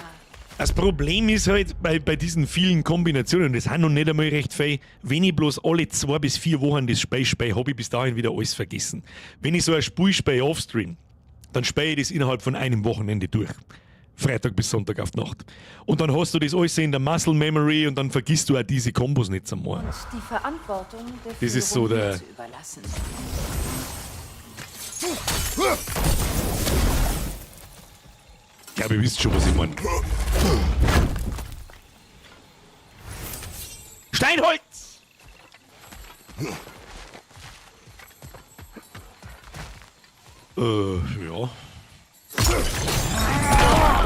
Das Problem ist halt bei diesen vielen Kombinationen, das sind noch nicht einmal recht viel, wenn ich bloß alle 2 bis 4 Wochen das Spiel spiele, hab ich bis dahin wieder alles vergessen. Wenn ich so ein Spiel spiele offstream, dann spiele ich das innerhalb von einem Wochenende durch. Freitag bis Sonntag auf die Nacht. Und dann hast du das alles in der Muscle Memory und dann vergisst du auch diese Kombos nicht zum Mal. Und die Verantwortung der Das ist so Führung der mir zu überlassen. Ich glaube, ihr wisst schon, was ich meine. Steinholz! Ja.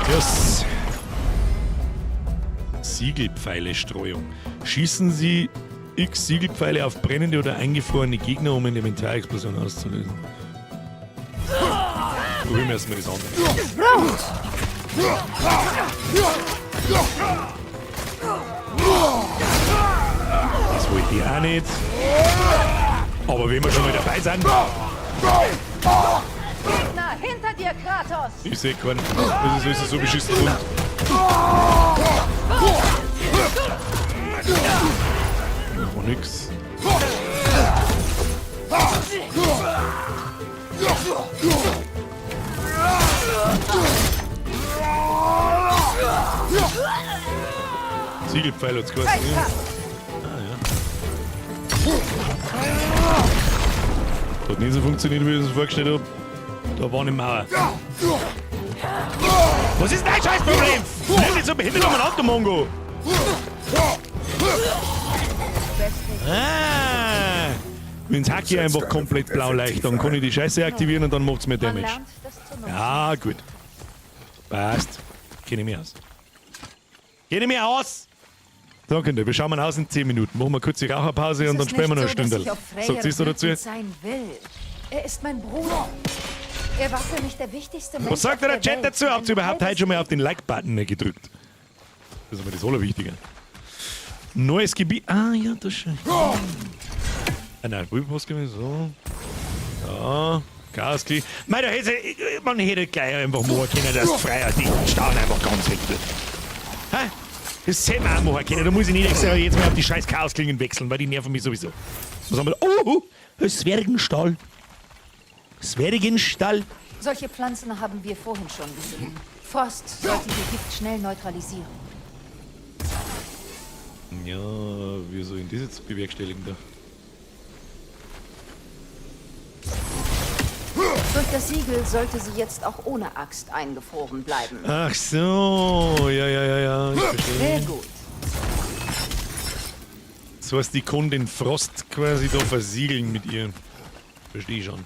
Yes. Siegelpfeile-Streuung. Schießen Sie x Siegelpfeile auf brennende oder eingefrorene Gegner, um eine Elementarexplosion auszulösen. Probieren wir erstmal das andere. Das wollte ich auch nicht. Aber wenn wir schon mal dabei sind. Gegner, hinter dir, Kratos! Ich sehe keinen. Das ist alles so beschissen rund. Oh, nix. Siegelpfeil hat's geheißen. Ja. Ah, ja. Hat nicht so funktioniert, wie ich es vorgestellt hab. Da war eine Mauer. Was ist dein Scheißproblem? Nimm nicht so behindert umeinander, Mongo! Ah! Wenn's Hacki einfach komplett blau leicht, dann kann ich die Scheiße aktivieren und dann macht's mehr Damage. Ja, gut. Passt. Kenne ich mich aus. Kenne ich mich aus! So, Kinder, wir schauen mal aus in 10 Minuten. Machen wir eine kurze Raucherpause und dann spielen wir noch eine Stunde. Sagt sie so dazu? Sein will. Er ist mein Bruder. Er war für mich der wichtigste Mensch. Was sagt der Chat dazu? Habt ihr überhaupt heute schon mal auf den Like-Button gedrückt? Das ist aber das Allerwichtige. Neues Gebiet. Ah, ja, das schon. Ah, nein, was gewesen? So. Ja. Chaos Mei, da hätte, man hätte gleich einfach machen können, dass Freier die Stauen einfach ganz weg wird. Hä? Das hätte man auch machen können. Da muss ich nicht extra jetzt mal auf die scheiß Chaosklingen wechseln, weil die nerven mich sowieso. Was haben wir da? Oh, Zwergenstall. Zwergenstall. Solche Pflanzen haben wir vorhin schon gesehen. Frost sollte ihr Gift schnell neutralisieren. Ja, wie soll ich das jetzt bewerkstelligen da? Durch das Siegel sollte sie jetzt auch ohne Axt eingefroren bleiben. Ach so, ja, ja, ja, ja, ich verstehe. Sehr gut. Das heißt, die kann den Frost quasi da versiegeln mit ihr. Verstehe ich schon.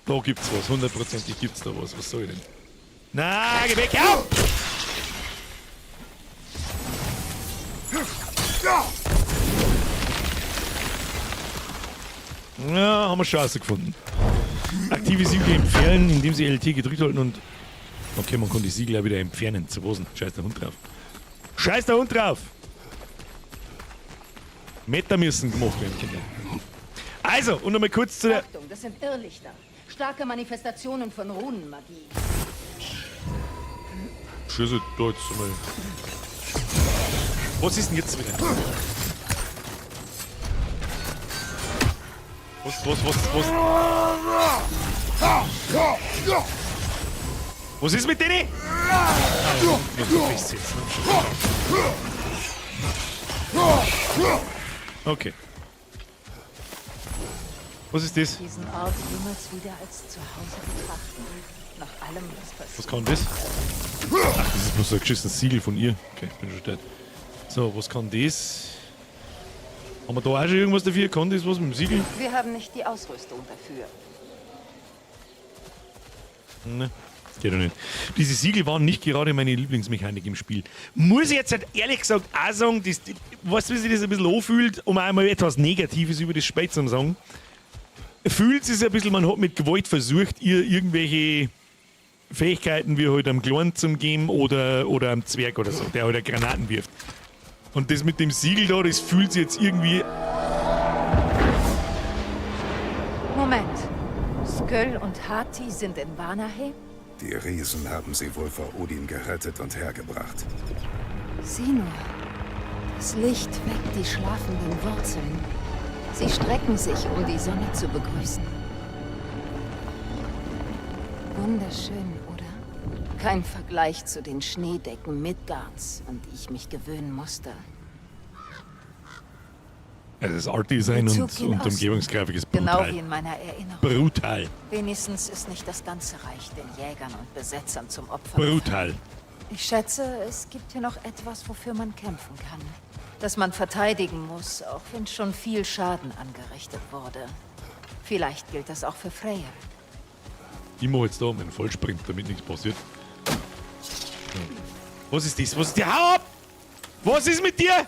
Da gibt's was, hundertprozentig gibt's da was. Was soll ich denn? Na, geh weg, auf! Ja, haben wir schon rausgefunden. Aktive Siegel entfernen, indem sie LT gedrückt halten und... Okay, man kann die Siegel auch wieder entfernen. Zu was denn? Scheiß der Hund drauf. Scheiß der Hund drauf! Meter müssen gemacht werden, Kinder. Also, und nochmal kurz zu der... Achtung, das sind Irrlichter. Starke Manifestationen von Runenmagie. Schüsse da jetzt mal. Was ist denn jetzt wieder? Was? Was ist mit denen? Okay. Was ist das? Diesen Ort jemals wieder als Zuhause betrachten? Nach allem, was passiert. Was kann das? Ach, das ist bloß so ein geschissenes Siegel von ihr. Okay, bin schon dead. So, was kann das? Haben wir da auch schon irgendwas dafür? Kann das was mit dem Siegel? Wir haben nicht die Ausrüstung dafür. Ne, geht doch nicht. Diese Siegel waren nicht gerade meine Lieblingsmechanik im Spiel. Muss ich jetzt halt ehrlich gesagt auch sagen, das, weißt du, wie sich das ein bisschen anfühlt, um einmal etwas Negatives über das Spiel zu sagen? Fühlt sich ein bisschen, man hat mit Gewalt versucht, ihr irgendwelche Fähigkeiten wie halt am Kleinen zu geben oder am Zwerg oder so, der halt Granaten wirft. Und das mit dem Siegel da, das fühlt sich jetzt irgendwie... Moment. Sköll und Hati sind in Vanaheim? Die Riesen haben sie wohl vor Odin gerettet und hergebracht. Sieh nur. Das Licht weckt die schlafenden Wurzeln. Sie strecken sich, um die Sonne zu begrüßen. Wunderschön, oder? Kein Vergleich zu den Schneedecken Midgards, an die ich mich gewöhnen musste. Also das Art Design Der und, Zug gen und Osten. Umgebungsgrafik ist Genau brutal. wie in meiner Erinnerung. Brutal. Wenigstens ist nicht das ganze Reich den Jägern und Besetzern zum Opfer. Brutal. Ich schätze, es gibt hier noch etwas, wofür man kämpfen kann. Das man verteidigen muss, auch wenn schon viel Schaden angerichtet wurde. Vielleicht gilt das auch für Freyr. Ich mache jetzt da meinen Vollsprint, damit nichts passiert. Was ist das? Was ist die? Hau ab! Was ist mit dir?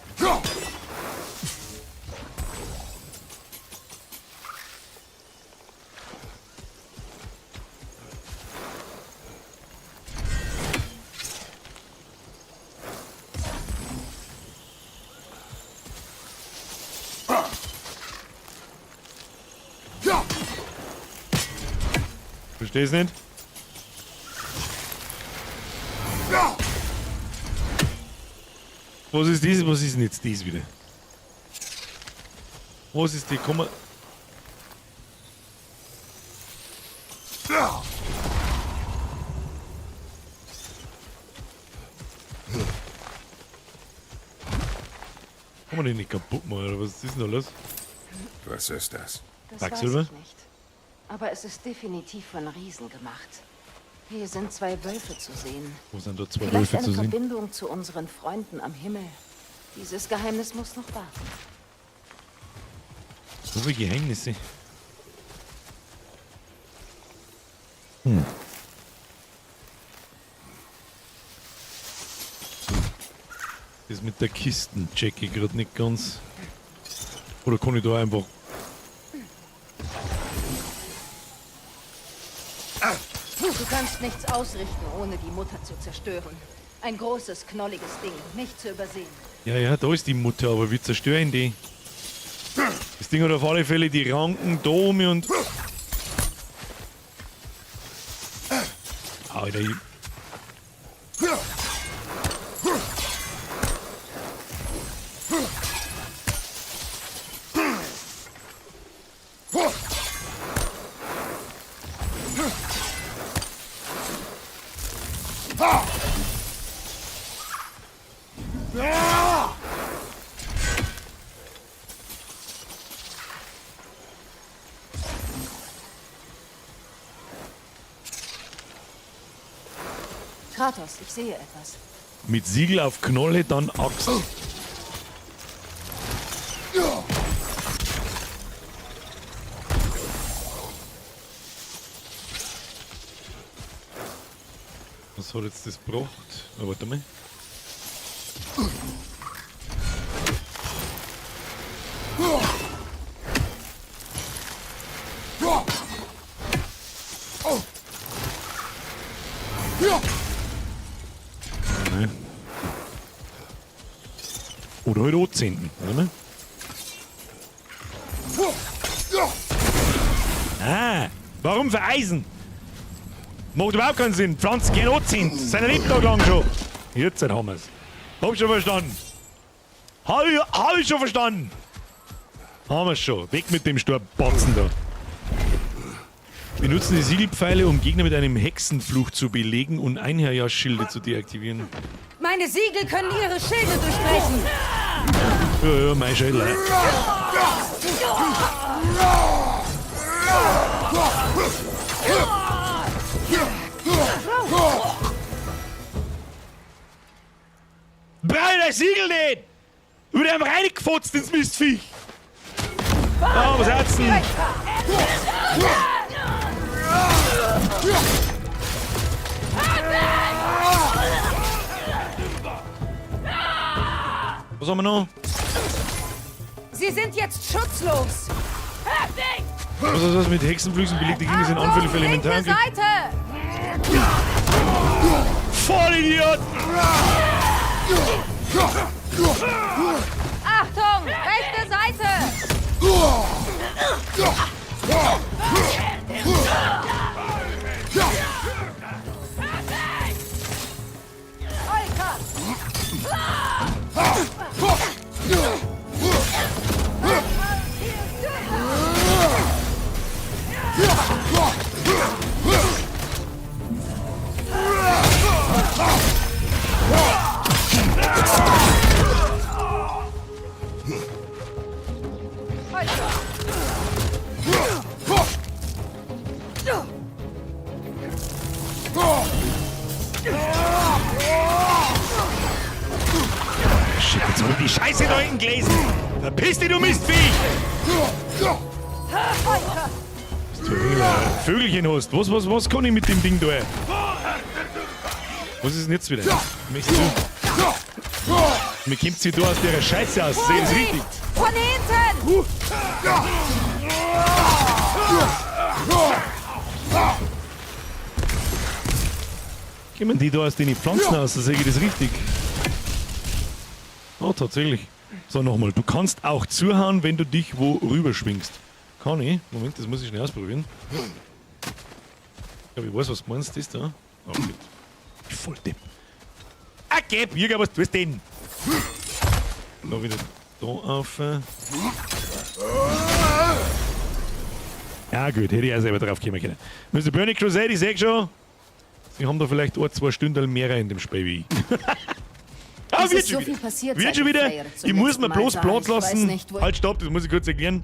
Versteh's nicht? Was ist das? Was ist denn jetzt das wieder? Was ist die? Komm mal. Kann man den nicht kaputt machen, oder was ist denn da los? Was ist das? Das weiß Quecksilber? ich nicht. Aber es ist definitiv von Riesen gemacht. Hier sind zwei Wölfe zu sehen. Wo sind da zwei Vielleicht Wölfe eine zu sehen? Verbindung zu unseren Freunden am Himmel. Dieses Geheimnis muss noch warten. So viele Geheimnisse. Hm. Das mit der Kisten check ich gerade nicht ganz. Oder kann ich da einfach. Du kannst nichts ausrichten, ohne die Mutter zu zerstören. Ein großes, knolliges Ding, nicht zu übersehen. Ja, ja, da ist die Mutter, aber wie zerstören die? Das Ding hat auf alle Fälle die Ranken da um und. Alter, ich. Kratos, ich sehe etwas. Mit Siegel auf Knolle, dann Axt. Was hat jetzt das gebracht? Oh, warte mal. Nein. Oder halt anzünden, oder? Ah, warum vereisen? Macht überhaupt keinen Sinn. Pflanzen gehen anzünden. Sein Lebtag lang schon. Jetzt haben wir's. Hab schon verstanden. Hab ich schon verstanden. Haben wir's schon. Weg mit dem Storbatzen da. Benutzen die Siegelpfeile, um Gegner mit einem Hexenfluch zu belegen und Einherjar-Schilde zu deaktivieren. Meine Siegel können ihre Schilde durchbrechen. Ja, ja, mein Schädel. Brauch das Siegel nicht! Über dem reingefotzt ins Mistviech! Ah, was hat's denn? Was haben wir noch? Sie sind jetzt schutzlos. Was ist das mit Hexenflüssen? Belegte Gegner sind anfällig für Linke Elementarangriff. Seite! Vollidiot! Achtung! Rechte Seite! Olka! Shit, jetzt hab ich die Scheiße da hinten gelesen. Verpiss dich, du Mistviech! Du Vögelchen hast. Was kann ich mit dem Ding da? Was ist denn jetzt wieder? Möchtest du? Mir kommt sie da aus der Scheiße aus. Sehe ich das richtig? Von hinten! Kommen die da aus den Pflanzen aus? Sehe ich das richtig? Oh, tatsächlich. So, nochmal. Du kannst auch zuhauen, wenn du dich wo rüberschwingst. Kann ich? Moment, das muss ich schnell ausprobieren. Ich glaube, ich weiß, was du meinst. Das da. Oh, gut. Voll Depp. Ah, geh, Jürgen, was tust du denn? Noch wieder da auf. Ja, gut, hätte ich auch selber drauf kommen können. Mr. Burning Crusade, ich seh schon, Sie haben da vielleicht 1, 2 Stunden mehr in dem Spiel wie ich. Ah, wird schon so wieder. viel passiert, Wird schon wieder. zum Ich muss mir bloß Platz lassen. nicht, Halt, stopp, das muss ich kurz erklären.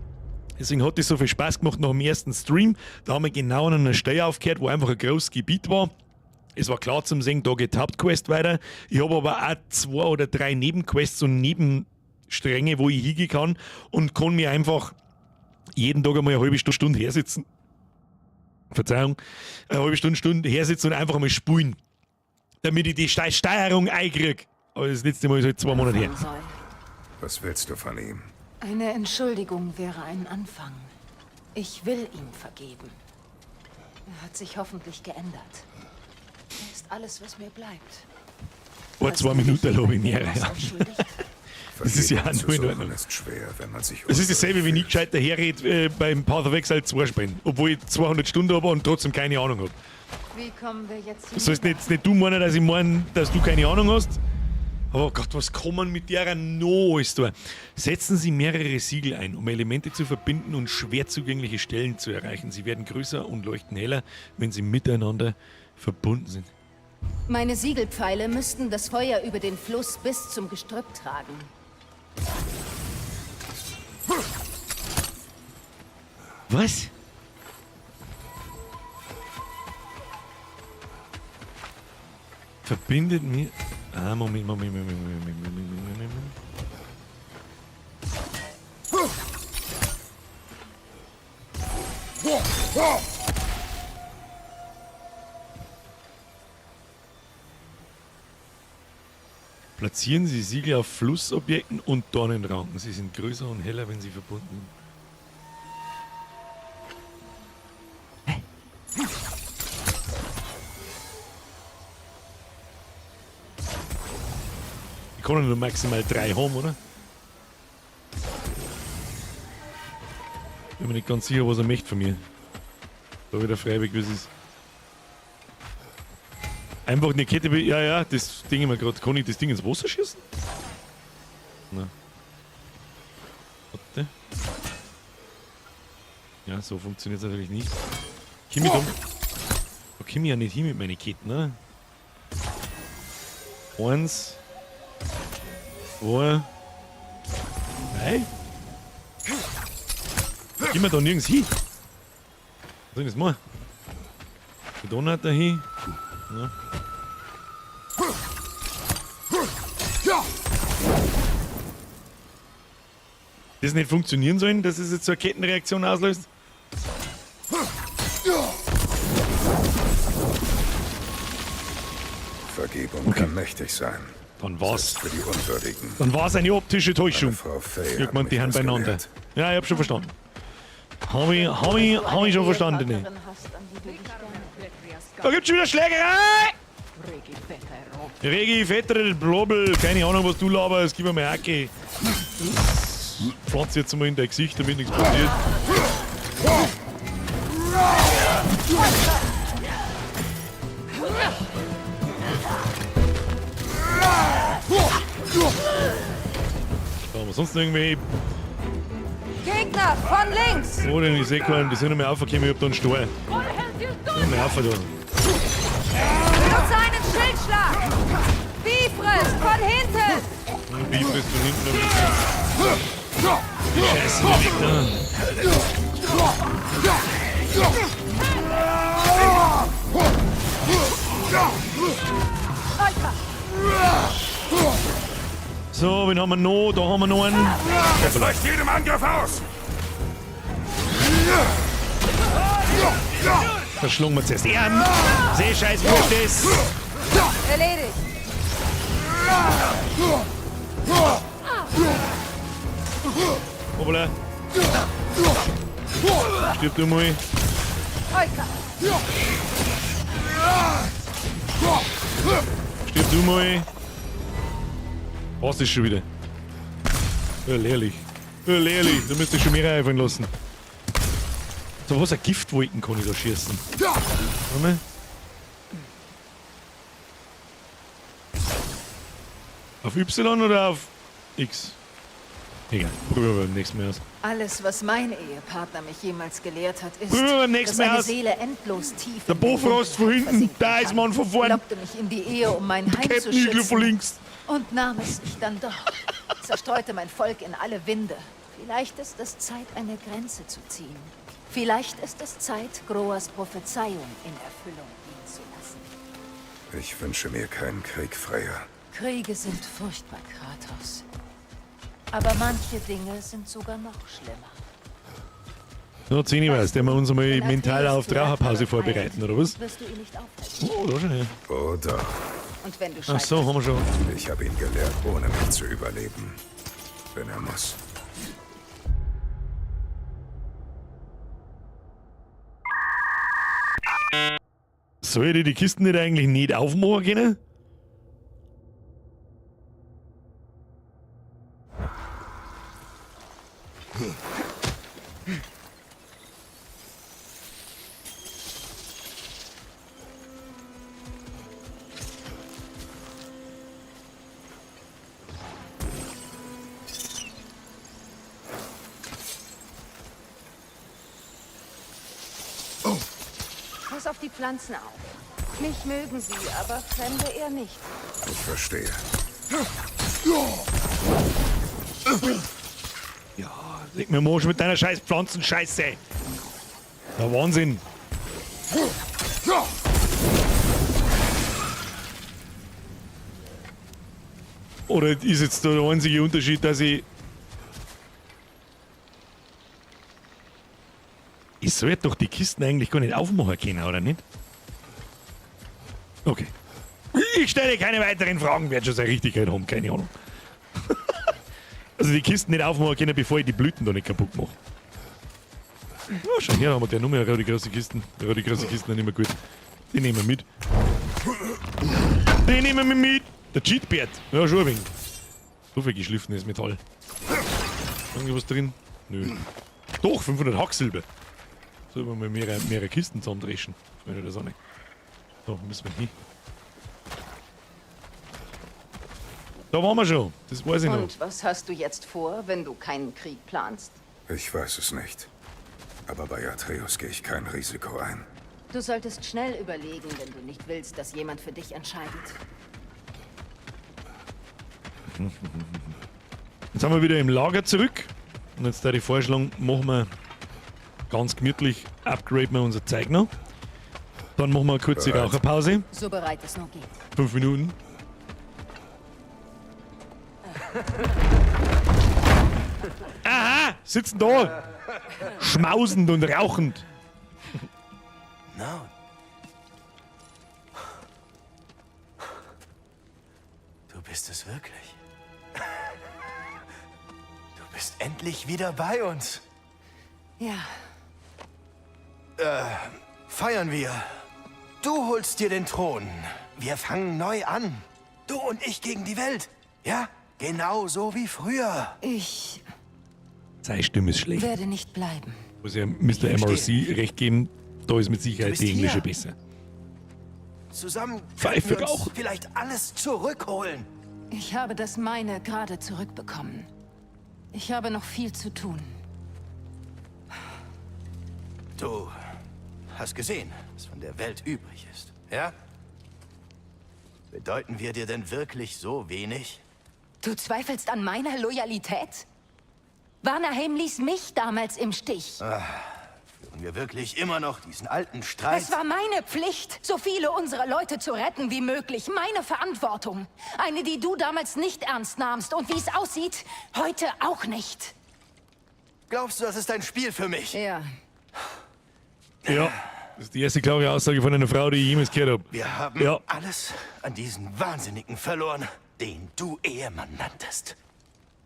Deswegen hat das so viel Spaß gemacht nach dem ersten Stream. Da haben wir genau an einer Stelle aufgehört, wo einfach ein großes Gebiet war. Es war klar zum Sehen, da geht die Hauptquest weiter. Ich habe aber auch 2 oder 3 Nebenquests und Nebenstränge, wo ich hingehen kann und kann mir einfach jeden Tag einmal eine halbe Stunde hersitzen. Verzeihung, eine halbe Stunde hersitzen und einfach einmal spulen. Damit ich die Steuerung einkrieg. Aber das letzte Mal ist halt 2 Monate her. Was willst du von ihm? Eine Entschuldigung wäre ein Anfang. Ich will ihm vergeben. Er hat sich hoffentlich geändert. Er ist alles, was mir bleibt. Vor 2 Minuten habe ich mehr. Ja. Das ist ja auch nur in Ordnung. ist schwer, wenn man sich Es ist dasselbe, wenn ich gescheit daherred beim Path of Exile 2 spielen. Obwohl ich 200 Stunden habe und trotzdem keine Ahnung habe. Wie kommen wir jetzt hier? Sollst nicht du meinen, dass ich meine, dass du keine Ahnung hast? Aber Gott, was kann man mit der noch alles tun? Setzen Sie mehrere Siegel ein, um Elemente zu verbinden und schwer zugängliche Stellen zu erreichen. Sie werden größer und leuchten heller, wenn sie miteinander verbunden sind. Meine Siegelpfeile müssten das Feuer über den Fluss bis zum Gestrüpp tragen. Was? Verbindet mir... Ah, Moment, Moment, Moment, Moment, Moment, Moment, Moment, Moment. Platzieren Sie Siegel auf Flussobjekten und Dornenranken. Sie sind größer und heller, wenn sie verbunden sind. Hä? Ich kann nur maximal 3 haben, oder? Bin mir nicht ganz sicher, was er möchte von mir. Da wieder freiwillig, wie es ist. Einfach eine Kette. Ja, ja, das Ding immer gerade. Kann ich das Ding ins Wasser schießen? Na. Warte. Ja, so funktioniert es natürlich nicht. Komm ich da, da komm ich ja nicht hin mit meinen Ketten, ne? 1, 2, 3. Gehen wir da nirgends hin. Was soll ich das machen? Die Donner da hin. Ja. Das nicht funktionieren sollen, dass es jetzt so eine Kettenreaktion auslöst? Vergebung kann mächtig sein. Dann war's. Selbst für die Unwürdigen. Dann war's eine optische Täuschung. Meine Frau Faye Ich hat gemeint, die mich haben das beieinander. gelehrt. Ja, ich hab schon verstanden. Hab ich schon verstanden. Ne? Da gibt's schon wieder Schlägerei! Regi, Vettere, Blobel, keine Ahnung, was du laberst, gib mir mal Hacke. Pflanze jetzt mal in dein Gesicht, damit nichts passiert. Da haben wir sonst noch irgendwie. Gegner von links! Wo denn? Ich seh keinen, die sind nicht mehr aufgekommen, ich hab da einen Stor. Nicht mehr auf da. Benutze einen Schildschlag! Bifrist von hinten! Bifrist von hinten. Scheiße, weg da. So, wen haben wir noch? Da haben wir noch einen. Es weicht jedem Angriff aus! Da schlagen wir zuerst ihn. Sehr scheiß wurscht ist. Erledigt. Hoppala. Stirb du mal. Stirb du mal. Was ist schon wieder? Ja, lehrlich. Ja, lehrlich. Da müsste ich schon mehr einfallen lassen. So, was? Eine Giftwolken kann ich da schießen. Warte mal. Auf Y oder auf X? Egal, probieren wir beim nächsten Mal aus. Alles, was mein Ehepartner mich jemals gelehrt hat, ist, Probieren wir beim nächsten dass Mal eine aus. Seele endlos tief Der Bofrost von hinten, da ist Mann von vorn. Lockte mich in die Ehe, um mein Heim Captain zu Iglo schützen. von links. Und nahm es sich dann doch. Zerstreute mein Volk in alle Winde. Vielleicht ist es Zeit, eine Grenze zu ziehen. Vielleicht ist es Zeit, Groas Prophezeiung in Erfüllung gehen zu lassen. Ich wünsche mir keinen Krieg, Freya. Kriege sind furchtbar, Kratos. Aber manche Dinge sind sogar noch schlimmer. So, 10 weiß, der wir uns einmal Wenn mental Atreus auf die Raucherpause vorbereiten, oder was? Wirst du ihn nicht aufhalten. Oh, da schon her. Oh doch. Und wenn du Ach so, haben wir schon. Ich habe ihn gelehrt, ohne mich zu überleben. Wenn er muss. Soll ich die Kisten nicht eigentlich nicht aufmachen können? Pass auf die Pflanzen auf. Mich mögen sie, aber Fremde eher nicht. Ich verstehe. Ja, leg mir mal schon mit deiner scheiß Pflanzenscheiße. Der Wahnsinn. Oder ist jetzt der einzige Unterschied, dass ich... Ich sollte doch die Kisten eigentlich gar nicht aufmachen können, oder nicht? Okay. Ich stelle keine weiteren Fragen, werde schon seine Richtigkeit haben, keine Ahnung. Also die Kisten nicht aufmachen können, bevor ich die Blüten da nicht kaputt mache. Ja, schau her, haben wir der Nummer, die große Kisten. Ja, die große Kisten sind immer gut. Die nehmen wir mit. Die nehmen wir mit. Der Cheatbert. Ja, schon ein wenig. So viel geschliffenes Metall. Irgendwas drin? Nö. Doch, 500 Hacksilber. Sollen wir mal mehrere Kisten zusammendreschen? Freunde der Sonne. So, müssen wir hin. Da waren wir schon. Das weiß ich noch. Und was hast du jetzt vor, wenn du keinen Krieg planst? Ich weiß es nicht. Aber bei Atreus gehe ich kein Risiko ein. Du solltest schnell überlegen, wenn du nicht willst, dass jemand für dich entscheidet. Jetzt sind wir wieder im Lager zurück. Und jetzt da die Vorschlag, machen wir ganz gemütlich, upgraden wir unser Zeug noch. Dann machen wir eine kurze Bereit. Raucherpause. So bereit es nur geht. 5 Minuten. Aha, sitzen da. Schmausend und rauchend. Na. Du bist es wirklich. Du bist endlich wieder bei uns. Ja. Feiern wir. Du holst dir den Thron. Wir fangen neu an. Du und ich gegen die Welt. Ja, genau so wie früher. Ich Seine Stimme ist schlecht. werde nicht bleiben. Muss ja Mr. MRC recht geben, da ist mit Sicherheit die englische hier. besser. Zusammen Pfeife können wir uns rauchen. vielleicht alles zurückholen. Ich habe das meine gerade zurückbekommen. Ich habe noch viel zu tun. Du hast gesehen, was von der Welt übrig ist, ja? Bedeuten wir dir denn wirklich so wenig? Du zweifelst an meiner Loyalität? Vanaheim ließ mich damals im Stich. Ach, führen wir wirklich immer noch diesen alten Streit? Es war meine Pflicht, so viele unserer Leute zu retten wie möglich. Meine Verantwortung. Eine, die du damals nicht ernst nahmst und wie es aussieht, heute auch nicht. Glaubst du, das ist ein Spiel für mich? Ja. Ja, das ist die erste klare Aussage von einer Frau, die ich jemals gehört habe. Wir haben Ja. alles an diesen Wahnsinnigen verloren, den du Ehemann nanntest.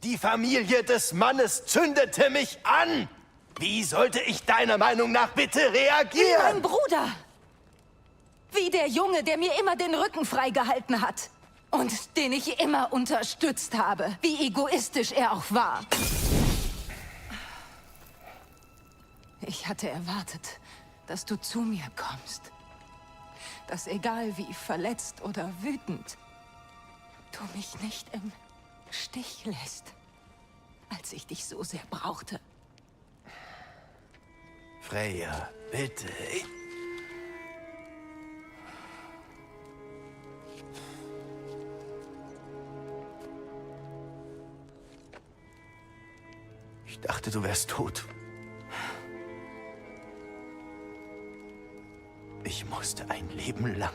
Die Familie des Mannes zündete mich an. Wie sollte ich deiner Meinung nach bitte Wie mein reagieren? Bruder. Wie der Junge, der mir immer den Rücken freigehalten hat. Und den ich immer unterstützt habe. Wie egoistisch er auch war. Ich hatte erwartet, dass du zu mir kommst. Dass egal wie verletzt oder wütend, du mich nicht im Stich lässt, als ich dich so sehr brauchte. Freya, bitte. Ich dachte, du wärst tot. Ich musste ein Leben lang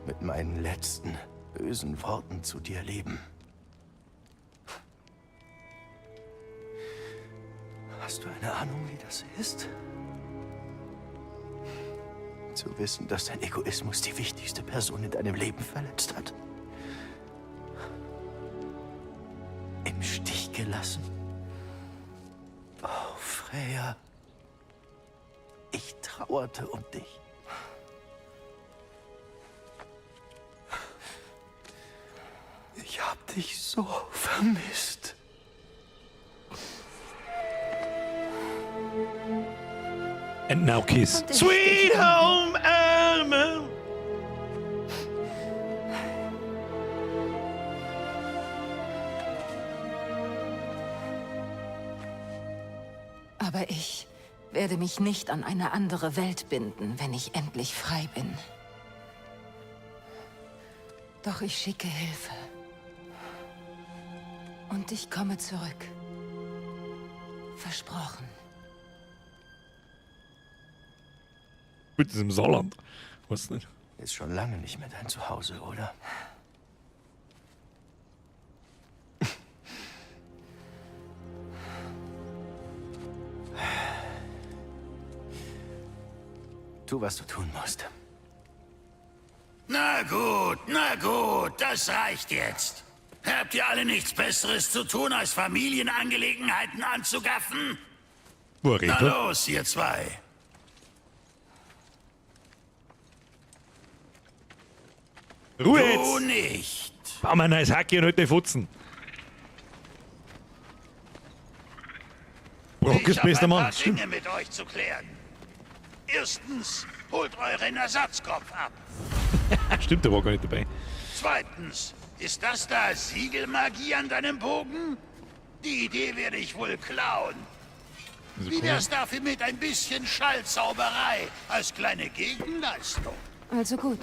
mit meinen letzten bösen Worten zu dir leben. Hast du eine Ahnung, wie das ist? Zu wissen, dass dein Egoismus die wichtigste Person in deinem Leben verletzt hat. Im Stich gelassen. Oh, Freya. Ich trauerte um dich. Ich hab dich so vermisst. And now kiss. Sweet Home Alabama. Aber ich werde mich nicht an eine andere Welt binden, wenn ich endlich frei bin. Doch ich schicke Hilfe. Und ich komme zurück. Versprochen. Gut, das ist im Saarland. Weiß nicht. Ist schon lange nicht mehr dein Zuhause, oder? Tu, was du tun musst. Na gut, das reicht jetzt. Habt ihr alle nichts Besseres zu tun, als Familienangelegenheiten anzugaffen? Wo Na los, ihr zwei. Ruhe Du jetzt! nicht. Bau mir ein neues Hacke und halt die Fotzen. Brock Ich ist hab bester ein Mann. paar Dinge mit euch zu klären. Erstens, holt euren Ersatzkopf ab. Stimmt, der war gar nicht dabei. Zweitens, ist das da Siegelmagie an deinem Bogen? Die Idee werde ich wohl klauen. Wieso Wie kann wär's dafür mit ein bisschen Schallzauberei als kleine Gegenleistung? Also gut.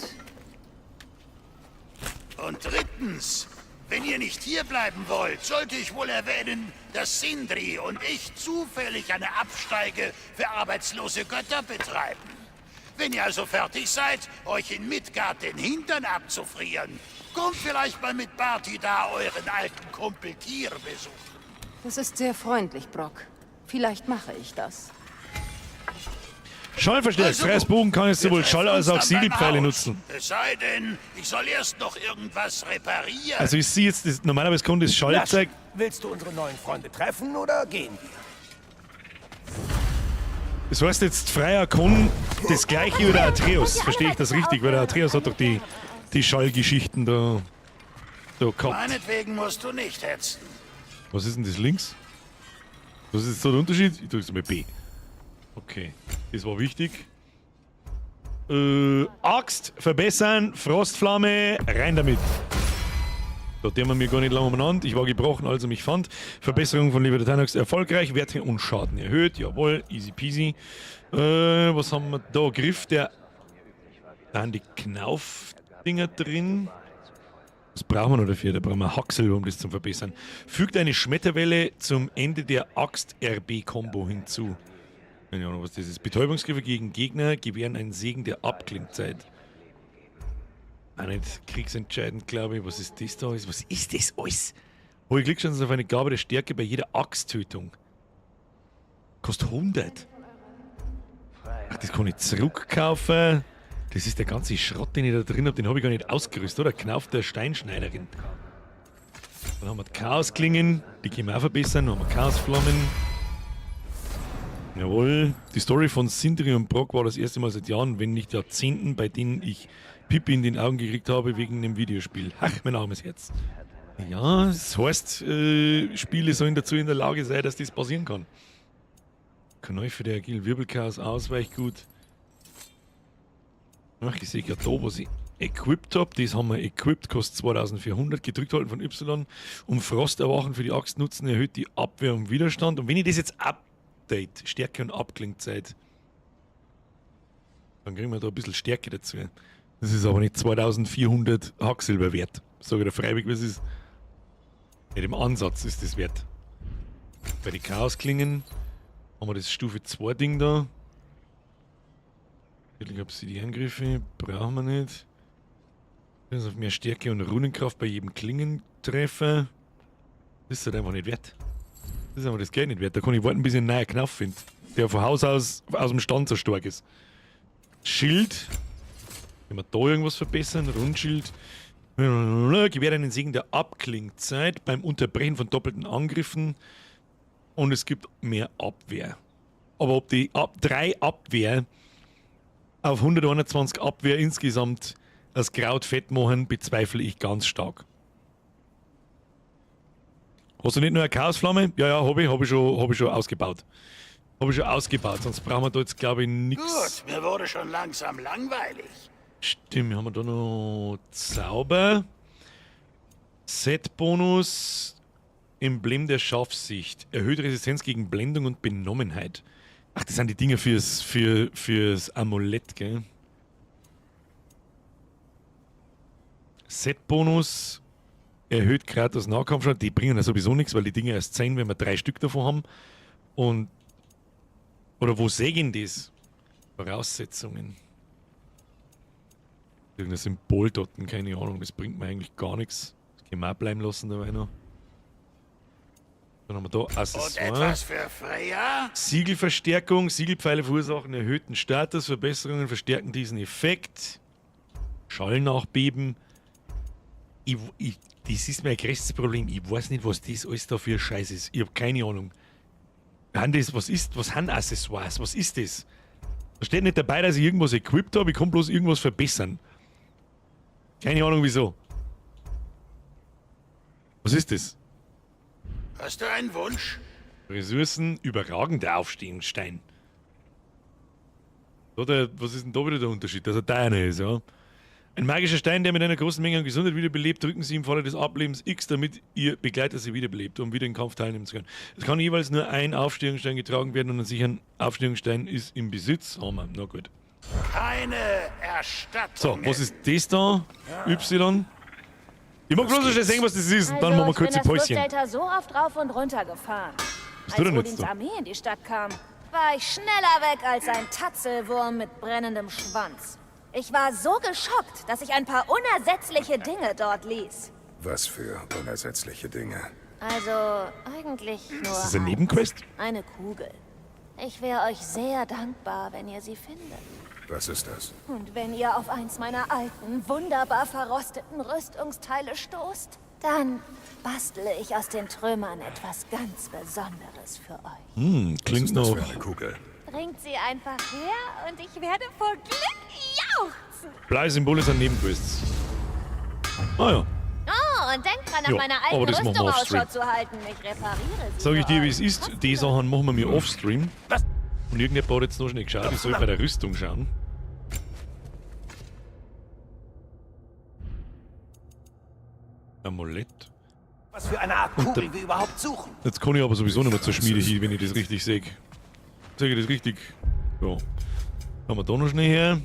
Und drittens, wenn ihr nicht hierbleiben wollt, sollte ich wohl erwähnen, dass Sindri und ich zufällig eine Absteige für arbeitslose Götter betreiben. Wenn ihr also fertig seid, euch in Midgard den Hintern abzufrieren, kommt vielleicht mal mit Barty da euren alten Kumpel Tyr besuchen. Das ist sehr freundlich, Brock. Vielleicht mache ich das. Schallverstärkt. Also Freies gut. Bogen kann jetzt Wir sowohl treffen Schall als uns auch dann beim Siegelpfeile Haus. nutzen. Es sei denn, ich soll erst noch irgendwas reparieren. Also ich sehe jetzt, das, normalerweise kommt das Schallzeug. Willst du unsere neuen Freunde treffen oder gehen wir? Das heißt jetzt, Freier kann das gleiche wie der Atreus. Verstehe ich das richtig? Weil der Atreus hat doch die Schallgeschichten da gehabt. Meinetwegen musst du nicht hetzen. Was ist denn das links? Was ist da der Unterschied? Ich drücke mal B. Okay, das war wichtig. Axt verbessern, Frostflamme, rein damit. Da tun wir mir gar nicht lange umeinander. Ich war gebrochen, als er mich fand. Verbesserung von Libertanax erfolgreich. Werte und Schaden erhöht. Jawohl, easy peasy. Was haben wir da? Griff, der... Da sind die Knauf-Dinger drin. Was brauchen wir noch dafür? Da brauchen wir Hacksilber, um das zu verbessern. Fügt eine Schmetterwelle zum Ende der Axt-RB-Kombo hinzu. Keine Ahnung, was das ist. Betäubungsgriffe gegen Gegner gewähren einen Segen der Abklingzeit. Auch nicht kriegsentscheidend, glaube ich. Was ist das da alles? Was ist das alles? Hohe Glückschancen auf eine Gabe der Stärke bei jeder Axttötung. Kostet 100. Ach, das kann ich zurückkaufen. Das ist der ganze Schrott, den ich da drin habe. Den habe ich gar nicht ausgerüstet, oder? Knauf der Steinschneiderin. Dann haben wir die Chaosklingen. Die können wir auch verbessern. Dann haben wir Chaosflammen. Jawohl. Die Story von Sindri und Brock war das erste Mal seit Jahren, wenn nicht Jahrzehnten, bei denen ich Pipi in den Augen gekriegt habe wegen einem Videospiel. Ach, mein armes Herz. Ja, das heißt, Spiele sollen dazu in der Lage sein, dass das passieren kann. Knäufe der Agil, Wirbelchaos, Ausweichgut. Ach, ich sehe gerade da, was ich equipped hab. Das haben wir equipped, kostet 2400. Gedrückt halten von Y. Um Frosterwachen für die Axt nutzen, erhöht die Abwehr und Widerstand. Und wenn ich das jetzt update, Stärke und Abklingzeit, dann kriegen wir da ein bisschen Stärke dazu. Das ist aber nicht 2400 Hacksilber wert. Sag ich dir freiwillig, was ist. Nicht im Ansatz ist das wert. Bei den Chaosklingen haben wir das Stufe 2 Ding da. Ich glaube, die Angriffe brauchen wir nicht. Das ist auf mehr Stärke und Runenkraft bei jedem Klingentreffer. Das ist halt einfach nicht wert. Das ist einfach das Geld nicht wert. Da kann ich warten, bis ich einen neuen Knauf finde, der von Haus aus aus dem Stand so stark ist. Schild. Können wir da irgendwas verbessern? Rundschild. Gewährt einen Segen der Abklingzeit beim Unterbrechen von doppelten Angriffen. Und es gibt mehr Abwehr. Aber ob die 3 Abwehr auf 121 Abwehr insgesamt das Kraut fett machen, bezweifle ich ganz stark. Hast du nicht nur eine Chaosflamme? Ja, ja, hab ich schon ausgebaut. Hab ich schon ausgebaut, sonst brauchen wir da jetzt, glaube ich, nix. Gut, mir wurde schon langsam langweilig. Stimmt, haben wir da noch Zauber. Set-Bonus. Emblem der Scharfsicht. Erhöht Resistenz gegen Blendung und Benommenheit. Ach, das sind die Dinger fürs Amulett, gell? Set-Bonus. Erhöht Kratos Nahkampfschaden. Die bringen ja sowieso nichts, weil die Dinger erst 10, wenn wir 3 Stück davon haben. Und. Oder wo sägen das? Voraussetzungen. Irgendein Symbol dort, keine Ahnung, das bringt mir eigentlich gar nichts. Das können wir auch bleiben lassen dabei noch. Dann haben wir da Accessoire. Und etwas für Freya? Siegelverstärkung, Siegelpfeile verursachen erhöhten Status, Verbesserungen verstärken diesen Effekt. Schallnachbeben. Das ist mein größtes Problem. Ich weiß nicht, was das alles da für Scheiß ist. Ich hab keine Ahnung. Das, was ist, was sind Accessoires? Was ist das? Da steht nicht dabei, dass ich irgendwas equipped habe. Ich kann bloß irgendwas verbessern. Keine Ahnung wieso. Was ist das? Hast du einen Wunsch? Ressourcen, überragender Aufstehungsstein. Oder was ist denn da wieder der Unterschied? Dass er deiner ist, ja. Ein magischer Stein, der mit einer großen Menge an Gesundheit wiederbelebt, drücken Sie im Falle des Ablebens X, damit Ihr Begleiter sie wiederbelebt, um wieder im Kampf teilnehmen zu können. Es kann jeweils nur ein Aufstehungsstein getragen werden und ein sicherer Aufstehungsstein ist im Besitz. Haben wir. Na gut. Keine Erstattung. So, was ist das da? Y. Ich mag bloß schon sehen, was das ist. Und dann machen wir kurze Päuschen. Ich bin das so oft rauf und runter gefahren. Was tut Als denn Odins jetzt da? Armee in die Stadt kam, war ich schneller weg als ein Tatzelwurm mit brennendem Schwanz. Ich war so geschockt, dass ich ein paar unersetzliche Dinge dort ließ. Was für unersetzliche Dinge? Also, eigentlich nur Ist das eine Nebenquest? Eine Kugel. Ich wäre euch sehr dankbar, wenn ihr sie findet. Was ist das? Und wenn ihr auf eins meiner alten, wunderbar verrosteten Rüstungsteile stoßt, dann bastle ich aus den Trümmern etwas ganz Besonderes für euch. Hm, klingt Was ist das noch. für eine Kugel? Bringt sie einfach her und ich werde vor Glück jauchzen. Blaue Symbole sind Nebenquests. Ah ja. Oh, und denkt dran, nach Ja, meiner aber alten das machen Rüstung wir offstream. Ausschau zu halten. Ich repariere sie. Sag ich für dir, wie euch. es ist. Die Sachen machen wir mir offstream. Was? Und irgendjemand hat jetzt noch schnell geschaut. Ich soll bei der Rüstung schauen. Amulett. Was für eine Art Kugel wir überhaupt suchen. Jetzt kann ich aber sowieso nicht mehr zur Schmiede hin, wenn ich das richtig sehe. Sehe ich das richtig? Ja. Haben wir da noch schnell her?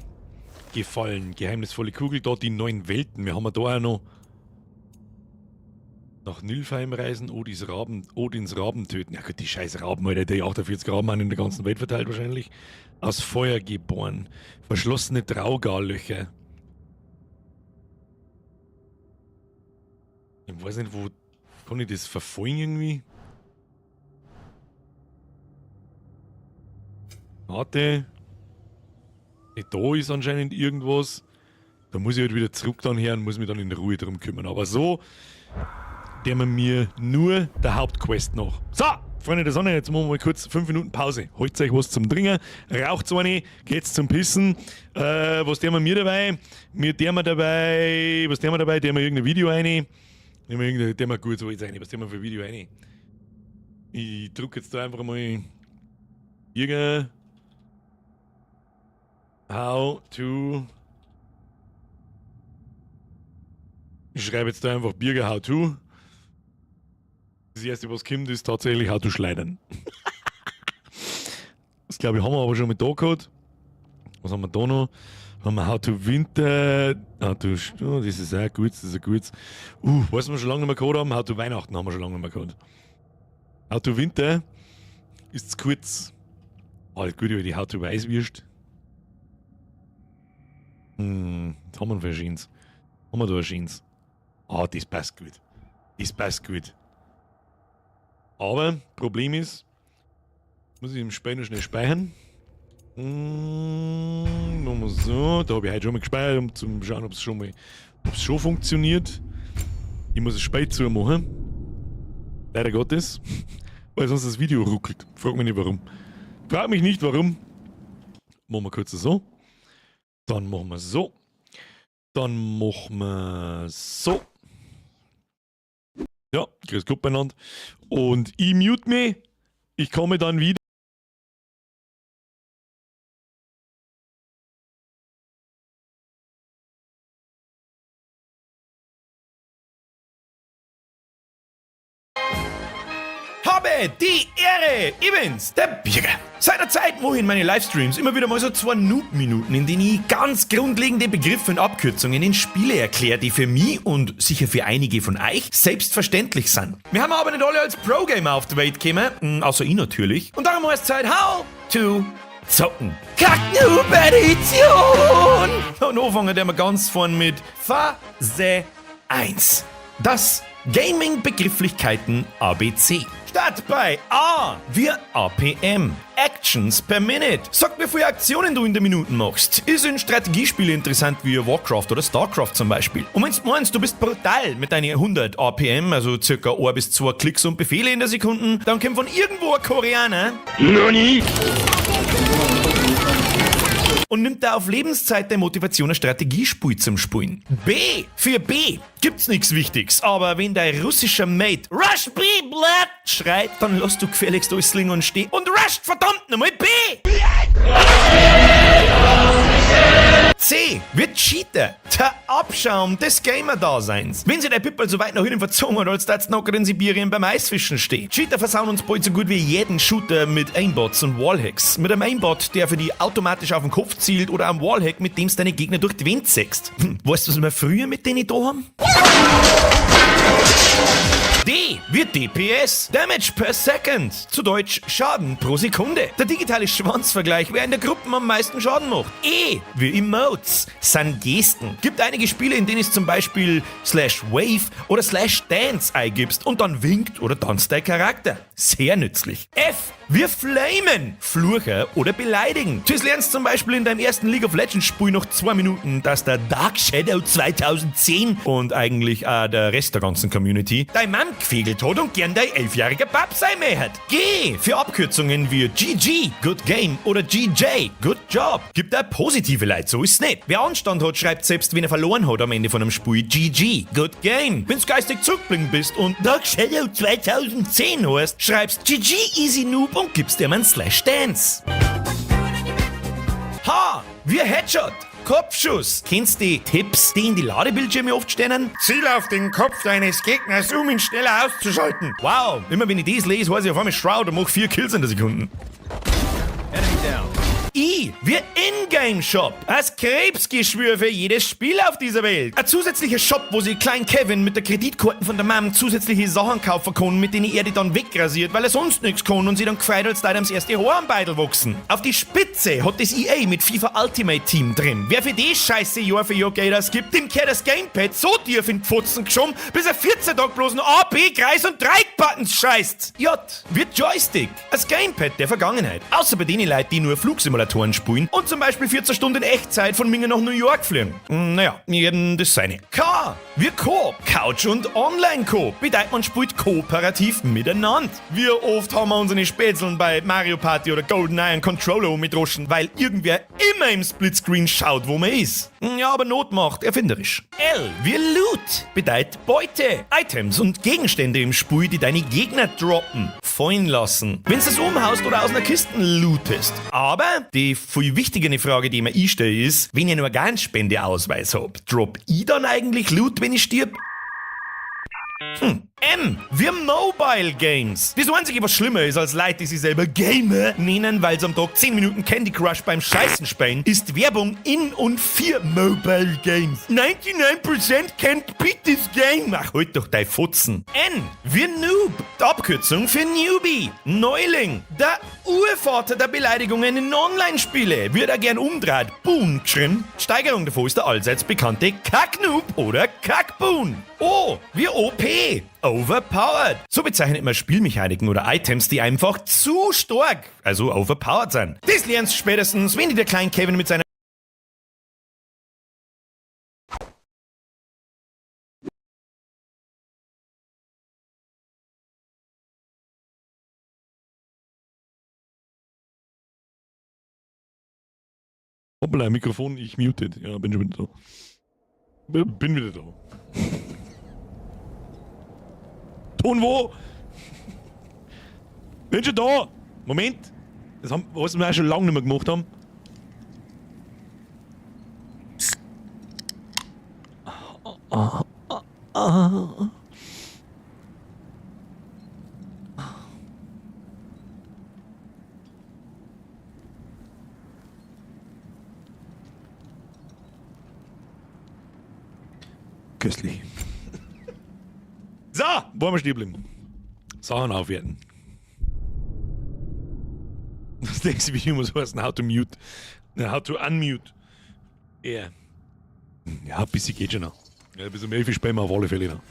Gefallen. Geheimnisvolle Kugel. Da die neuen Welten. Wir haben da auch noch. Nach Nilfheim reisen, Odins Raben, Odins Raben töten. Ja gut, die scheiß Raben, Alter, die 48 Raben haben in der ganzen Welt verteilt wahrscheinlich. Aus Feuer geboren. Verschlossene Draugarlöcher. Ich weiß nicht, wo. Kann ich das verfolgen irgendwie? Warte. Da ist anscheinend irgendwas. Da muss ich halt wieder zurück dann her und muss mich dann in Ruhe drum kümmern. Aber so, der man mir nur der Hauptquest noch. So, Freunde der Sonne, jetzt machen wir mal kurz 5 Minuten Pause. Holt euch was zum Trinken, raucht eine, geht's zum Pissen. Was der mir dabei? Mir der wir dabei, was der wir dabei? Der wir irgendein Video rein. Nehmen wir irgendein, der wir gut so jetzt rein. Was der wir für ein Video rein? Ich drück jetzt da einfach mal irgendein How to. Ich schreibe jetzt da einfach Birger How to. Das erste, was kommt, ist tatsächlich How to schleudern. Das glaube ich haben wir aber schon mit da gehabt. Was haben wir da noch? Haben wir How to Winter, How to, oh, das ist auch gut, das ist ein gutes. Was wir schon lange nicht mehr gehabt haben, How to Weihnachten haben wir schon lange nicht mehr gehabt. How to Winter ist zu kurz. Oh, gut, über die How to Weißwürst. Was haben wir für ein schönes? Haben wir da ein schönes? Ah, das passt gut. Das passt gut. Aber, Problem ist, muss ich im Spiel noch schnell speichern. Machen wir so. Da habe ich heute schon mal gespeichert, um zu schauen, ob's schon mal, ob's schon funktioniert. Ich muss das Spiel zumachen. Leider Gottes. Weil sonst das Video ruckelt. Frag mich nicht warum. Frag mich nicht warum. Machen wir kurz so. Dann machen wir so. Dann machen wir so. Ja, grüß Gott beieinander. Und ich mute mich. Ich komme dann wieder. Habe die Ehre! Ich bin's, der Birger. Seit der Zeit, wo ich in meine Livestreams immer wieder mal so 2 Noob-Minuten, in denen ich ganz grundlegende Begriffe und Abkürzungen in Spiele erkläre, die für mich und sicher für einige von euch selbstverständlich sind. Wir haben aber nicht alle als Pro-Gamer auf die Welt gekommen, außer ich natürlich. Und darum heißt es halt How to Zocken. Kack-Noob-Edition! Und anfangen wir ganz vorn mit Phase 1. Das Gaming-Begrifflichkeiten ABC. Start bei A wie APM. Actions per Minute. Sag mir, wie viele Aktionen du in der Minute machst. Ist in Strategiespielen interessant wie Warcraft oder Starcraft zum Beispiel. Und wenn du meinst, du bist brutal mit deinen 100 APM, also circa 1 bis 2 Klicks und Befehle in der Sekunde, dann kommt von irgendwo ein Koreaner. Nani? Und nimmt da auf Lebenszeit der Motivation ein Strategiespiel zum Spielen. B. Für B gibt's nix Wichtiges, aber wenn dein russischer Mate Rush B, Blood schreit, dann lass du gefälligst alles liegen und stehen und rusht verdammt nochmal B! C wird Cheater, der Abschaum des Gamer-Daseins. Wenn sich der Pippel so weit nach hinten verzogen hat, als dass noch in Sibirien beim Eisfischen steht. Cheater versauen uns bald so gut wie jeden Shooter mit Aimbots und Wallhacks. Mit einem Aimbot, der für die automatisch auf den Kopf zielt, oder einem Wallhack, mit dem du deine Gegner durch die Wand sägst. Weißt du, was wir früher mit denen da haben? D wird DPS, Damage per Second, zu Deutsch Schaden pro Sekunde. Der digitale Schwanzvergleich, wer in der Gruppe am meisten Schaden macht. E wie Emotes, sind Gesten. Gibt einige Spiele, in denen es zum Beispiel Slash Wave oder Slash Dance eingibst und dann winkt oder tanzt dein Charakter. Sehr nützlich. F wir flamen, fluchen oder beleidigen. Du lernst zum Beispiel in deinem ersten League of Legends Spiel noch 2 Minuten, dass der Dark Shadow 2010 und eigentlich auch der Rest der ganzen Community dein Mann gefegelt hat und gern dein 11-jähriger Bab sein möchte. G für Abkürzungen wie GG, Good Game oder GJ, Good Job. Gibt auch positive Leute, so ist's nicht. Wer Anstand hat, schreibt selbst, wenn er verloren hat am Ende von einem Spiel GG, Good Game. Wenn's geistig zurückgeblieben bist und Dark Shadow 2010 heißt, schreibst GG Easy Noob und gibst ihm einen Slash Dance. H wie Headshot. Kopfschuss. Kennst du die Tipps, die in die Ladebildschirme oft stehen? Ziel auf den Kopf deines Gegners, um ihn schneller auszuschalten. Wow, immer wenn ich das lese, weiß ich auf einmal Shroud und mach 4 Kills in der Sekunde. I wie Ingame Shop. Als Krebsgeschwür für jedes Spiel auf dieser Welt. Ein zusätzlicher Shop, wo sich Klein Kevin mit der Kreditkarte von der Mom zusätzliche Sachen kaufen kann, mit denen er die dann wegrasiert, weil er sonst nichts kann und sie dann gefreut, als da das erste Haar am Beidel wachsen. Auf die Spitze hat das EA mit FIFA Ultimate Team drin. Wer für die Scheiße Jahr für Jahr Geld ausgibt, dem kehrt das Gamepad so tief in die Pfotzen geschoben, bis er 14 Tage bloß noch A, B, Kreis und Dreieck-Buttons scheißt. J wird Joystick. Das Gamepad der Vergangenheit. Außer bei den Leuten, die nur Flugsimulatoren spielen und zum Beispiel 14 Stunden in Echtzeit von Minge nach New York fliegen. Naja, jedem das seine. K wie Coop, Couch und Online-Coop. Bedeutet, man spielt kooperativ miteinander. Wie oft haben wir unsere Spätzeln bei Mario Party oder GoldenEye einen Controller umgedroschen, weil irgendwer immer im Splitscreen schaut, wo man ist. Ja, aber Not macht erfinderisch. L wie Loot bedeutet Beute, Items und Gegenstände im Spiel, die deine Gegner droppen, fallen lassen. Wenn's das umhaust oder aus einer Kiste lootest. Aber die viel wichtigere Frage, die ich mir einstelle, ist, wenn ich nur Organspendeausweis hab, drop ich dann eigentlich Loot, wenn ich stirb? M wie Mobile Games. Das Einzige, was schlimmer ist als Leute, die sich selber Gamer nennen, weil sie am Tag 10 Minuten Candy Crush beim Scheißen spielen, ist Werbung in und für Mobile Games. 99% can't beat this game. Ach, halt doch dein Fotzen. N wie Noob. Die Abkürzung für Newbie. Neuling. Der Urvater der Beleidigungen in Online-Spiele. Wird er gern umdreht. Boon geschrieben. Steigerung davon ist der allseits bekannte Kacknoob oder Kackboon. O wie OP. Overpowered. So bezeichnet man Spielmechaniken oder Items, die einfach zu stark, also overpowered sind. Das lernst du spätestens, wenn dir der kleine Kevin mit seiner Hoppla, Mikrofon, ich muted. Ja, bin schon wieder da. Bin wieder da. Ton wo? Bin schon da! Moment! Das haben, was wir auch schon lange nicht mehr gemacht haben. Köstlich. So, wollen wir stehen bleiben. Sachen aufwerten. Das nächste Video muss heißen, how to mute. How to unmute. Yeah. Ja, ein bisschen geht schon noch. Ja, bis um 11 Uhr spielen wir auf alle Fälle noch.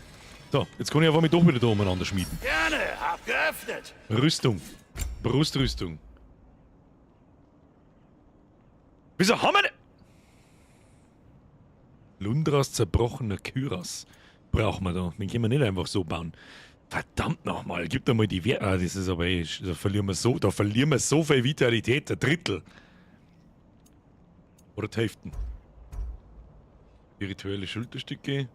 So, jetzt kann ich einfach mich doch wieder da umeinander schmieden. Gerne, hab geöffnet. Rüstung. Brustrüstung. Wieso haben wir denn... Lundras zerbrochener Kyras brauchen wir da. Den können wir nicht einfach so bauen. Verdammt nochmal, gib da mal die Werte. Ah, das ist aber eh, da verlieren wir so, da verlieren wir so viel Vitalität, ein Drittel. Oder die Hälfte. Spirituelle Schulterstücke.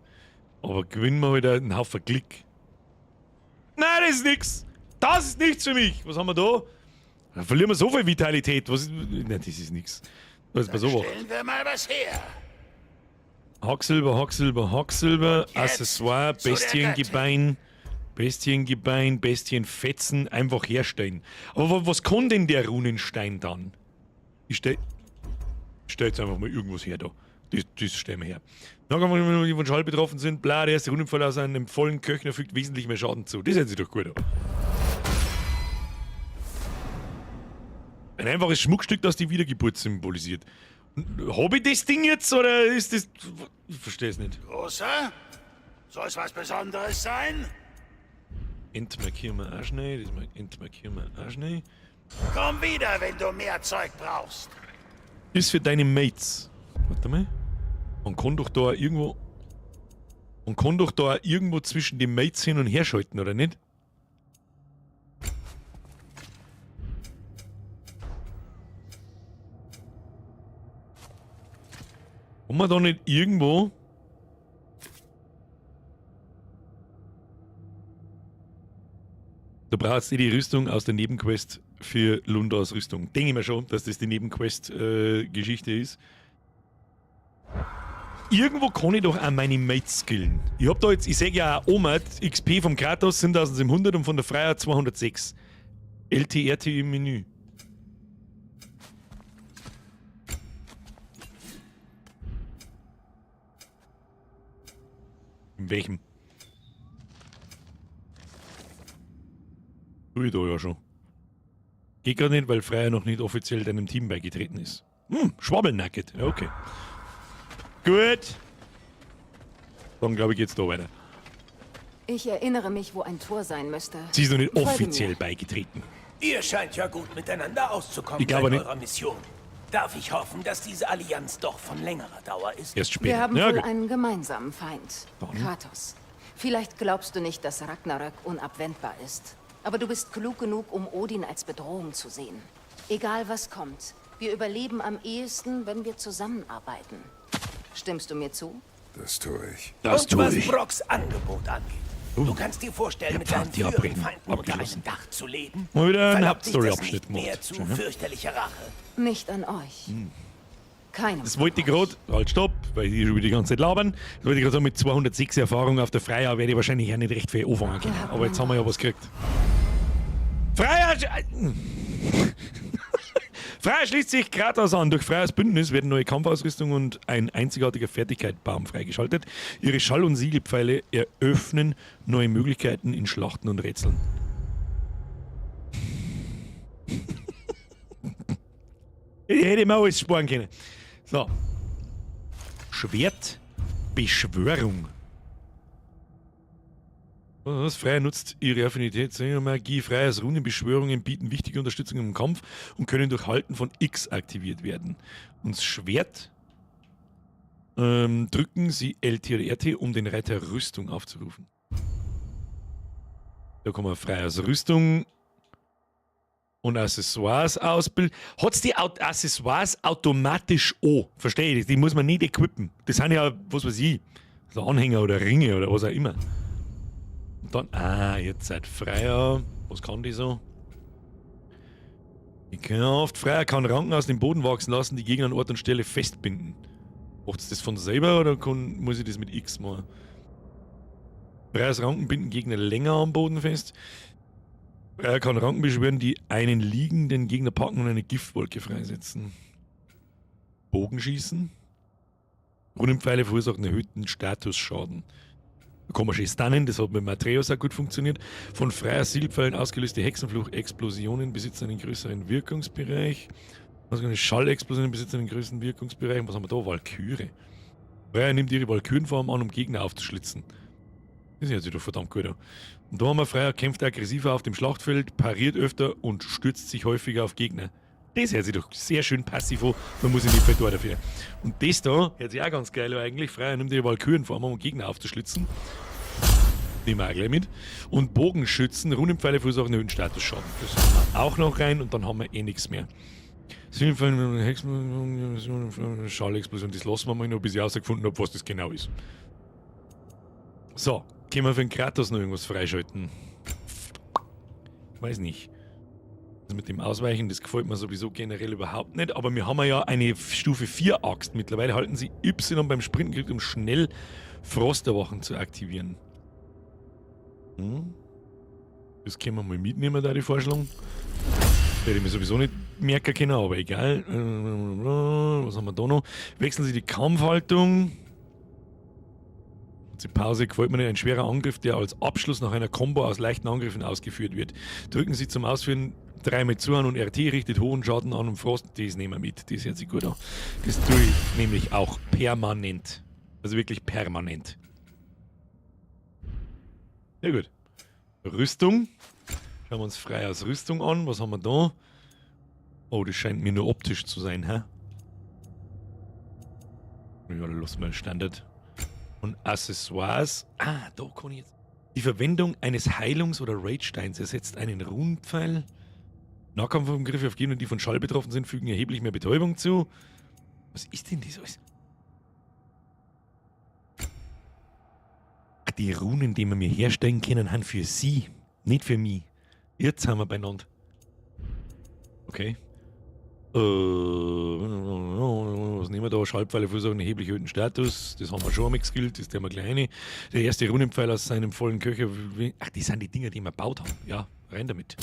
Aber gewinnen wir halt einen Haufen Klick. Nein, das ist nix. Das ist nichts für mich. Was haben wir da? Da verlieren wir so viel Vitalität. Was ist, nein, das ist nix. Das ist bei sowas. Stellen wir mal was her. Hacksilber, Hacksilber, Hacksilber, Accessoire, zu der Bestiengebein, Bestiengebein, Bestienfetzen, einfach herstellen. Aber was kann denn der Runenstein dann? Ich stell jetzt einfach mal irgendwas her da. Das stellen wir her. Dann, die von Schall betroffen sind, bla, der erste Runenpfeil aus einem vollen Köchner fügt wesentlich mehr Schaden zu. Das hört sich doch gut an. Ein einfaches Schmuckstück, das die Wiedergeburt symbolisiert. Hab ich das Ding jetzt oder ist das... Ich verstehe es nicht. Großer? Soll es was Besonderes sein? Entmarkieren wir auch schnell. Das entmarkieren wir auch schnell. Komm wieder, wenn du mehr Zeug brauchst. Ist für deine Mates. Warte mal. Man kann doch da irgendwo... Man kann doch da irgendwo zwischen den Mates hin und her schalten, oder nicht? Kann man da nicht irgendwo... Da brauchst du die Rüstung aus der Nebenquest für Lundas Rüstung. Denke ich mir schon, dass das die Nebenquest-Geschichte ist. Irgendwo kann ich doch auch meine Mates skillen. Ich hab da jetzt, ich seh ja auch Omad, XP vom Kratos 7700 und von der Freya 206. LTRT im Menü. Mit welchem? Tu ich da ja schon. Geht gar nicht, weil Freya noch nicht offiziell deinem Team beigetreten ist. Schwabbelnacket. Ja, okay. Gut. Dann glaube ich, geht's da weiter. Ich erinnere mich, wo ein Tor sein müsste. Sie ist noch nicht Folge offiziell mir. beigetreten. Ihr scheint ja gut miteinander auszukommen Ich glaube bei nicht. eurer Mission. Darf ich hoffen, dass diese Allianz doch von längerer Dauer ist? Erst später. Wir haben ja, wohl gut. einen gemeinsamen Feind. Dann. Kratos. Vielleicht glaubst du nicht, dass Ragnarök unabwendbar ist. Aber du bist klug genug, um Odin als Bedrohung zu sehen. Egal was kommt, wir überleben am ehesten, wenn wir zusammenarbeiten. Stimmst du mir zu? Das tue ich. Das Und tue was ich. Brocks Angebot angeht. Du kannst dir vorstellen, Der mit deinen Pfad, die früheren abbrechen. Feinden unter Abgeschlossen. einem Dach zu leben? Mal wieder einen Verlockt dich das Hauptstory-Abschnitt nicht mehr gemacht. zu Schön, ne? fürchterlicher Rache. Nicht an euch. Keinem. Das wollte ich gerade, halt stopp, weil ich schon wieder die ganze Zeit labern. Das wollte ich gerade sagen, mit 206 Erfahrung auf der Freya werde ich wahrscheinlich auch nicht recht viel anfangen können. Aber jetzt haben wir ja was gekriegt. Freya! Freya schließt sich Kratos an. Durch Freyas Bündnis werden neue Kampfausrüstung und ein einzigartiger Fertigkeitsbaum freigeschaltet. Ihre Schall- und Siegelpfeile eröffnen neue Möglichkeiten in Schlachten und Rätseln. Ich hätte mir alles sparen können. So. Schwert Beschwörung. Was? Freya nutzt ihre Affinität zur Magie. Freyas Runenbeschwörungen bieten wichtige Unterstützung im Kampf und können durch Halten von X aktiviert werden. Und das Schwert drücken Sie LT oder RT, um den Reiter Rüstung aufzurufen. Da kommen wir Freyas Rüstung und Accessoires ausbilden. Hat's die Accessoires automatisch an? Verstehe ich, die muss man nicht equippen. Das sind ja, was weiß ich, so Anhänger oder Ringe oder was auch immer. Und dann, jetzt seid Freya. Was kann die so? Gekauft. Freya kann Ranken aus dem Boden wachsen lassen, die Gegner an Ort und Stelle festbinden. Macht's das von selber oder muss ich das mit X machen? Freyas Ranken binden Gegner länger am Boden fest. Freya kann Ranken beschwören, die einen liegenden Gegner packen und eine Giftwolke freisetzen. Bogenschießen. Runenpfeile verursachen erhöhten Statusschaden. Da kann man schön stunnen, das hat mit Matreus auch gut funktioniert. Von Freyas Siegelpfeilen ausgelöste Hexenfluch-Explosionen besitzen einen größeren Wirkungsbereich. Was eine Schallexplosionen besitzen einen größeren Wirkungsbereich. Was haben wir da? Walküre. Freya nimmt ihre Walkürenform an, um Gegner aufzuschlitzen. Das hört sich doch verdammt gut an. Und da haben wir Freya, kämpft aggressiver auf dem Schlachtfeld, pariert öfter und stürzt sich häufiger auf Gegner. Das hört sich doch sehr schön passiv an, man muss nicht viel tun dafür. Und das da hört sich auch ganz geil an eigentlich. Freya nimmt ihre Walkürenform an, um Gegner aufzuschlitzen. Nehmen wir auch gleich mit. Und Bogenschützen, Runenpfeile verursachen erhöhten Statusschaden. Das haben wir auch noch rein und dann haben wir eh nichts mehr. Schallexplosion, das lassen wir mal noch, bis ich herausgefunden habe, was das genau ist. So, können wir für den Kratos noch irgendwas freischalten? Weiß nicht. Das mit dem Ausweichen, das gefällt mir sowieso generell überhaupt nicht, aber wir haben ja eine Stufe 4 Axt. Mittlerweile halten sie Y beim Sprinten gekriegt, um schnell Frosterwachen zu aktivieren. Das können wir mal mitnehmen, da die Vorschlag. Werde ich mir sowieso nicht merken können, aber egal. Was haben wir da noch? Wechseln Sie die Kampfhaltung. Die Pause gefällt mir nicht. Ein schwerer Angriff, der als Abschluss nach einer Combo aus leichten Angriffen ausgeführt wird. Drücken Sie zum Ausführen 3 mit Zuhören und RT, richtet hohen Schaden an und Frost. Das nehmen wir mit. Das hört sich gut an. Das tue ich nämlich auch permanent. Also wirklich permanent. Sehr gut. Rüstung. Schauen wir uns Freyas Rüstung an. Was haben wir da? Oh, das scheint mir nur optisch zu sein, hä? Ja, lass mal Standard. Und Accessoires. Ah, da kann ich jetzt. Die Verwendung eines Heilungs- oder Rage-Steins ersetzt einen Runenpfeil. Nahkampfangriffe auf Gegner, die von Schall betroffen sind, fügen erheblich mehr Betäubung zu. Was ist denn das alles? Ach, die Runen, die wir mir herstellen können, sind für sie, nicht für mich. Jetzt sind wir beieinander. Okay. Was nehmen wir da? Schallpfeile verursachen erheblich erhöhten Status. Das haben wir schon einmal geskillt, das tun wir gleich rein. Der erste Runenpfeil aus seinem vollen Köcher. Ach, die sind die Dinger, die wir gebaut haben. Ja, rein damit.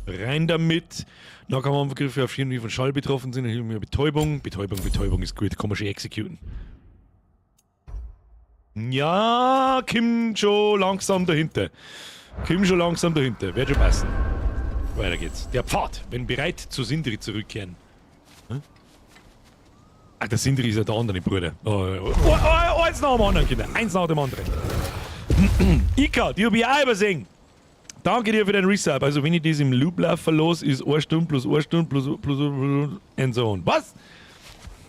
Rein damit. Nahkampfangriffe auf Schirm, die von Schall betroffen sind, erheben wir Betäubung. Betäubung, Betäubung ist gut. Kann man schon executen. Ja, komm schon langsam dahinter. Komm schon langsam dahinter. Wird schon passen. Weiter geht's. Der Pfad, wenn bereit, zu Sindri zurückkehren. Hm? Ach, der Sindri ist ja der andere Bruder. Oh, oh, oh, eins nach dem anderen, Kinder. Eins nach dem anderen. Ika, die hab ich auch übersehen. Danke dir für den Resub. Also, wenn ich das im Loop laufen lasse, ist 1 Stunde plus 1 Stunde plus, plus, plus, and so on. Was?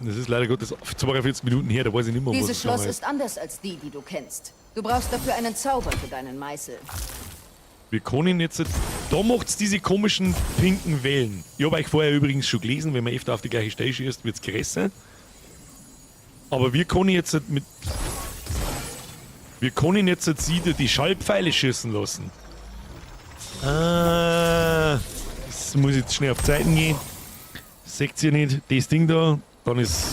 Das ist leider Gottes 42 Minuten her, da weiß ich nicht mehr, was Dieses es Schloss gegangen ist anders als die, die du kennst. Du brauchst dafür einen Zauber für deinen Meißel. Wir können jetzt. Da macht's diese komischen pinken Wellen. Ich habe euch vorher übrigens schon gelesen, wenn man öfter auf die gleiche Stelle schießt, wird's größer. Aber wir können jetzt mit. Wir können jetzt sie die Schallpfeile schießen lassen. Ah, das muss jetzt schnell auf Zeiten gehen. Seht ihr nicht, das Ding da, dann ist.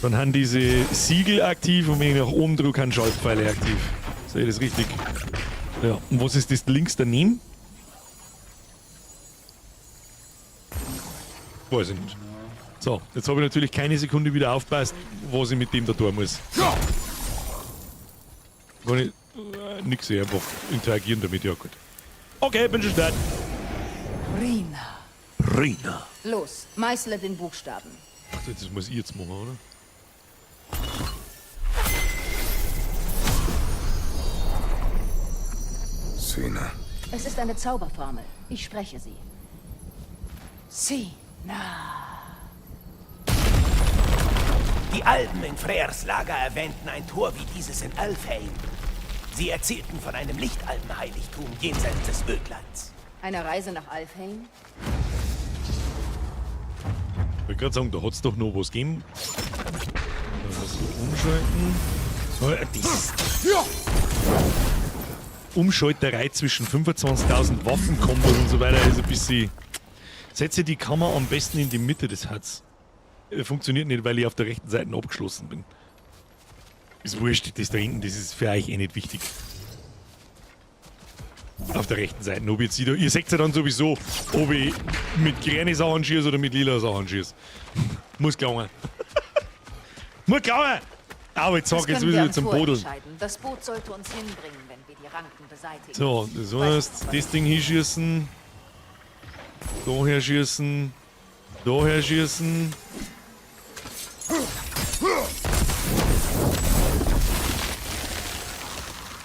Dann haben diese Siegel aktiv und wenn ich nach oben drücke, sind Schallpfeile aktiv. Sehe ich das richtig? Ja, und was ist das links daneben? Weiß ich nicht. So, jetzt habe ich natürlich keine Sekunde wieder aufgepasst, was ich mit dem da tun muss. Kann ich nix, ich einfach interagieren damit, ja gut. Okay, bin schon da. Rina. Rina. Los, meißle den Buchstaben. Ach, das muss ich jetzt machen, oder? Sina. Es ist eine Zauberformel. Ich spreche sie. Sina. Die Alben in Freyrs Lager erwähnten ein Tor wie dieses in Alfheim. Sie erzählten von einem Lichtalbenheiligtum jenseits des Ödlands. Eine Reise nach Alfheim? Ich wollte gerade sagen, da hat es doch noch was gegeben. Dann was umschalten. Oh, das Umschalterei zwischen 25.000 Waffenkombos und so weiter ist ein bisschen. Setze die Kammer am besten in die Mitte des Herz. Funktioniert nicht, weil ich auf der rechten Seite abgeschlossen bin. Ist wurscht, das da hinten, das ist für euch eh nicht wichtig. Auf der rechten Seite, ob jetzt ihr seht ja dann sowieso, ob ich mit grünen Sachen schieße oder mit lila Sachen schieße. Muss gelangen. Muss gelangen! Aber jetzt sag, jetzt müssen wir zum Bodeln. Das Boot sollte uns hinbringen, wenn wir die Ranken beseitigen. So, das heißt, das Ding hinschießen. Da her schießen. Da her schießen.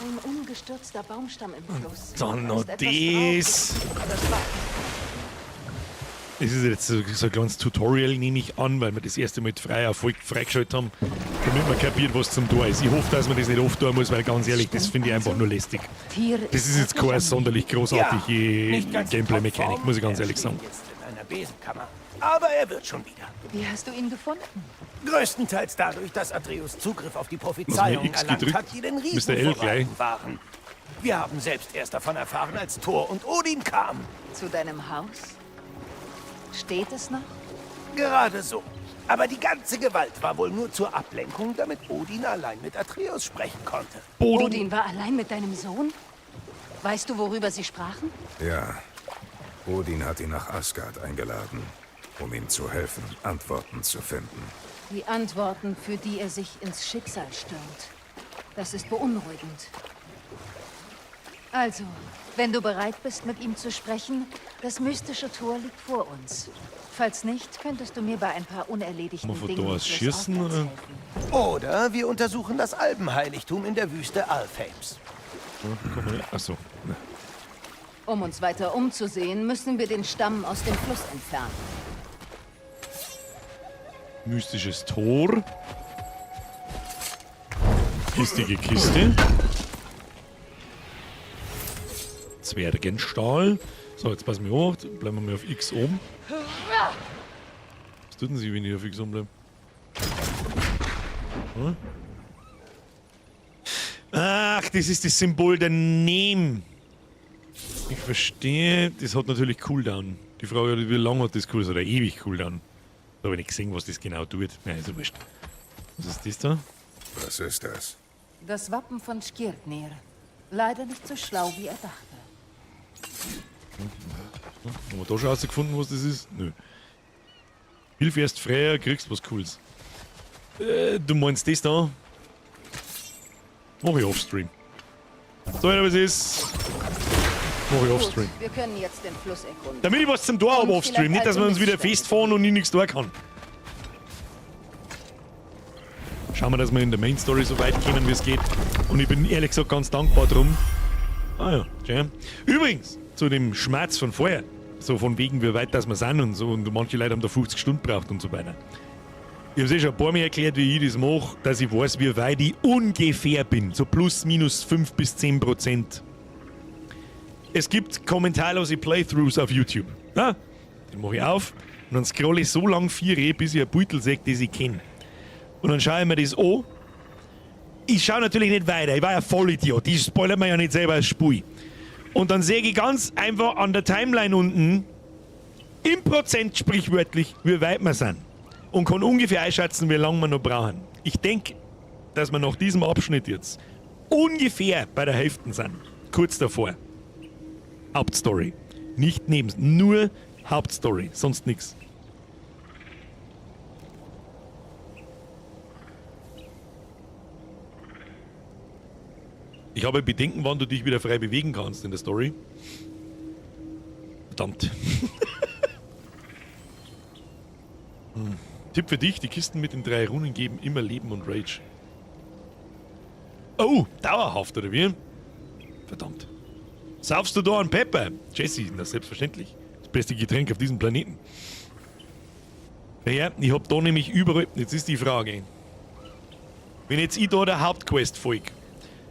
Ein umgestürzter Baumstamm im Fluss. Dann noch Da ist etwas das. drauf. Das war Das ist jetzt so ein kleines Tutorial, nehme ich an, weil wir das erste Mal frei Erfolg freigeschaltet haben, damit man kapiert, was zum Tor ist. Ich hoffe, dass man das nicht oft tun muss, weil ganz ehrlich, das finde ich einfach nur lästig. Das ist jetzt keine sonderlich großartige Gameplay-Mechanik, muss ich ganz Er ehrlich sagen. steht jetzt in einer Besenkammer. Aber er wird schon wieder. Wie hast du ihn gefunden? Größtenteils dadurch, dass Atreus Zugriff auf die Was mir Prophezeiungen X erlangt gedrückt? hat, die den Riesen Mr. L gleich. verraten waren. Wir haben selbst erst davon erfahren, als Thor und Odin kamen. Zu deinem Haus? Steht es noch? Gerade so. Aber die ganze Gewalt war wohl nur zur Ablenkung, damit Odin allein mit Atreus sprechen konnte. Odin war allein mit deinem Sohn? Weißt du, worüber sie sprachen? Ja. Odin hat ihn nach Asgard eingeladen, um ihm zu helfen, Antworten zu finden. Die Antworten, für die er sich ins Schicksal stürmt. Das ist beunruhigend. Also, wenn du bereit bist, mit ihm zu sprechen, das mystische Tor liegt vor uns. Falls nicht, könntest du mir bei ein paar unerledigten Kann man von Dingen da aus schießen, flussaufwärts oder? helfen. Oder wir untersuchen das Albenheiligtum in der Wüste Alfheims. Kann man nicht. Achso. Ne. Um uns weiter umzusehen, müssen wir den Stamm aus dem Fluss entfernen. Mystisches Tor. Kistige Kiste. Zwergenstahl. So, jetzt passen wir auf. Bleiben wir mal auf X oben. Was tut denn sie, wenn ich auf X oben bleibe? Hm? Ach, das ist das Symbol der Nehm. Ich verstehe. Das hat natürlich Cooldown. Die Frage, wie lange hat das Cooldown? Oder ewig Cooldown. Da habe ich nicht gesehen, was das genau tut. Nein, ist ja wurscht. Was ist das da? Was ist das? Das Wappen von Skirnir. Leider nicht so schlau, wie er dachte. Haben wir da schon rausgefunden, was das ist? Nö. Hilf erst Freier, kriegst was Cooles. Du meinst das da? Mach ich offstream. So, wie es ist. Mach ich offstream. Gut, wir können jetzt den Fluss erkunden. Damit ich was zum Tor habe Und offstream. vielleicht Nicht, dass wir uns alte wieder Missstände. festfahren und ich nichts tun kann. Schauen wir, dass wir in der Main Story so weit kommen, wie es geht. Und ich bin ehrlich gesagt ganz dankbar drum. Ah ja, schön. Übrigens, zu dem Schmerz von vorher. So von wegen, wie weit das wir sind und so. Und manche Leute haben da 50 Stunden gebraucht und so weiter. Ich hab's eh schon ein paar Mal erklärt, wie ich das mache, dass ich weiß, wie weit ich ungefähr bin. So plus minus 5 bis 10%. Es gibt kommentarlose Playthroughs auf YouTube. Ja? Den mache ich auf und dann scrolle ich so lang 4, bis ich ein Beutel sehe, das ich kenne. Und dann schaue ich mir das an. Ich schaue natürlich nicht weiter, ich war ja Vollidiot. Ich spoilere mir ja nicht selber das Spiel. Und dann sehe ich ganz einfach an der Timeline unten, im Prozent sprichwörtlich, wie weit wir sind. Und kann ungefähr einschätzen, wie lange wir noch brauchen. Ich denke, dass wir nach diesem Abschnitt jetzt ungefähr bei der Hälfte sind. Kurz davor. Hauptstory. Nicht neben, nur Hauptstory, sonst nichts. Ich habe Bedenken, wann du dich wieder frei bewegen kannst in der Story. Verdammt. Tipp für dich, die Kisten mit den 3 Runen geben immer Leben und Rage. Oh, dauerhaft, oder wie? Verdammt. Saufst du da einen Pepper? Jesse, na selbstverständlich. Das beste Getränk auf diesem Planeten. Naja, ich hab da nämlich überall... Jetzt ist die Frage. Wenn jetzt ich da der Hauptquest folge,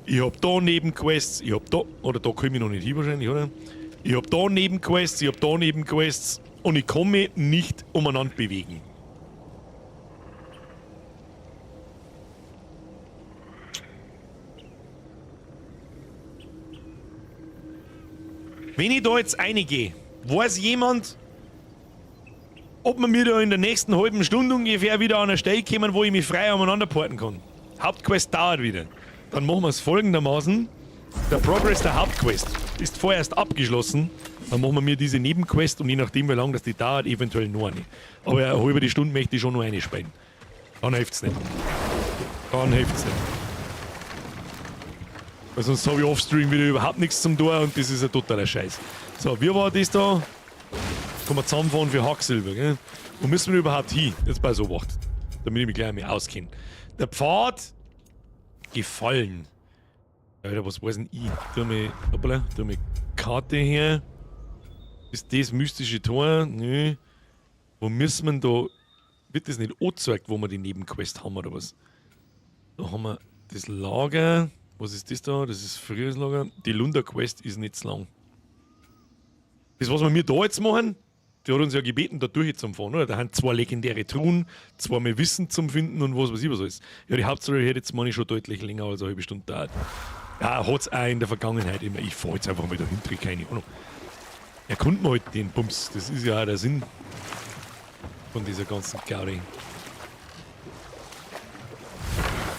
ich hab da Nebenquests, ich hab da... Oder da komm ich noch nicht hin wahrscheinlich, oder? Ich hab da Nebenquests, ich hab da Nebenquests und ich kann mich nicht umeinander bewegen. Wenn ich da jetzt reingehe, weiß jemand, ob wir mir da in der nächsten halben Stunde ungefähr wieder an eine Stelle kommen, wo ich mich frei umeinander porten kann. Hauptquest dauert wieder. Dann machen wir es folgendermaßen. Der Progress der Hauptquest ist vorerst abgeschlossen. Dann machen wir mir diese Nebenquest und je nachdem, wie lange das die dauert, eventuell noch eine. Aber eine halbe Stunde möchte ich schon noch eine spielen. Dann hilft's nicht. Dann hilft's nicht. Weil sonst habe ich offstream wieder überhaupt nichts zum Tor und das ist ein totaler Scheiß. So, wie war das da? Kann man zusammenfahren für Hacksilber, gell? Wo müssen wir überhaupt hin? Jetzt bei so Wacht. Damit ich mich gleich mal auskenne. Der Pfad gefallen. Alter, was weiß denn ich? Tu mir, hoppala, tu mir Karte her. Ist das mystische Tor? Nö. Wo müssen wir denn da? Wird das nicht angezeigt, wo wir die Nebenquest haben oder was? Da haben wir das Lager. Was ist das da? Das ist frühes Lager. Die Lunder-Quest ist nicht zu lang. Das, was wir mir da jetzt machen, die hat uns ja gebeten, da durch zum fahren, oder? Da haben 2 legendäre Truhen, 2 mehr Wissen zum Finden und was weiß ich was alles. Ja, die Hauptstory hätte jetzt meine ich schon deutlich länger als eine halbe Stunde dauert. Ja, hat's auch in der Vergangenheit immer. Ich fahr jetzt einfach mal dahinter, keine Ahnung. Erkunden wir halt den Bums. Das ist ja auch der Sinn von dieser ganzen Gaudi.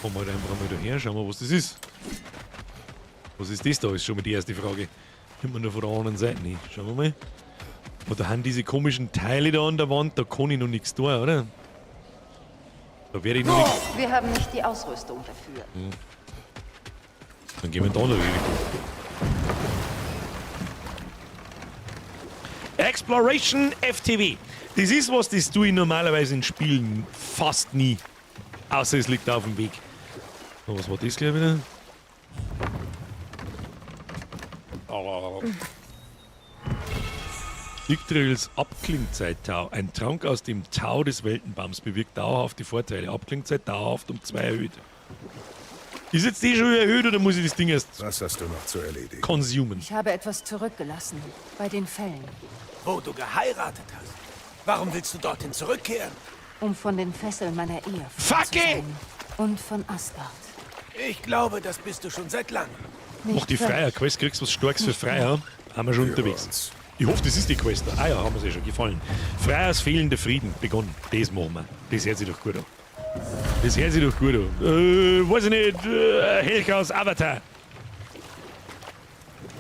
Fahren wir halt einfach mal daher, schauen wir, was das ist. Was ist das da? Ist schon mal die erste Frage. Kommt man nur von der anderen Seite hin. Schauen wir mal. Oh, da haben diese komischen Teile da an der Wand, da kann ich noch nichts tun, oder? Da werde ich noch nichts. Wir haben nicht die Ausrüstung dafür. Dann gehen wir in die andere Richtung. Exploration FTW. Das ist was, das tue ich normalerweise in Spielen fast nie. Außer es liegt auf dem Weg. So, was war das gleich wieder? Oh. Yggdrasils Abklingzeittau. Ein Trank aus dem Tau des Weltenbaums bewirkt dauerhafte Vorteile. Abklingzeit dauerhaft um 2 erhöht. Ist jetzt die schon erhöht oder muss ich das Ding erst Was hast du noch zu erledigen? konsumen? Ich habe etwas zurückgelassen. Bei den Fällen. Wo du geheiratet hast. Warum willst du dorthin zurückkehren? Um von den Fesseln meiner Ehe frei Fuck zu it! sein. Und von Asgard. Ich glaube, das bist du schon seit langem. Mach die völlig. Freier. Quest kriegst du was Starkes für Freier. Haben wir schon Führe unterwegs. uns. Ich hoffe, das ist die Quest da. Ah ja, haben wir sie schon gefallen. Freyas fehlender Frieden begonnen. Das machen wir. Das hört sich doch gut an. Das hört sich doch gut an. Weiß ich nicht. Helga aus Avatar.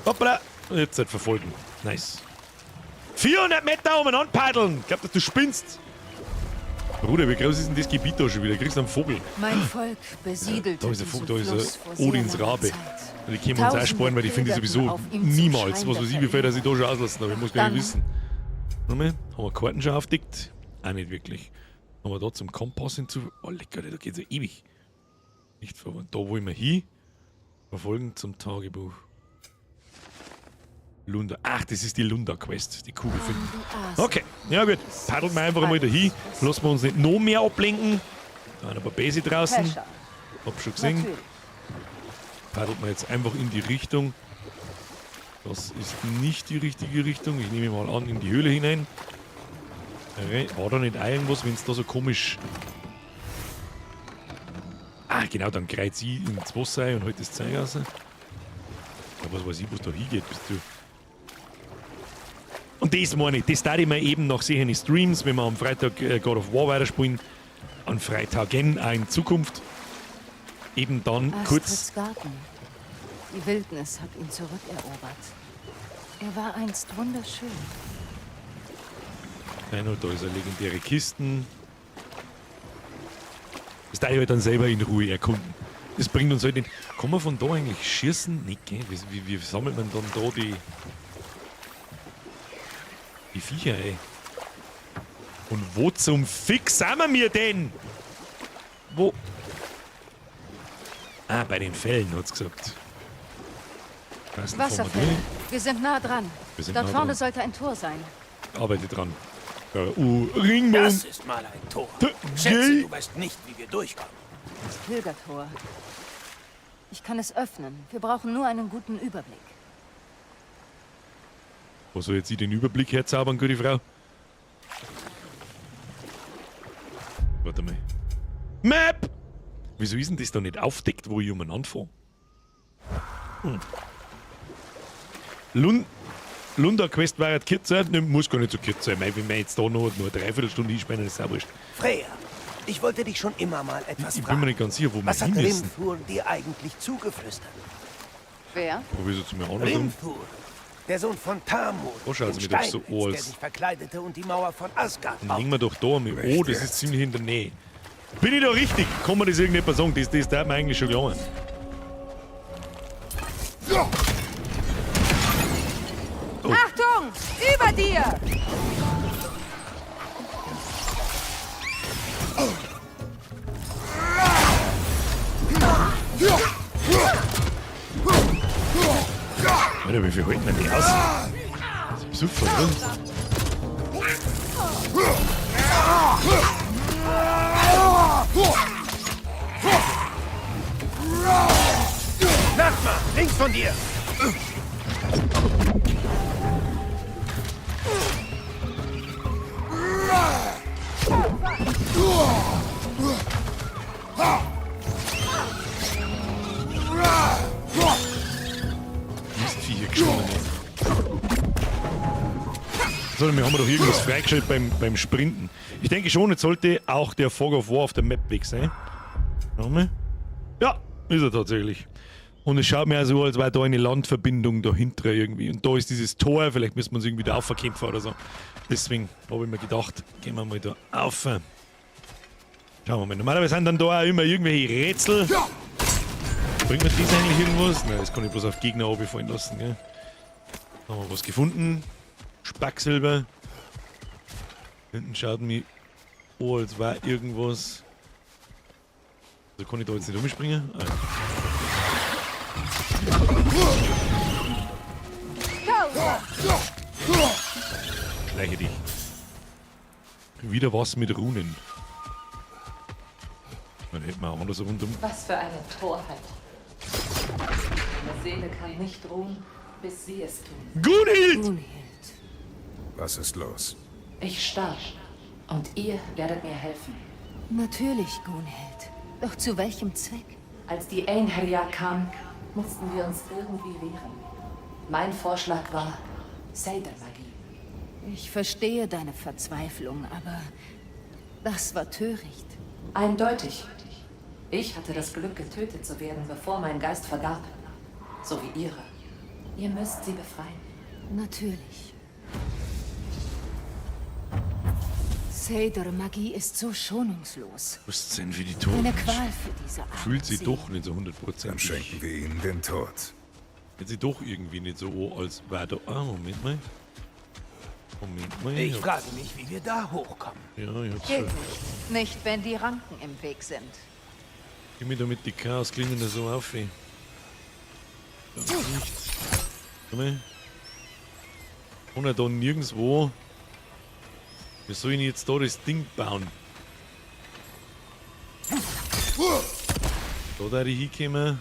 Hoppala. Jetzt halt verfolgen. Nice. 400 Meter umeinander paddeln. Ich glaub, dass du spinnst. Bruder, wie groß ist denn das Gebiet da schon wieder? Kriegst du einen Vogel. Mein Volk besiedelte Da ist ein Vogel, da ist Fluss ein Odins Rabe. Und die können wir uns auch sparen, weil die finde ich sowieso niemals. Was weiß ich, wie viel dass ich da schon auslassen habe. Ich muss gar nicht wissen. Warte mal, haben wir Karten schon aufdeckt? Auch nicht wirklich. Haben wir da zum Kompass hinzu. Oh, lecker, da geht's ja ewig. Nicht verwandt. Da wollen wir hin. Verfolgen zum Tagebuch. Lunda. Ach, das ist die Lunda-Quest. Die Kugel finden. Okay, ja gut. Paddeln wir einfach mal dahin. Lassen wir uns nicht noch mehr ablenken. Da sind ein paar Bäse draußen. Hab schon gesehen. Paddelt man jetzt einfach in die Richtung. Das ist nicht die richtige Richtung. Ich nehme mal an, in die Höhle hinein. War da nicht auch irgendwas, wenn es da so komisch... Ah, genau, dann kreuzt sie ins Wasser ein und holt das Zeug raus. Ja, was weiß ich, was da hingeht, bist du... Und das meine ich, das darf ich mir eben nach solchen Streams, wenn wir am Freitag God of War weiterspielen, an Freitagen auch in Zukunft, eben dann kurz... Astrids Garten. Die Wildnis hat ihn zurückerobert. Er war einst wunderschön. Nein, und da ist eine legendäre Kisten. Das darf ich halt dann selber in Ruhe erkunden. Das bringt uns halt nicht. Kann man von da eigentlich schießen? Nicht, gell? Wie sammelt man dann da die Viecher, ey? Und wo zum Fick sind wir denn? Wo? Ah, bei den Fällen, hat's gesagt. Wasserfälle. Wir sind nah dran. Wir sind Dort nah vorne dran. sollte ein Tor sein. Arbeite dran. Ringmond. Das ist mal ein Tor. Schätze, du weißt nicht, wie wir durchkommen. Das Pilgertor. Ich kann es öffnen. Wir brauchen nur einen guten Überblick. Wo soll jetzt ich den Überblick herzaubern, gute Frau? Warte mal. Map! Wieso ist denn das da nicht aufdeckt, wo ich umeinander fahre? Hm. Lunda Quest war halt kürzer. Ne, muss gar nicht so kurz sein. Wenn wir jetzt da noch nur eine Dreiviertelstunde hinspannen, ist auch wurscht. Freya, ich wollte dich schon immer mal etwas Ich fragen. bin mir nicht ganz sicher, wo wir Was hat hin müssen. Hrimthur dir eigentlich zugeflüstert? Wer? Probierst du zu mir andersrum? Hrimthur, der Sohn von Thamur, Oh, schaut dem mich doch so Steinmetz, an, der als- sich verkleidete und die Mauer von Asgard Dann baute. liegen wir doch da mit. Oh, das ist ziemlich in der Nähe. Bin ich da richtig? Kann man das irgendjemand sagen? Das darf man eigentlich schon glauben. Oh. Achtung! Über dir! Alter, wie viel halten denn die aus? Das ist Besucher, oder? Nachbar, links von dir! Mistviecher geschwommen. So, wir haben doch irgendwas freigeschaltet beim Sprinten. Ich denke schon, jetzt sollte auch der Fog of War auf der Map weg sein. Nochmal. Ja, ist er tatsächlich. Und es schaut mir auch so, als wäre da eine Landverbindung dahinter irgendwie. Und da ist dieses Tor, vielleicht müssen wir uns irgendwie da aufkämpfen oder so. Deswegen habe ich mir gedacht, gehen wir mal da auf. Schauen wir mal. Normalerweise sind dann da auch immer irgendwelche Rätsel. Bringt mir das eigentlich irgendwas? Nein, das kann ich bloß auf Gegner runterfallen lassen, gell? Haben wir was gefunden. Spacksilber. Hinten schaut mich an, als war irgendwas. Also kann ich da jetzt nicht umspringen? Ah. Schleiche dich. Wieder was mit Runen. Dann hätten wir auch anders rundum. Was für eine Torheit. Meine Seele kann nicht ruhen, bis sie es tun. Gunhild! Gunhild. Was ist los? Ich starb. Und ihr werdet mir helfen. Natürlich, Gunhild. Doch zu welchem Zweck? Als die Einherjar kam, mussten wir uns irgendwie wehren. Mein Vorschlag war Seidermagie. Ich verstehe deine Verzweiflung, aber das war töricht. Eindeutig. Ich hatte das Glück, getötet zu werden, bevor mein Geist verdarb. So wie ihre. Ihr müsst sie befreien. Natürlich. Seidr-Magie ist so schonungslos. Was denn für die Toten? Eine Qual für diese armen Fühlt sich Seelen. doch nicht so 100%. Dann schenken wir ihnen den Tod. Hört sich doch irgendwie nicht so an, als wäre da. Ah, Moment mal. Moment mal. Ich frage mich, wie wir da hochkommen. Ja, ich hab's Geht schon. nicht. Nicht, wenn die Ranken im Weg sind. Geh mir damit die Chaos klingen da so auf. Ey. Da nichts. Komm mal. Kann er da nirgendwo. Wie soll ich denn jetzt da das Ding bauen? Da da ich hinkommen.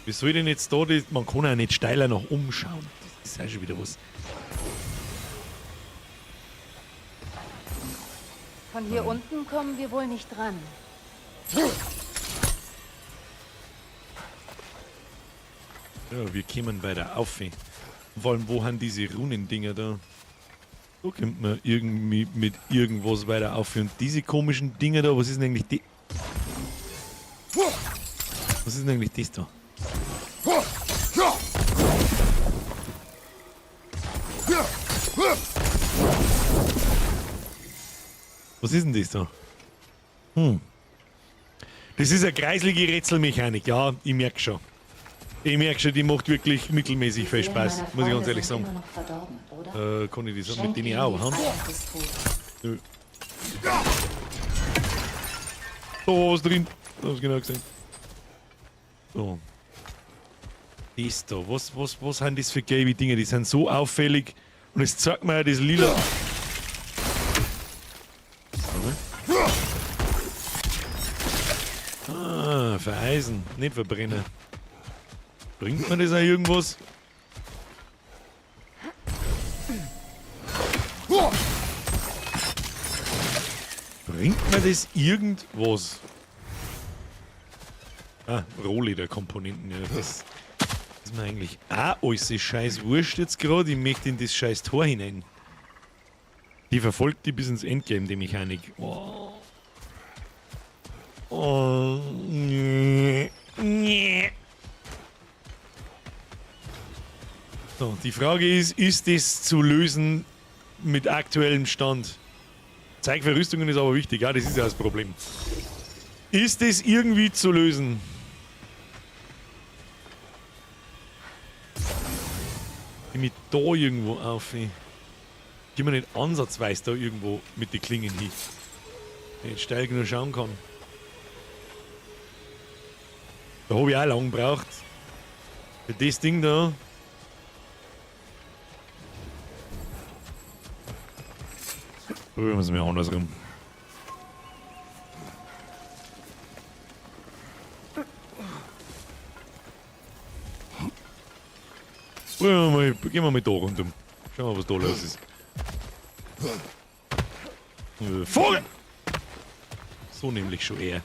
Wie soll ich denn jetzt da das. Man kann ja nicht steiler nach oben schauen. Das ist auch schon wieder was. Von hier unten kommen wir wohl nicht ran. Ja, wir kommen weiter auf. Und vor allem, wo haben diese Runendinger da? Da kommt man irgendwie mit irgendwas weiter auf. Und diese komischen Dinger da, was ist denn eigentlich die? Was ist denn eigentlich das da? Was ist denn das da? Hm. Das ist eine kreislige Rätselmechanik, ja, ich merk schon. Ich merk schon, die macht wirklich mittelmäßig viel Spaß, muss ich ganz ehrlich sagen. Immer noch verdorben, oder? Kann ich das mit Schenk denen ihnen auch die hauen? Freiheit des Todes. Nö. Da war was drin. Da hab's genau gesehen. So. Das da. Was sind das für gelbe Dinge? Die sind so auffällig. Und es zeigt mir ja das Lila. Ah, vereisen, nicht verbrennen. Bringt mir das auch irgendwas? Bringt mir das irgendwas? Ah, Rohleder-Komponenten, ja, das ist mir eigentlich auch alles scheiß wurscht jetzt gerade. Ich möchte in das scheiß Tor hinein. Die verfolgt die bis ins Endgame, die Mechanik. Oh. Oh, nee. Nee. So, die Frage ist, ist das zu lösen mit aktuellem Stand? Zeig für Rüstungen ist aber wichtig, ja, das ist ja das Problem. Ist das irgendwie zu lösen? Ich mich da irgendwo auf. Ey. Geh mir nicht ansatzweise da irgendwo mit den Klingen hin. Wenn ich steil genug schauen kann. Da hab ich auch lang gebraucht. Für das Ding da. Probieren wir es mal andersrum. Probieren wir mal, gehen wir mal da rundum. Schauen wir mal, was da los ist. Vogel! So nämlich schon eher.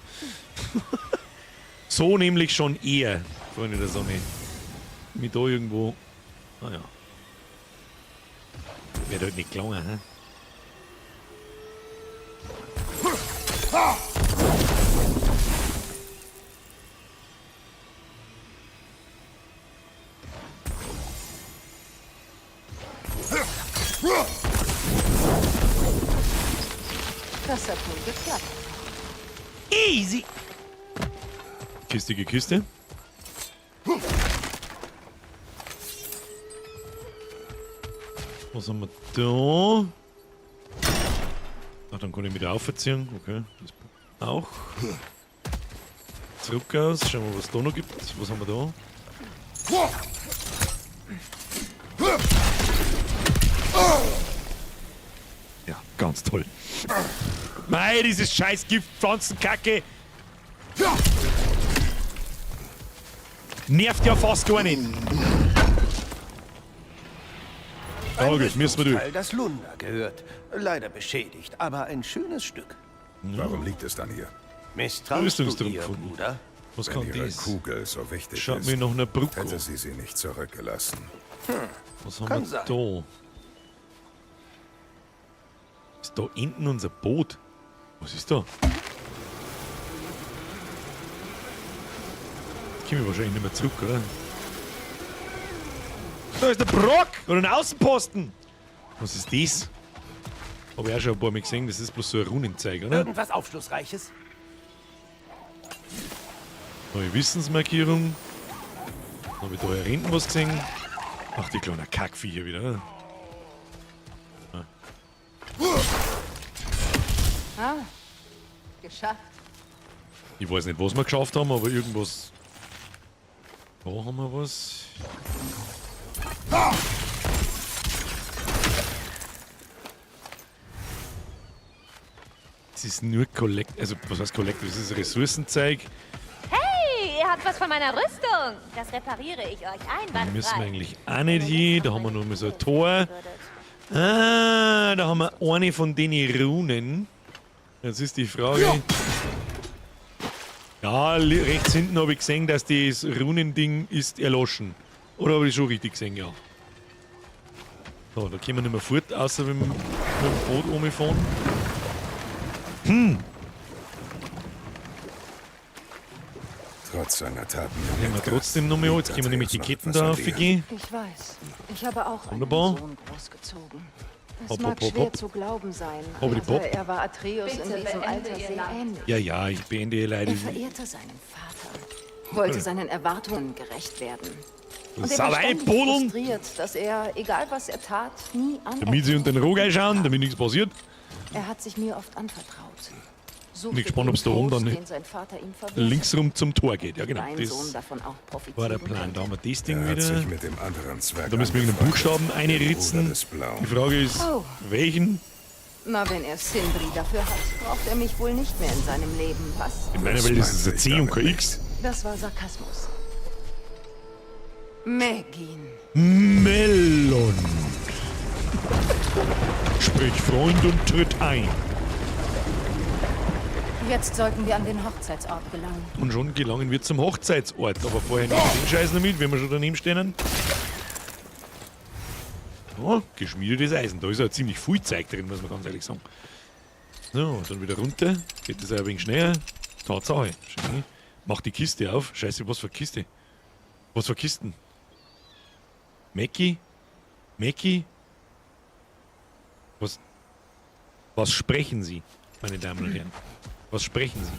So nämlich schon eher, Freunde der Sonne. Mit da irgendwo. Ah ja. Wird halt nicht gelangen, hä? Das hat wohl geklappt. Easy! Kiste geküste. Was haben wir da? Ach, dann kann ich wieder aufziehen. Okay, das auch. Zurück aus. Schauen wir, was es da noch gibt. Was haben wir da? Ja, ganz toll. Mei, dieses scheiß Giftpflanzenkacke! Nervt ja fast gar nicht. Ein Oh, gut, müssen wir durch. Teil, das Lunda gehört. Leider beschädigt, aber ein schönes Stück. Warum liegt es dann hier? Misstraust du Rüstungstrupp ihr, gefunden. Bruder? Was Wenn kann ihre das? Kugel so wichtig Schaut ist, mir nach einer Brücke hätte an. sie sie nicht zurückgelassen. Was haben Kann wir sein. da? Ist da hinten unser Boot? Was ist da? Jetzt komme ich wahrscheinlich nicht mehr zurück, oder? Da ist der Brock! Oder ein Außenposten! Was ist das? Habe ich auch schon ein paar Mal gesehen, das ist bloß so ein Runenzeig, oder? Irgendwas Aufschlussreiches? Neue Wissensmarkierung. Habe ich da hier hinten was gesehen? Ach, die kleine Kackviecher wieder. Ne? Ah, geschafft. Ich weiß nicht, was wir geschafft haben, aber irgendwas. Da haben wir was. Es ist nur Collect, also was heißt Collect? Das ist Ressourcenzeug. Hey, ihr habt was von meiner Rüstung. Das repariere ich euch Da einwandfrei. müssen wir eigentlich auch nicht hin. Da haben wir noch mal so ein Tor. Ah, da haben wir eine von den Runen. Jetzt ist die Frage. Ja, rechts hinten habe ich gesehen, dass das Runending ist erloschen. Oder habe ich schon richtig gesehen, ja. So, da können wir nicht mehr fort, außer wenn wir mit dem Boot rumfahren. Trotz seiner Taten. Nehmen wir trotzdem noch mal an. Jetzt können wir nämlich die Ketten da aufgehen. Ich weiß. Ich habe auch Wunderbar. einen Sohn großgezogen. Es Hopp, mag hopp, hopp, schwer hopp. zu glauben sein, Hoppidi aber pop. er war Atreus Bitte in diesem beende Alter ihr sehr Leid. ähnlich. Ja, ja, ich beende ihr Leid. Er verehrte seinen Vater, wollte seinen Erwartungen gerecht werden. Und er war Sauerei, ständig Bodeln. frustriert, dass er, egal was er tat, nie Damit sie unter den Rohgei schauen, damit nichts passiert. Er hat sich mir oft anvertraut. Suchte Bin gespannt, den ob's da oben dann Trost, den sein Vater ihm verwehrte. links rum zum Tor geht. Ja, genau. Dein Das Sohn davon auch profitieren war der Plan. Da haben wir das Ding Er hat wieder. sich mit dem anderen Zwerg Da müssen wir irgendeinen angefreundet. Buchstaben einritzen. Bruder des Blauen. Die Frage ist, Oh. welchen? Na, wenn er Sindri dafür hat, braucht er mich wohl nicht mehr in seinem Leben, was? In meiner Welt ist es ein C und kein X. Das war Sarkasmus. Megin. Melon. Sprich Freund und tritt ein. Jetzt sollten wir an den Hochzeitsort gelangen. Und schon gelangen wir zum Hochzeitsort. Aber vorher nehmen wir den Scheiß noch mit, wenn wir schon daneben stehen. Oh, geschmiedetes Eisen. Da ist ja ziemlich viel Zeug drin, muss man ganz ehrlich sagen. So, dann wieder runter. Geht das auch ein wenig schneller. Tatsache. Schön. Mach die Kiste auf. Scheiße, was für Kiste? Was für Kisten? Mackie? Mackie? Was? Was sprechen Sie, meine Damen und Herren? Was sprechen Sie?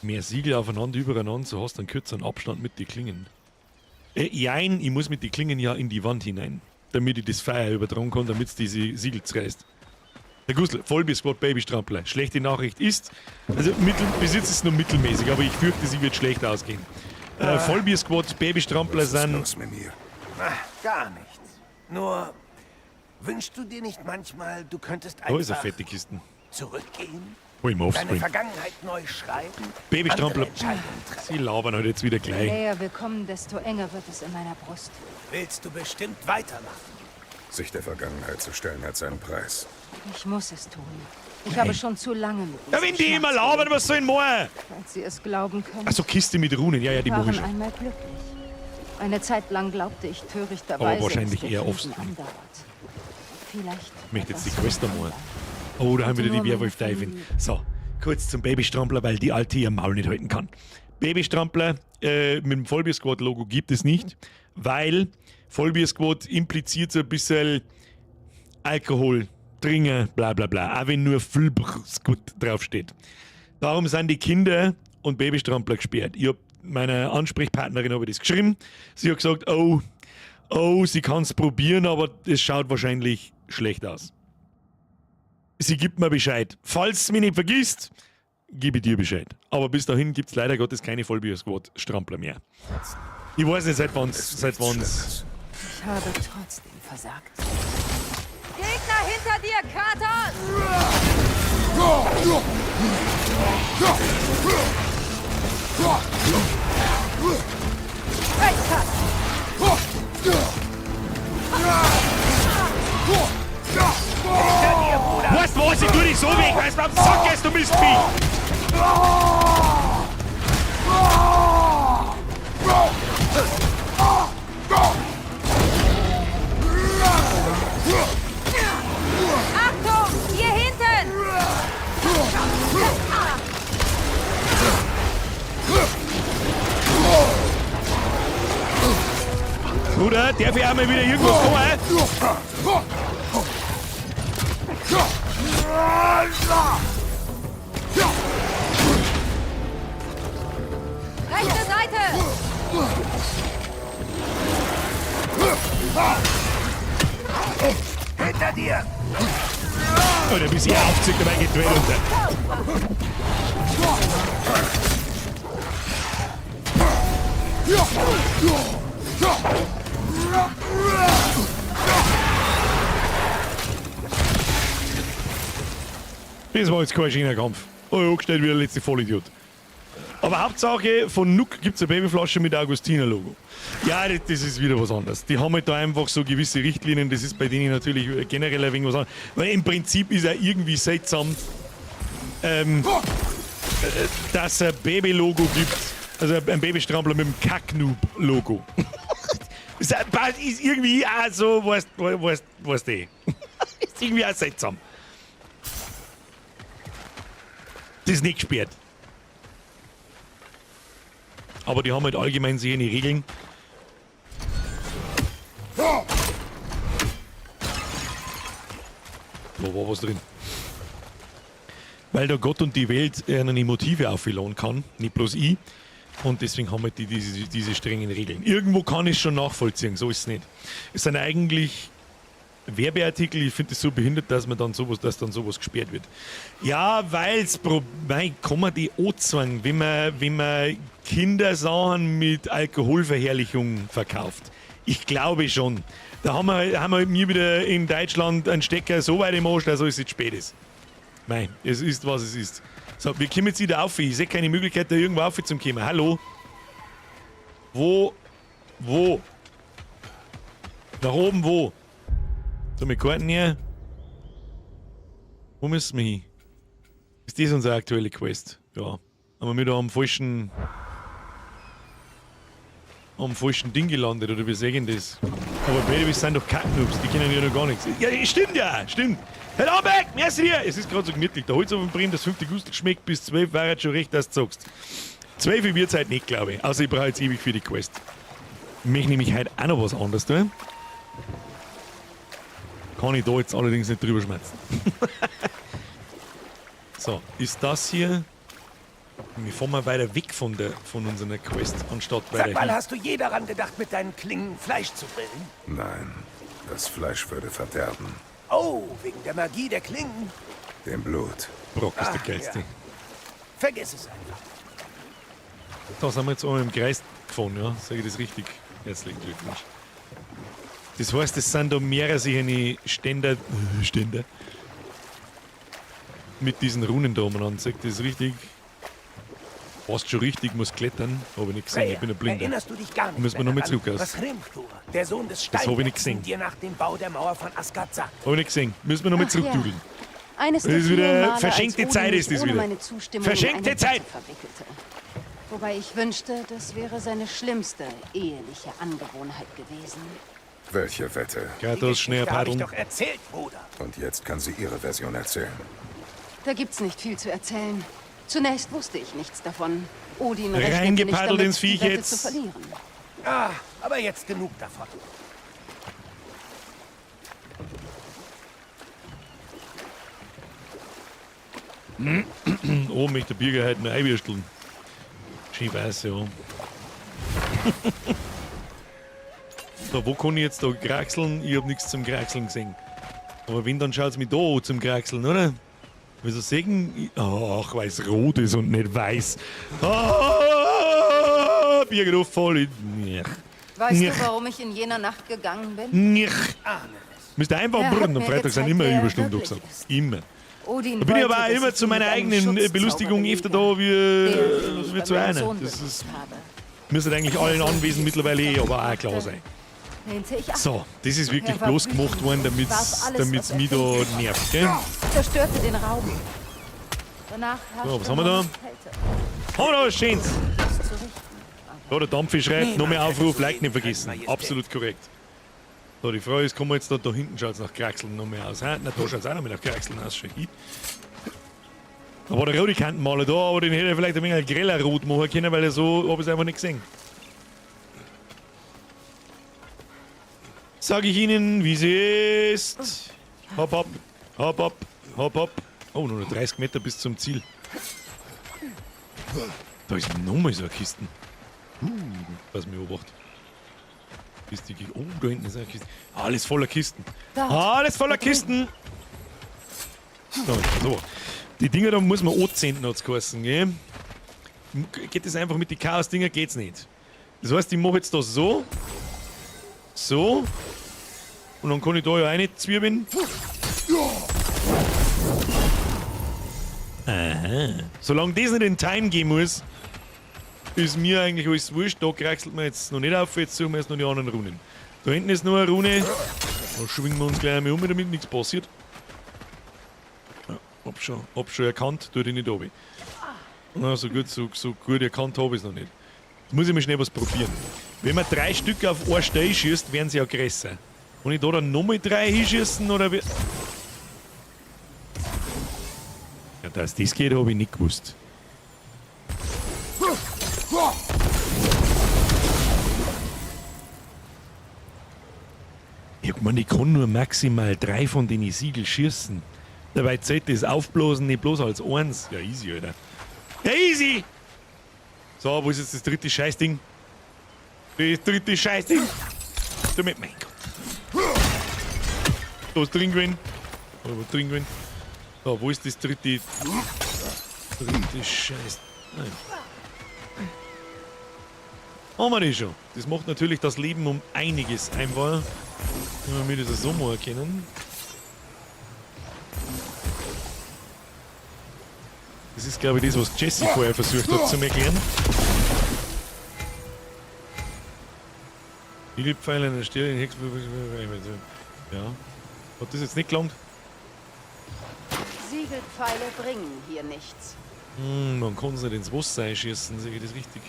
Mehr Siegel aufeinander, übereinander, so hast du einen kürzeren Abstand mit den Klingen. Jein, ich muss mit den Klingen ja in die Wand hinein, damit ich das Feuer übertragen kann, damit es diese Siegel zerreißt. Herr Gustl, Vollbier-Squad Babystrampler. Schlechte Nachricht ist, also bis jetzt ist es nur mittelmäßig, aber ich fürchte, sie wird schlecht ausgehen. Vollbier-Squad Babystrampler sind. Los, Mimir. Ach, gar nichts. Nur wünschst du dir nicht manchmal, du könntest Da ist eine einfach fette Kisten. zurückgehen? Hol ich mal Deine offscreen. Vergangenheit neu schreiben? Babystrampler. andere Entscheidungen treffen? Sie labern halt jetzt wieder Je gleich. näher wir kommen, desto enger wird es in meiner Brust. Willst du bestimmt weitermachen? Sich der Vergangenheit zu stellen, hat seinen Preis. Ich muss es tun. Ich habe schon zu lange mit Ja, wenn die immer labern, was soll ich machen? Falls Sie es glauben können. Achso, Kiste mit Runen. Ja, ja, die Wir mache ich waren schon. einmal glücklich. Eine Zeit lang glaubte ich törichterweise, Aber wahrscheinlich dass der eher Frieden offscreen. andauert. Vielleicht Ich möchte jetzt die Quest einmal. Oh, da haben wieder die Werwolf Diving. So, kurz zum Babystrampler, weil die Alte ihr Maul nicht halten kann. Babystrampler mit dem Vollbier Squad Logo gibt es nicht, weil Vollbier Squad impliziert so ein bisschen Alkohol, Trinker, bla bla bla. Auch wenn nur Vollbier Squad draufsteht. Darum sind die Kinder und Babystrampler gesperrt. Ich hab meiner Ansprechpartnerin habe ich das geschrieben. Sie hat gesagt, oh, oh, sie kann es probieren, aber es schaut wahrscheinlich schlecht aus. Sie gibt mir Bescheid. Falls sie mich nicht vergisst, gebe ich dir Bescheid. Aber bis dahin gibt es leider Gottes keine Vollbier-Squad-Strampler mehr. Ich weiß nicht, seit wann's. Seit wann's. Ich habe trotzdem versagt. Gegner hinter dir, Kratos! Weißt du was? Ich tu dich so weg, weißt du, am Sack gehst, du Mistvieh! Achtung, hier hinten! Bruder, Darf ich auch mal wieder irgendwas kommen? Rechte Seite! Hinter dir! Alter, bis er aufzieht, dabei geht die Welt unter. Das war jetzt kein schöner Kampf. Oh, angestellt wie der letzte Vollidiot. Aber Hauptsache, von Nook gibt es eine Babyflasche mit Augustiner-Logo. Ja, das ist wieder was anderes. Die haben halt da einfach so gewisse Richtlinien, das ist bei denen natürlich generell ein wenig was anderes. Weil im Prinzip ist ja irgendwie seltsam, dass es ein Baby-Logo gibt. Also ein Babystrampler mit dem Kacknoob-Logo. Ist irgendwie auch so, weißt du. Ist irgendwie auch seltsam. Das ist nicht gesperrt. Aber die haben halt allgemein so ihre Regeln. Da war was drin. Weil der Gott und die Welt die Motive aufladen kann, nicht bloß ich. Und deswegen haben halt die diese strengen Regeln. Irgendwo kann ich es schon nachvollziehen, so ist es nicht. Es sind eigentlich Werbeartikel, ich finde es so behindert, dass man dann sowas, dass dann sowas gesperrt wird. Ja, weil's kann man die anzwingen, wenn man Kindersachen mit Alkoholverherrlichung verkauft. Ich glaube schon. Da haben wir mir wieder in Deutschland einen Stecker so weit im Arsch, dass alles jetzt spät ist. Nein, es ist, was es ist. So, wir kommen jetzt wieder auf. Ich sehe keine Möglichkeit, da irgendwo auf zu kommen. Hallo? Wo? Wo? Nach oben wo? So, mit Karten hier. Wo müssen wir hin? Ist das unsere aktuelle Quest? Ja. Aber wir da am falschen Ding gelandet, oder wir sehen das. Aber Babys sind doch Kacknoobs, die kennen ja noch gar nichts. Ja, stimmt ja, stimmt. Herr Lambeck, merci dir! Es ist gerade so gemütlich. Der Holz auf dem Bremen, das 5. Gustel schmeckt, bis 12 war jetzt schon recht, dass du sagst. 12 wird's halt nicht, glaube ich. Außer ich brauche jetzt ewig für die Quest. Ich möchte nämlich heute auch noch was anderes tun. Kann ich da jetzt allerdings nicht drüber schmerzen. So, ist das hier... Wir fahren mal weiter weg von unserer Quest, anstatt weiter. Sag mal, hast du je daran gedacht, mit deinen Klingen Fleisch zu grillen? Nein, das Fleisch würde verderben. Oh, wegen der Magie der Klingen? Dem Blut. Brock ist der geilste. Ja. Vergiss es einfach. Da sind wir jetzt einmal im Kreis gefahren, ja? Sag ich das richtig? Herzlichen Glückwunsch. Das heißt, es sind da mehrere solche Ständer mit diesen Runen da umeinander. Sag ich das richtig? Warst schon richtig, muss klettern. Habe ich nicht gesehen, ich bin ein Blinder. Erinnerst du dich gar nicht Müssen wir noch mal zurück aus. Was Hrimthur, der Sohn des Das habe ich nicht gesehen. dir nach dem Bau der Mauer von Asgard sagt? Habe ich nicht gesehen. Müssen wir noch mal zurückdudeln. Ja. Eines Das ist der wieder vielen Male, verschenkte als Zeit Odin ist das mich ohne wieder. meine Zustimmung Verschenkte in eine Zeit! Wette verwickelte. Wobei ich wünschte, das wäre seine schlimmste eheliche Angewohnheit gewesen. Welche Wette? Kratos, schnell Habe ich paddeln. doch erzählt, Bruder. Und jetzt kann sie ihre Version erzählen. Da gibt's nicht viel zu erzählen. Zunächst wusste ich nichts davon. Odin rechnete nicht Reingepaddelt damit, ins Viech die Wette jetzt. zu verlieren. Ah, aber jetzt genug davon. Oh, möchte der Birger heute noch einwürsteln. Schön weiß, ja. So, wo kann ich jetzt da kraxeln? Ich hab nichts zum Kraxeln gesehen. Aber wenn, dann schaut's mich da an zum Kraxeln, oder? Wieso sehen? Ach, weil es rot ist und nicht weiß. Ah, Birger, voll. Weißt du, warum ich in jener Nacht gegangen bin? Nich. Müsst einfach brüllen. Am Freitag sind gezeigt, immer wer er Überstunden wirklich gesagt. ist. Immer. Odin Da bin ich wollte, aber auch dass immer ich zu ihn meiner mit einem eigenen Schutzzauber Belustigung öfter da belege, den ich wie bei zu meinem einer. Sohn Das benutzt ist, habe. müsste eigentlich allen Anwesenden mittlerweile eh aber auch klar sein. Lehnte ich ab. So, das ist wirklich Er war bloß gemacht worden, wütend und warf alles, damit's was er mich da finden nervt, gell? Zerstörte den Raum. Danach So, was haben wir da? herrschte Kälte. Haben wir da was Schönes? Das zu richten. Da, der Dampfi schreibt, noch mehr Niemand Aufruf, hätte Like so nicht leben können, vergessen. Majestät. Absolut korrekt. So, die Frage ist, kommen wir jetzt da hinten, schaut's nach Kraxeln noch mehr aus. Hä? Na, da schaut's auch noch mehr nach Kraxeln aus. Schon hin. Da war der rote Kantenmaler da, aber den hätte er vielleicht ein wenig greller rot machen können, weil er so, hab ich's einfach nicht gesehen. Sag ich Ihnen, wie sie ist. Hopp, hopp, hopp, hopp, hopp, hopp. Oh, nur noch 30 Meter bis zum Ziel. Da ist nochmal so eine Kiste. Was mich beobachtet. Ist die, oh, da hinten ist eine Kiste. Alles voller Kisten. Dort. Alles voller Kisten. So, so. Die Dinger da muss man anzünden, hat's geheißen, gell? Geht das einfach mit den Chaos-Dinger? Geht's nicht. Das heißt, ich mache jetzt das so. So. Und dann kann ich da ja auch nicht zwirbeln. Aha. Solange das nicht in Time gehen muss, ist mir eigentlich alles wurscht. Da kraxelt man jetzt noch nicht auf, jetzt suchen wir jetzt noch die anderen Runen. Da hinten ist noch eine Rune. Da schwingen wir uns gleich einmal um, damit nichts passiert. Ja, hab schon erkannt, tue ich nicht runter. Na, so gut erkannt habe ich es noch nicht. Jetzt muss ich mal schnell was probieren. Wenn man 3 Stück auf eine Stelle schießt, werden sie ja größer. Kann ich da dann nochmal 3 hinschießen oder wie? Ja, dass das geht, habe ich nicht gewusst. Ich meine, ich kann nur maximal 3 von den Siegel schießen. Dabei zählt das Aufblasen nicht bloß als 1. Ja, easy, Alter. Ja, easy! So, wo ist jetzt das dritte Scheißding? Das dritte Scheißding! Du mit, mein Gott. Da ist drin gewesen. Da war drin gewesen. So, wo ist das dritte? Dritte Scheiß. Nein. Haben wir die schon. Das macht natürlich das Leben um einiges einfacher. Wenn wir das so mal erkennen. Das ist, glaube ich, das, was Jesse vorher versucht hat zu erklären. Siegelpfeile an der Stelle in Hex. Ja. Hat das jetzt nicht gelangt? Siegelpfeile bringen hier nichts. Man kann es nicht ins Wasser einschießen, sehe ich das richtig?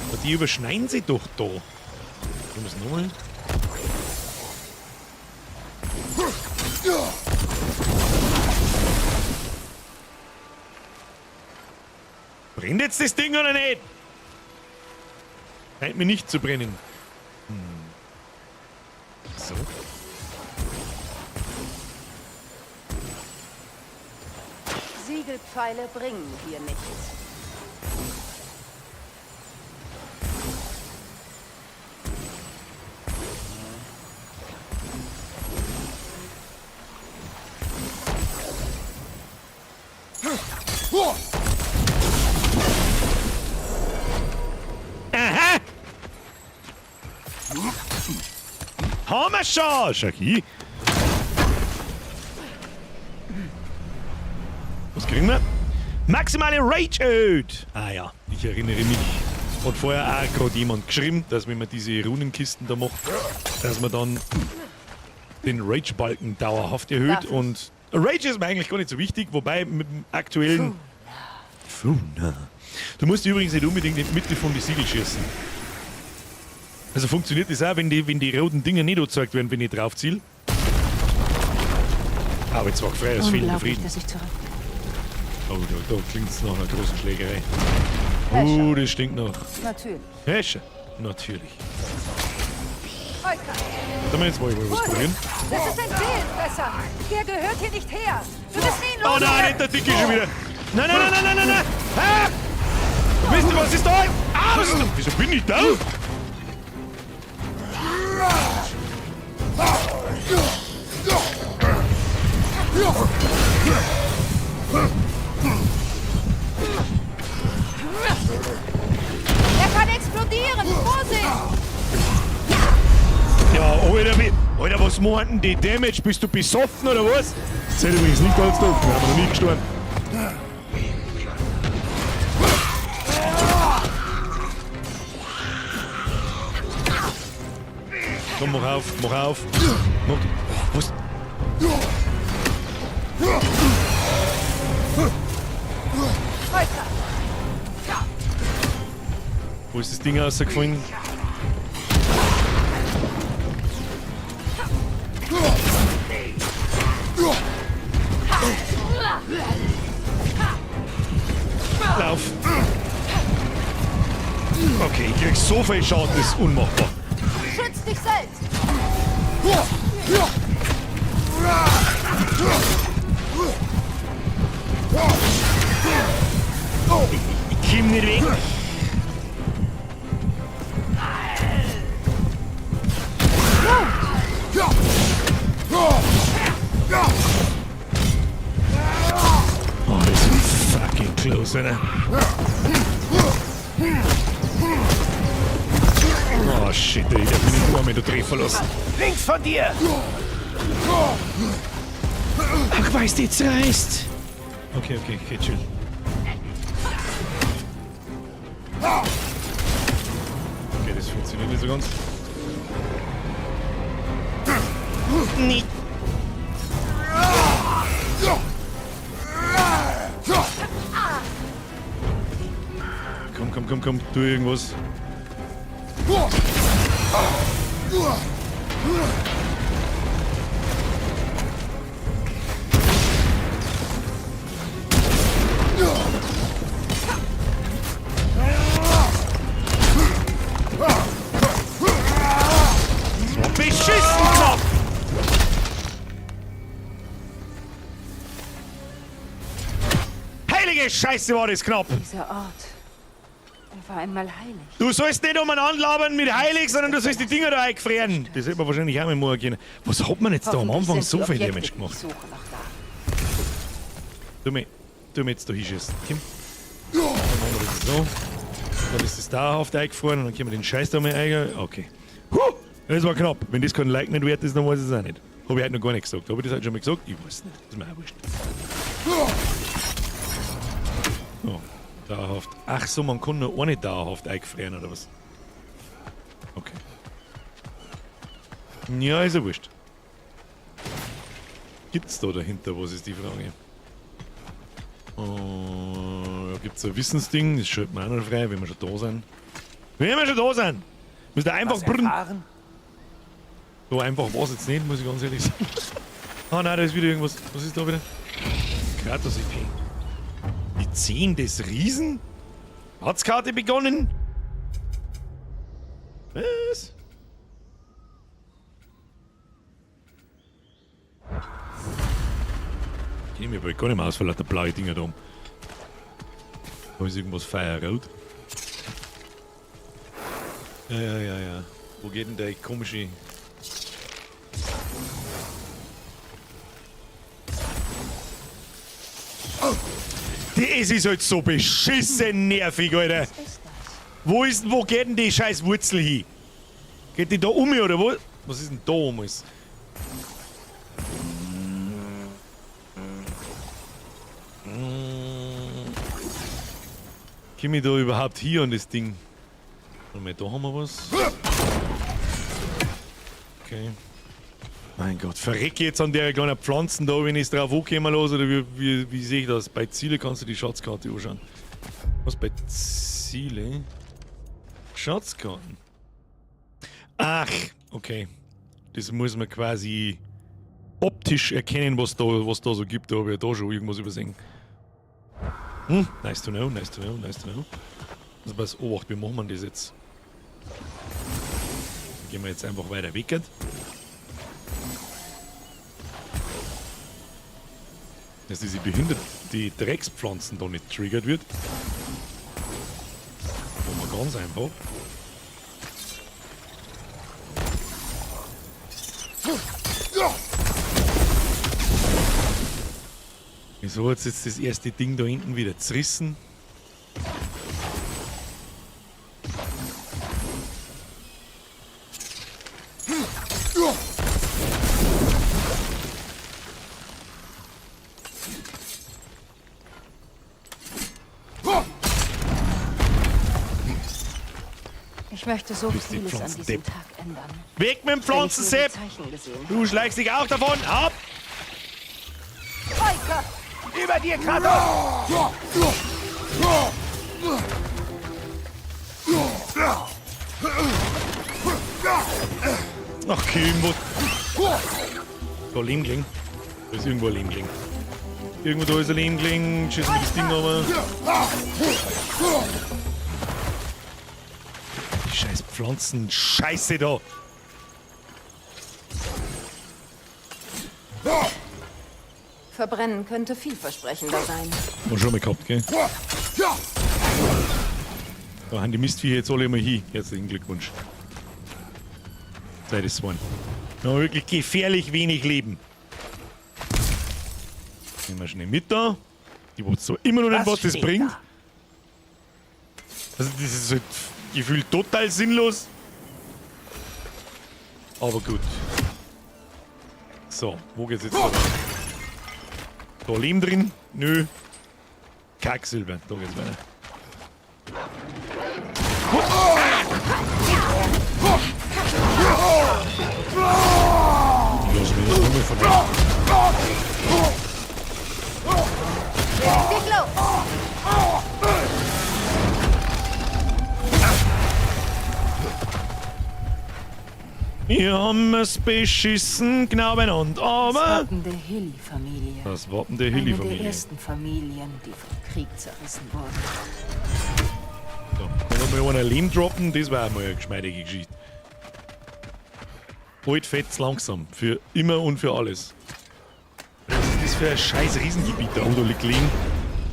Aber die überschneiden sich doch da. Wir müssen nochmal. Brennt jetzt das Ding oder nicht? Scheint mir nicht zu brennen. So. Siegelpfeile bringen hier nichts. Aha! Haben wir schon! Schau hier. Was kriegen wir? Maximale Rage erhöht! Ah ja, ich erinnere mich. Hat vorher auch gerade jemand geschrieben, dass wenn man diese Runenkisten da macht, dass man dann den Rage-Balken dauerhaft erhöht. Darf ich? Und Rage ist mir eigentlich gar nicht so wichtig, wobei mit dem aktuellen... Funa. Du musst übrigens nicht unbedingt in die Mitte von die Siegel schießen. Also funktioniert das auch, wenn die roten Dinger nicht angezeigt werden, wenn ich drauf ziel? Aber jetzt war frei, es fehlt der Unglaublich, Frieden. dass ich zurück bin. Oh, da klingt's nach einer großen Schlägerei. Oh, das stinkt nach. Natürlich. Häscher. Natürlich. Sollen wir jetzt mal was probieren? Das ist ein Seelenfresser! Der gehört hier nicht her! Wir müssen ihn Oh nein, nicht der Dicke schon wieder! Nein, nein, nein, nein, nein, nein, nein! Ah! Wisst ihr, was ist da? Ah, was ist da? Wieso bin ich da? Er kann explodieren! Vorsicht! Ja, Alter, Alter, was machen denn die Damage? Bist du besoffen oder was? Das zählt übrigens nicht ganz doof, wir haben noch nie gestorben. Komm, mach auf, mach auf. Mach, was? Wo ist das Ding rausgefallen? Lauf! Okay, ich krieg so so viel Schaden, das ist unmachbar. Schütz dich selbst! Ich komm nicht weg. Oh, das ist fucking close, Alter. Oh shit, ich darf mich nicht einmal da treffen lassen. Links von dir! Ach, weißt du, jetzt reißt. Okay, okay, okay, chill. Okay, das funktioniert nicht so ganz. Nicht. Komm, komm, komm, komm, tu irgendwas. Das war beschissen knapp! Heilige Scheiße, war das knapp! Dieser Ort. Er war einmal heilig. Du sollst nicht umeinander labern mit heilig, sondern du sollst die Dinger da eingefrieren. Das hätte man wahrscheinlich auch mal machen können. Was hat man jetzt da am Anfang so viel Damage gemacht? Tu mir, tu mir jetzt da hinschießen. Komm. Dann machen wir das so. Dann ist das dauerhaft eingefroren und dann können wir den Scheiß da mal eingehen. Okay. Huh! Das war knapp. Wenn das kein Like nicht wert ist, dann weiß ich es auch nicht. Hab ich heute noch gar nicht gesagt. Hab ich das heute schon mal gesagt? Ich weiß nicht. Das ist mir auch wurscht. Oh, dauerhaft. Ach so, man kann nur eine dauerhaft eingefrieren, oder was? Okay. Ja, ist ja wurscht. Gibt's da dahinter was, ist die Frage. Oh, gibt's ein Wissensding? Das schalten wir auch noch frei, wenn wir schon da sind. Wenn wir schon da sind! Müsst ihr einfach brüllen. So einfach war's jetzt nicht, muss ich ganz ehrlich sagen. Ah nein, da ist wieder irgendwas. Was ist da wieder? Kratos IP. Die Zehen des Riesen? Schatzkarte begonnen? Was? Ich nehme mir bald gar nicht mehr aus vor lauter blaue Dinger da oben. Da ist irgendwas feierrot. Ja, ja, ja, ja. Wo geht denn der komische... Das ist halt so beschissen nervig, Alter. Wo ist denn, wo geht denn die scheiß Wurzel hin? Geht die da um oder wo? Was ist denn da um alles? Komm ich da überhaupt hier an das Ding? Warte mal, da haben wir was. Okay. Mein Gott, verreck jetzt an der kleinen Pflanzen da, wenn ich es drauf ankommen lasse, oder wie sehe ich das? Bei Ziele kannst du die Schatzkarte anschauen. Was bei Ziele? Schatzkarten. Ach, okay. Das muss man quasi optisch erkennen, was da so gibt. Da habe ich ja da schon irgendwas übersehen. Hm, nice to know, nice to know, nice to know. Also pass, Obacht, wie machen wir das jetzt? Dann gehen wir jetzt einfach weiter weg. Dass diese behindert, die Dreckspflanzen da nicht triggert wird. Machen wir ganz einfach. Wieso hat jetzt das erste Ding da hinten wieder zerrissen? Ich möchte so Bist die vieles an Pflanzen diesem Depp. Tag ändern. Weg mit dem Wenn ich nur die Pflanzensepp! Zeichen gesehen Du schleichst dich auch davon! Ab! Biker! Über dir, Kratos! Ach, Kim, wo... Da, Lehmkling. Da ist irgendwo ein Lehmkling. Irgendwo da ist ein Lehmkling. Schießen wir das Ding aber. Die Pflanzen-Scheiße da. Verbrennen könnte vielversprechender sein. Haben wir schon mal gehabt, gell? Da haben die Mistviecher jetzt alle mal hin. Herzlichen Glückwunsch. Sei das waren. Noch wirklich gefährlich wenig Leben. Nehmen wir schnell mit da. Ich weiß zwar immer noch nicht, was das bringt. da? Also das ist halt gefühlt total sinnlos. Aber gut. So, wo geht's jetzt da? Da Lehm drin? Nö. Kacksilber. Da geht's weiter. Ich lass mich nicht mehr von dem. Geht los! Wir haben es beschissen, genau beieinander, Das aber... Wappen der Hilly-Familie. Das Wappen der Eine der Hilly-Familie. ersten Familien, die vom Krieg zerrissen wurden. So, kann noch mal einer Lehm droppen, das war auch mal eine geschmeidige Geschichte. Alt, fett, langsam. Für immer und für alles. Was ist das für ein scheiß Riesengebiet da? Oh, da liegt Lehm.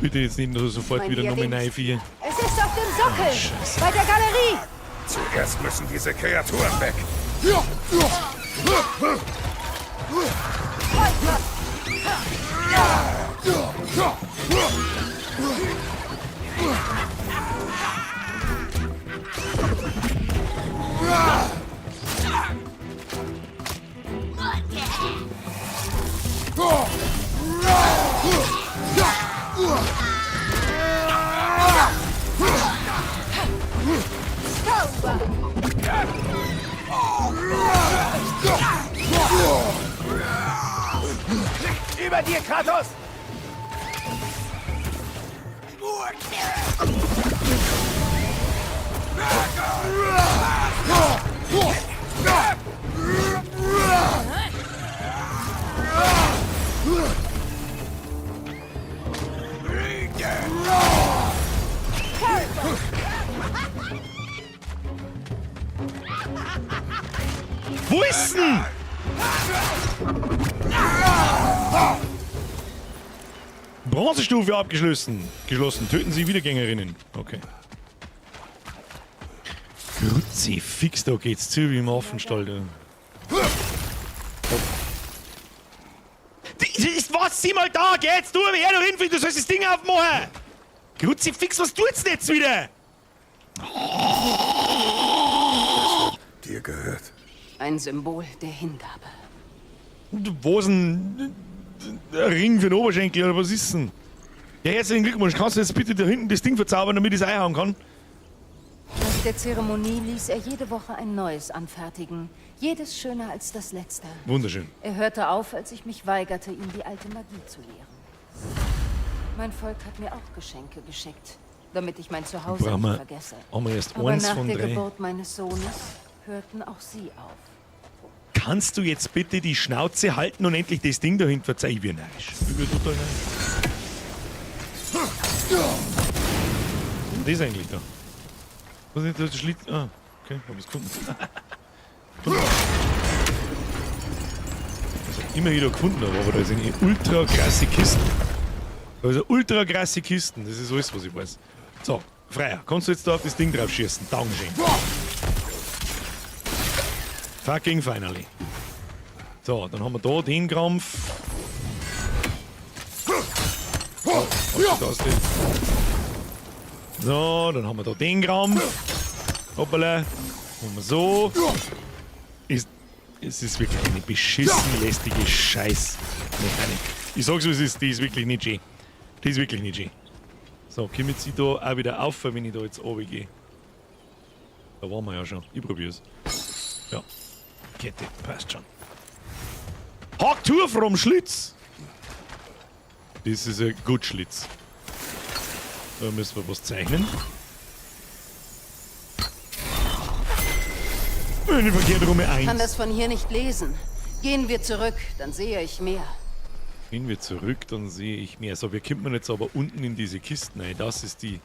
Bitte jetzt nicht nur sofort Mein wieder nochmal Diadem. rein. Es ist auf dem Sockel! Scheiße. Bei der Galerie! Zuerst müssen diese Kreaturen weg. Über dir, Kratos! Wo ist denn? Bronzestufe abgeschlossen. Geschlossen. Töten Sie Wiedergängerinnen. Okay. Kruzifix, da geht's zu wie im Affenstall. Da. Das ist was? Sieh mal da, geh jetzt du her, du Rindvieh, du sollst das Ding aufmachen! Kruzifix, was tut's denn jetzt wieder? Dir gehört. Ein Symbol der Hingabe. Wo ist denn ein Ring für den Oberschenkel oder was ist denn? Ja, herzlichen Glückwunsch. Kannst du jetzt bitte da hinten das Ding verzaubern, damit ich es einhauen kann? Nach der Zeremonie ließ er jede Woche ein neues anfertigen. Jedes schöner als das letzte. Wunderschön. Er hörte auf, als ich mich weigerte, ihm die alte Magie zu lehren. Mein Volk hat mir auch Geschenke geschickt, damit ich mein Zuhause nicht vergesse. Haben wir erst Aber eins nach von der drei. Geburt meines Sohnes hörten auch sie auf. Kannst du jetzt bitte die Schnauze halten und endlich das Ding dahin verzeihen? Ich bin narrisch. Ich bin total narrisch. Was ist eigentlich da? Was ist das? Schlitz? Ah, okay, hab ich's gefunden. Was auch immer ich da gefunden habe, aber da sind ultra krasse Kisten. Da ist ultra krasse Kisten, das ist alles, was ich weiß. So, Freier, kannst du jetzt da auf das Ding drauf schießen? Dankeschön. Fucking finally. So, dann haben wir da den Krampf. So, das denn? So, dann haben wir da den Krampf. Hoppala. Machen wir so. Es ist wirklich eine beschissen lästige Scheiß-Mechanik. Ich sag's wie es ist, die ist wirklich nicht schön. Die ist wirklich nicht schön. So, komme jetzt ich da auch wieder auf, wenn ich da jetzt runtergehe? Da waren wir ja schon. Ich probier's. Ja. Kette, passt schon. Hacktour vom Schlitz! Das ist ein gut Schlitz. Da müssen wir was zeichnen. Wenn ich verkehrt rum Ich kann eins. das von hier nicht lesen. Gehen wir zurück, dann sehe ich mehr. Gehen wir zurück, dann sehe ich mehr. So, wir kommen jetzt aber unten in diese Kisten rein. Das ist die.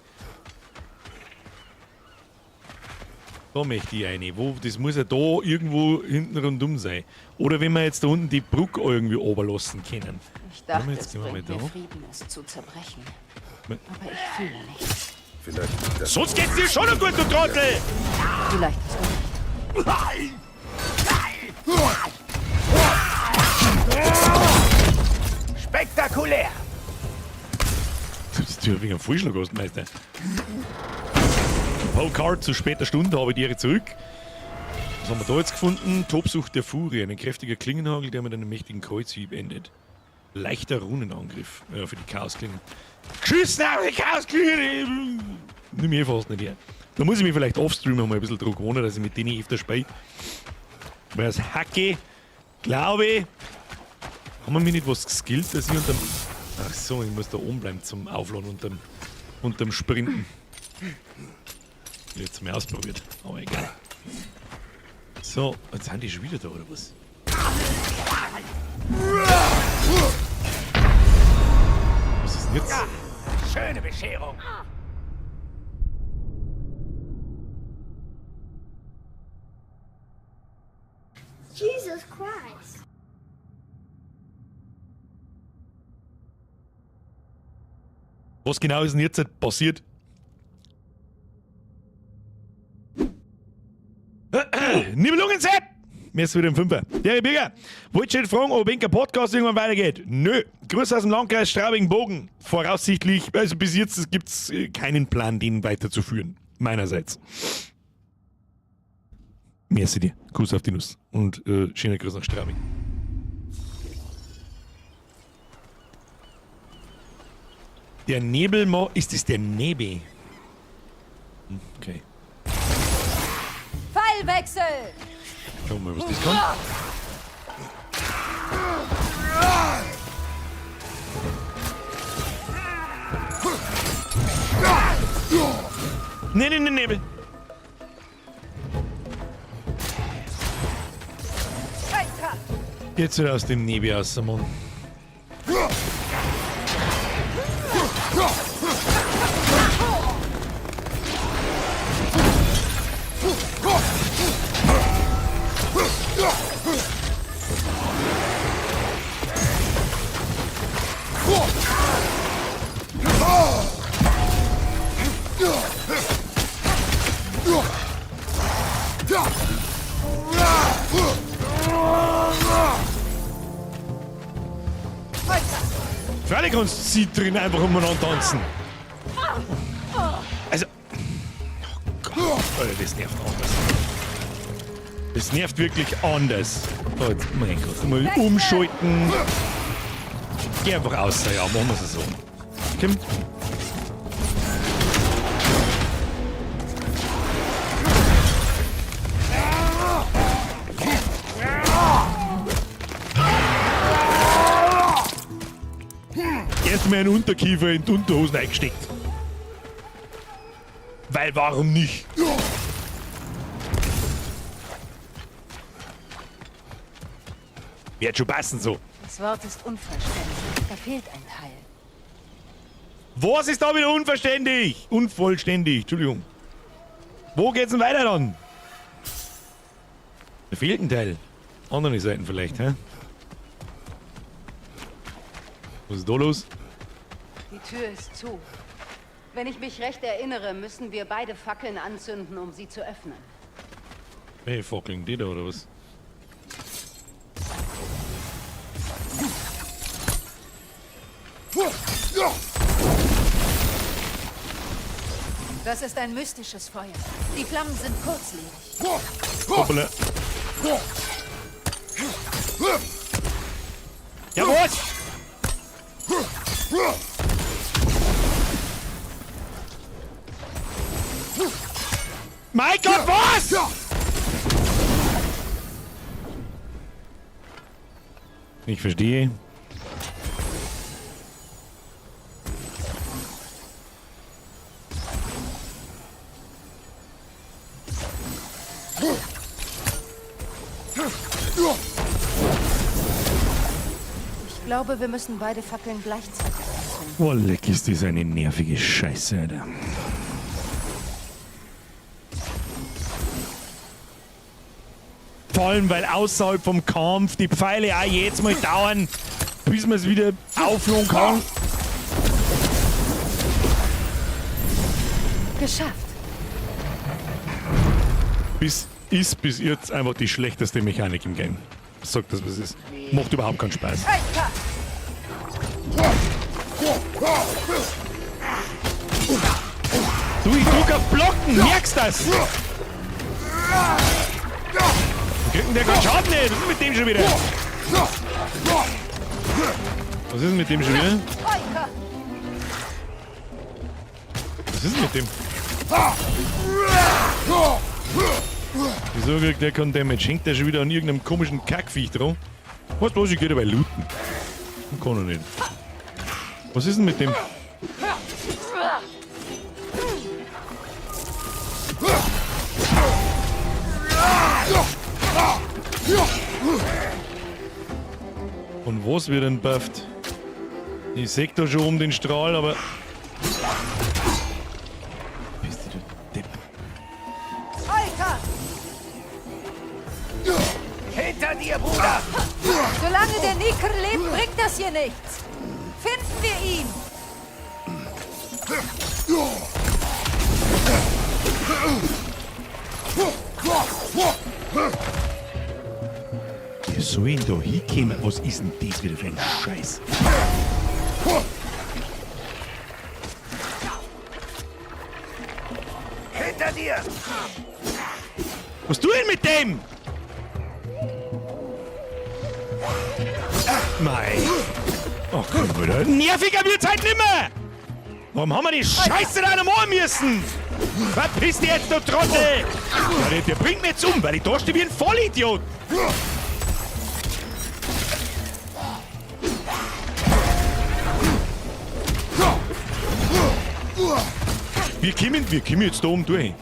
Da möchte ich eine. Wo, das muss ja da irgendwo hinten rundum sein. Oder wenn wir jetzt da unten die Brücke irgendwie runterlassen können. Ich dachte, jetzt es gehen wir mal bringt da. mir Frieden, es zu zerbrechen. Aber ich fühle nichts. Vielleicht das Sonst geht's dir schon noch gut, du Trottel! Vielleicht hast du recht. Spektakulär! Das ist ja wegen einem Vollschlag aus, Meister. Paul zu später Stunde habe ich die Ehre zurück. Was haben wir da jetzt gefunden? Tobsucht der Furie, ein kräftiger Klingenhagel, der mit einem mächtigen Kreuzhieb endet. Leichter Runenangriff. Ja, für die Chaosklingen. Geschissen auf die Chaosklingen! Nimm ich eh fast nicht her. Da muss ich mich vielleicht offstream noch mal ein bisschen dran gewohnen, dass ich mit denen öfter spiele. Weil das Hacke, glaube ich, haben wir mir nicht was geskillt, dass ich unterm. Ach so, ich muss da oben bleiben zum Aufladen und unterm Sprinten. Jetzt mal ausprobiert, aber egal. So, jetzt sind die schon wieder da, oder was? Was ist denn jetzt? Ja, schöne Bescherung. Jesus Christ. Was genau ist denn jetzt passiert? Nibelungen-Sepp! Mir ist wieder im Fünfer. Der Bürger, wollte schon fragen, ob ein Podcast irgendwann weitergeht? Nö. Grüße aus dem Landkreis Straubing-Bogen. Voraussichtlich, also bis jetzt gibt es keinen Plan, den weiterzuführen. Meinerseits. Merci dir. Kuss auf die Nuss. Und schöner Gruß nach Straubing. Der Nebel, ist das der Nebel? Okay. Pfeilwechsel! Schauen wir mal, was das kann. Nee, nee, nee, Nebel. Jetzt wieder aus dem Nebel raus, Mann. Freilich kannst du sie drin einfach umeinander tanzen. Also. Oh Gott, Alter, das nervt anders. Das nervt wirklich anders. Oh, jetzt, mein Gott, mal umschalten. Geh einfach aus, ja, machen wir es so. Komm. Erstmal einen Unterkiefer in die Unterhosen eingesteckt. Weil warum nicht? Wird schon passen so. Das Wort ist unvollständig. Da fehlt ein Teil. Was ist da wieder unverständlich? Unvollständig, Entschuldigung. Wo geht's denn weiter dann? Da fehlt ein Teil. Andere Seiten vielleicht, hä? Was ist da los? Die Tür ist zu. Wenn ich mich recht erinnere, müssen wir beide Fackeln anzünden, um sie zu öffnen. Hey, Fackeln, die da oder was? Das ist ein mystisches Feuer. Die Flammen sind kurzlebig. Hoppala. Ja, was? Mein Gott, was? Ich verstehe. Ich glaube, wir müssen beide Fackeln gleichzeitig anzünden. Oh, leck, ist das eine nervige Scheiße, Alter. Vor allem, weil außerhalb vom Kampf die Pfeile auch jedes Mal dauern, bis man es wieder aufladen kann. Geschafft. Ist bis jetzt einfach die schlechteste Mechanik im Game. Sag das, was es ist. Macht überhaupt keinen Spaß. Du, ich drück auf Blocken, merkst das? Wo kriegt denn der keinen Schaden nicht? Was ist mit dem schon wieder? Was ist denn mit dem schon wieder? Was ist denn mit dem? Wieso kriegt der keinen Damage? Hängt der schon wieder an irgendeinem komischen Kackviech dran? Weißt du was, ich geh dabei looten. Kann er nicht. Was ist denn mit dem? Und was wird denn bufft? Ich seh da schon um den Strahl, aber... Bist du Depp? Euka! Hinter dir, Bruder! Solange der Niker lebt, bringt das hier nichts. Finden wir ihn! Wir sollen da hinkommen. Was ist denn das wieder für ein Scheiß? Hinter dir! Was tu ich mit dem? Mei. Ach komm, wieder. Nerviger wird's halt nimmer! Warum haben wir die Scheiße da noch machen müssen? Verpiss dich jetzt, du Trottel! Ja, der bringt mich jetzt um, weil ich da stehe wie ein Vollidiot! Wir kommen jetzt da oben durch.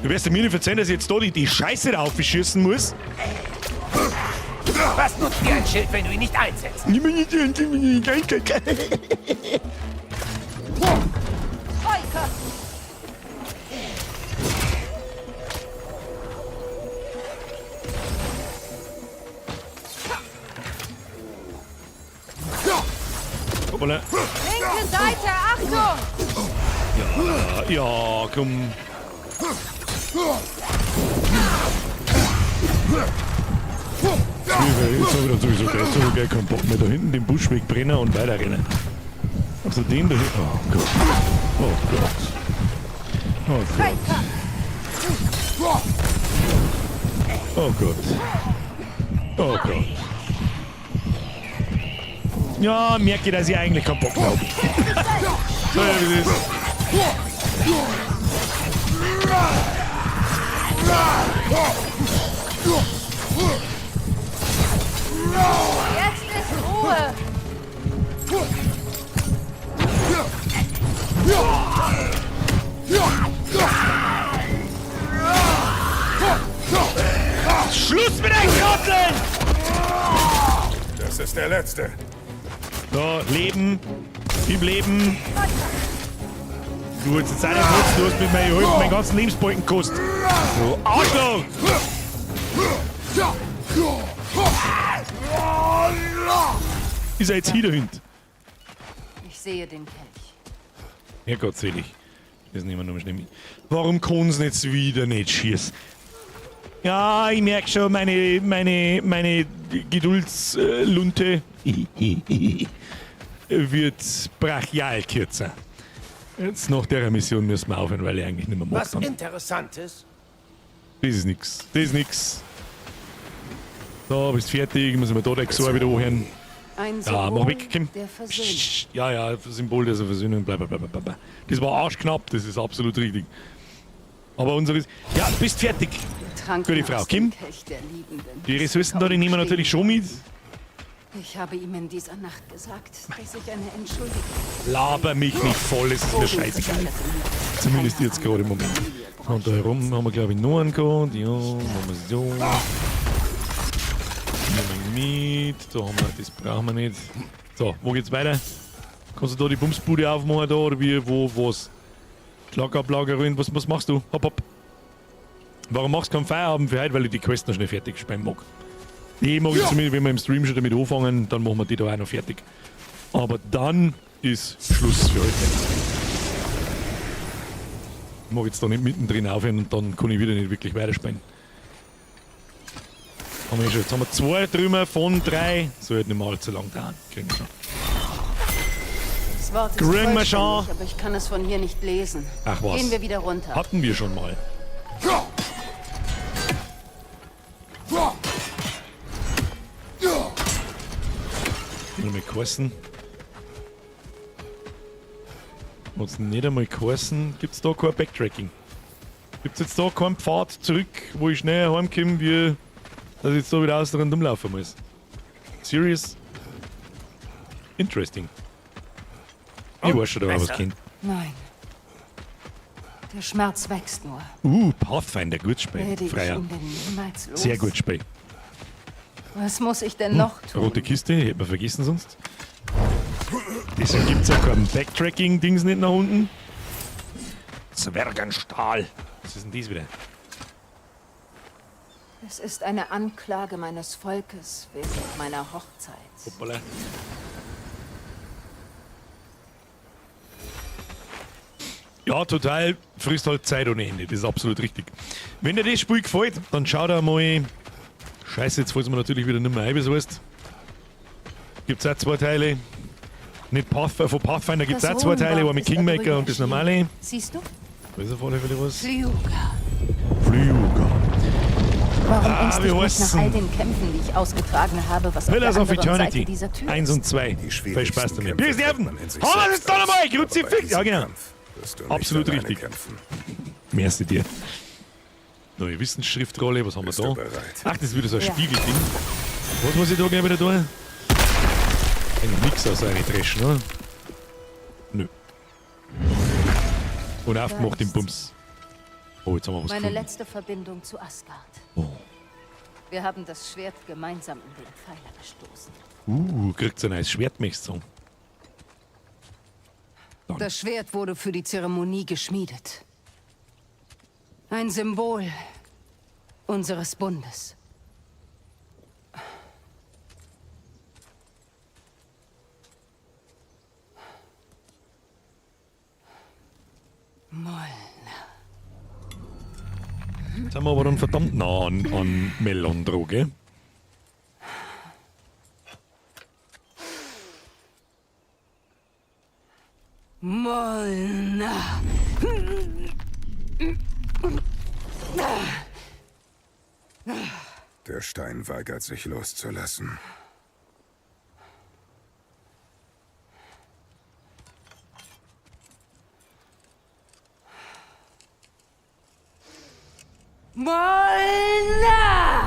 Du wirst mir nicht verzeihen, dass ich jetzt da die Scheiße da aufschießen muss. Was nutzt dir ein Schild, wenn du ihn nicht einsetzt? Euka! Hoppala. Linke Seite, Achtung! Ja, ja, komm. Jetzt hab ich dann sowieso gleich, jetzt hab ich gleich keinen Bock mehr. Da hinten den Busch wegbrennen und weiterrennen. Also den da hinten. Oh Gott. Oh Gott. Oh Gott. Oh Gott. Oh Gott. Ja, merke, dass ich eigentlich keinen Bock mehr hab. So, ja, wie es ist. Jetzt ist Ruhe! Schluss mit den Trotteln! Das ist der letzte. So, Leben. Im Leben. Du willst jetzt auch nicht nutzen, du hast mit meinen geholfen, meinen ganzen Lebensbalken gekostet. Du Arschloch! Ist er jetzt hier dahinter? Ich sehe den Kelch. Ja, Gott selig. Das nehmen wir nur schnell mit. Warum kann's jetzt wieder nicht schießen? Ja, ich merk schon, meine Geduldslunte wird brachial kürzer. Jetzt nach der Mission müssen wir aufhören, weil ich eigentlich nicht mehr mag. Was dann. Interessantes. Das ist nix. Das ist nix. So, bist fertig. Müssen wir da den Xor wieder anhören. Ein Ja, mach weg, Kim. der Versöhnung. Ja, ja, Symbol der Versöhnung, bla bla bla bla bla. Das war arschknapp, das ist absolut richtig. Aber unsere. Ja, bist fertig. Gute Frau. Kim, die Ressourcen da, die nehmen wir natürlich schon mit. Ich habe ihm in dieser Nacht gesagt, dass ich eine Entschuldigung Laber mich nicht voll, es ist mir scheißegal. Zumindest jetzt gerade im Moment. Und da herum haben wir, glaube ich, noch einen gehabt. Ja, machen wir so. Nehmen wir mit. Da haben wir, das brauchen wir nicht. So, wo geht's weiter? Kannst du da die Bumsbude aufmachen da oder wie, wo, was? Schlagablagerung, was machst du? Hopp, hopp. Warum machst du keinen Feierabend für heute? Weil ich die Quest noch schnell fertig spielen mag. Die mag ich zumindest, wenn wir im Stream schon damit anfangen, dann machen wir die da auch noch fertig. Aber dann ist Schluss für heute. Ich mag jetzt da nicht mittendrin aufhören und dann kann ich wieder nicht wirklich weiterspielen. Haben wir schon. Jetzt haben wir 2 Trümmer von 3. Sollte nicht mal allzu lang dauern. Kriegen wir schon. Das Wort ist Kriegen wir schon. aber ich kann es von hier nicht lesen. Ach was. Gehen wir wieder runter. Hatten wir schon mal. Nicht einmal geheißen. Hat's nicht einmal geheißen. Gibt's da kein Backtracking? Gibt's jetzt da keinen Pfad zurück, wo ich schneller heimkomme, wie dass ich jetzt da wieder außen rumlaufen muss? Serious? Interesting. Ich weiß schon, da war was kennt. Nein. Der Schmerz wächst nur. Pathfinder, gutes Spiel. Werde ich Freier. ihn denn niemals los? Sehr gutes Spiel. Was muss ich denn noch tun? Rote Kiste, hätte man vergessen sonst. Deswegen gibt's ja kein Backtracking-Dings nicht nach unten. Zwergenstahl. Was ist denn das wieder? Es ist eine Anklage meines Volkes während meiner Hochzeit. Hoppala. Ja, total. Frisst halt Zeit ohne Ende. Das ist absolut richtig. Wenn dir das Spiel gefällt, dann schau da mal. Scheiße, jetzt fällt es mir natürlich wieder nicht mehr ein, wie es heißt. Gibt's auch 2 Teile. Nicht Path, von Pathfinder gibt's Das auch 2 Teile, Runenwort einmal ist da Kingmaker drüben und das erschienen. normale. Siehst du? Da ist auf alle Fälle was. Flyuga. Flyuga. Warum Ah, ängstigt wie mich heißt's nach all denn? den Kämpfen, die ich ausgetragen habe, was auf der Pillars of anderen Eternity. Seite dieser Tür 1 ist? und 2. Die Viel schwierigsten Spaß damit. Kämpfe Bis Nerven! führt man in sich Haben wir selbst jetzt da nochmal! aus, aber bei Kruzifix! diesem Ja, genau. Kampf wirst du nicht Absolut alleine richtig. kämpfen. Merci dir. Neue Wissensschriftrolle, was haben wir Bist da? du bereit? Ach, das ist wieder so ein Ja. Spiegelding. Was muss ich da gleich wieder tun? Eigentlich nix außer eine Dreschen, oder? Nö. Und aufgemacht den Bums. Oh, jetzt haben wir was Meine gefunden. letzte Verbindung zu Asgard. Oh. Wir haben das Schwert gemeinsam in den Pfeiler gestoßen. Kriegt ein neues Schwert, möchtest du sagen. Dann. Das Schwert wurde für die Zeremonie geschmiedet. Ein Symbol unseres Bundes. Molnar. Jetzt sind wir aber dann verdammt nah an Melon dran, gell? Molnar. Der Stein weigert sich loszulassen. Molnar!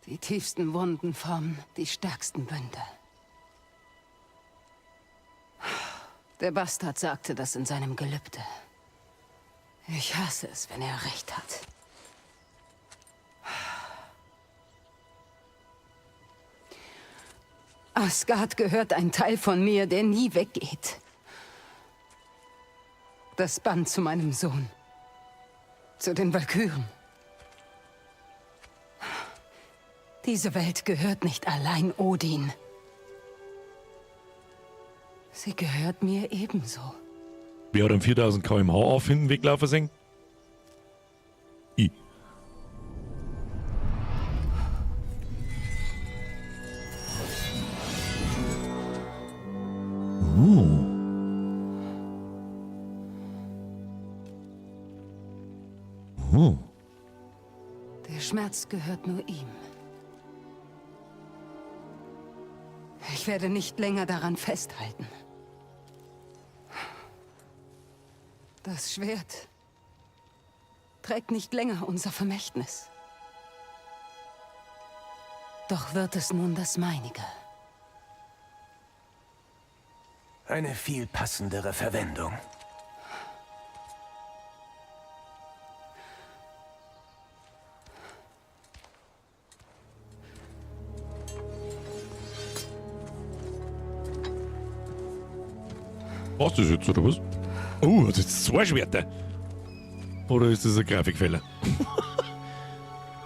Die tiefsten Wunden formen die stärksten Bünde. Der Bastard sagte das in seinem Gelübde. Ich hasse es, wenn er recht hat. Asgard gehört ein Teil von mir, der nie weggeht. Das Band zu meinem Sohn. Zu den Walküren. Diese Welt gehört nicht allein Odin. Sie gehört mir ebenso. Wer hat einen 4000 km/h auf hinten weglaufen sehen? Ich. Der Schmerz gehört nur ihm. Ich werde nicht länger daran festhalten. Das Schwert trägt nicht länger unser Vermächtnis. Doch wird es nun das meinige. Eine viel passendere Verwendung. War's das jetzt, oder was? Oh, das ist zwei Schwerter. Oder ist das ein Grafikfehler?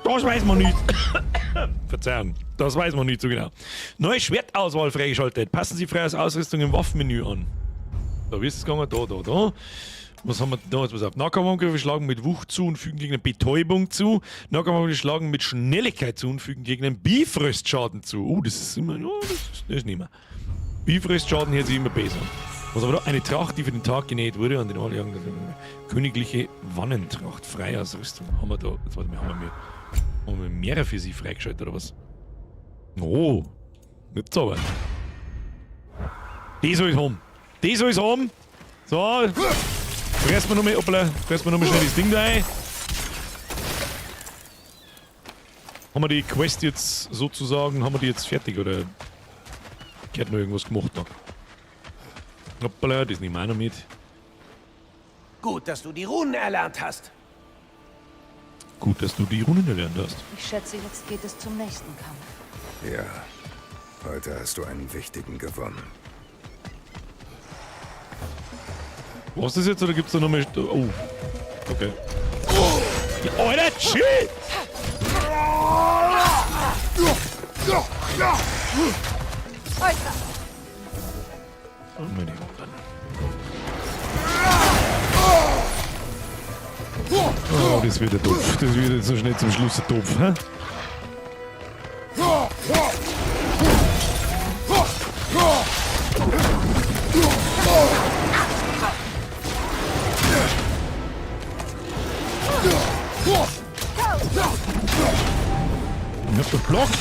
Das weiß man nicht. Verzeihung, das weiß man nicht so genau. Neue Schwertauswahl freigeschaltet. Passen Sie frei aus Ausrüstung im Waffenmenü an. Da ist es gegangen, da, da, da. Was haben wir da? Jetzt pass auf. Nahkampfangriffe schlagen mit Wucht zu und fügen Gegnern Betäubung zu. Nahkampfangriffe schlagen mit Schnelligkeit zu und fügen Gegnern Bifröstschaden zu. Oh, das ist immer. Oh, das ist nicht mehr. Bifröstschaden hört sich immer besser an. Was aber da? Eine Tracht, die für den Tag genäht wurde, an den Adligen. Königliche Wannentracht, Freiausrüstung. Haben wir da. Jetzt warte mal, haben wir mehrere für sie freigeschaltet oder was? Oh, nicht so aber. Die soll ich haben. Die soll ich haben. So. Fressen wir nochmal, hoppla, fressen wir nochmal schnell das Ding da ein. Haben wir die Quest jetzt sozusagen, haben wir die jetzt fertig oder gehört noch irgendwas gemacht da? Hoppala, das nehmen wir auch noch mit. Gut, dass du die Runen erlernt hast. Gut, dass du die Runen erlernt hast. Ich schätze, jetzt geht es zum nächsten Kampf. Ja, heute hast du einen wichtigen gewonnen. Was ist das jetzt oder gibt's da noch mehr? Oh. Okay. Ja, Alter, chill! Oh, meine Herren. Oh, das wird ein Topf. Das wird jetzt so schnell zum Schluss ein Topf. Hä? Ich hab geblockt.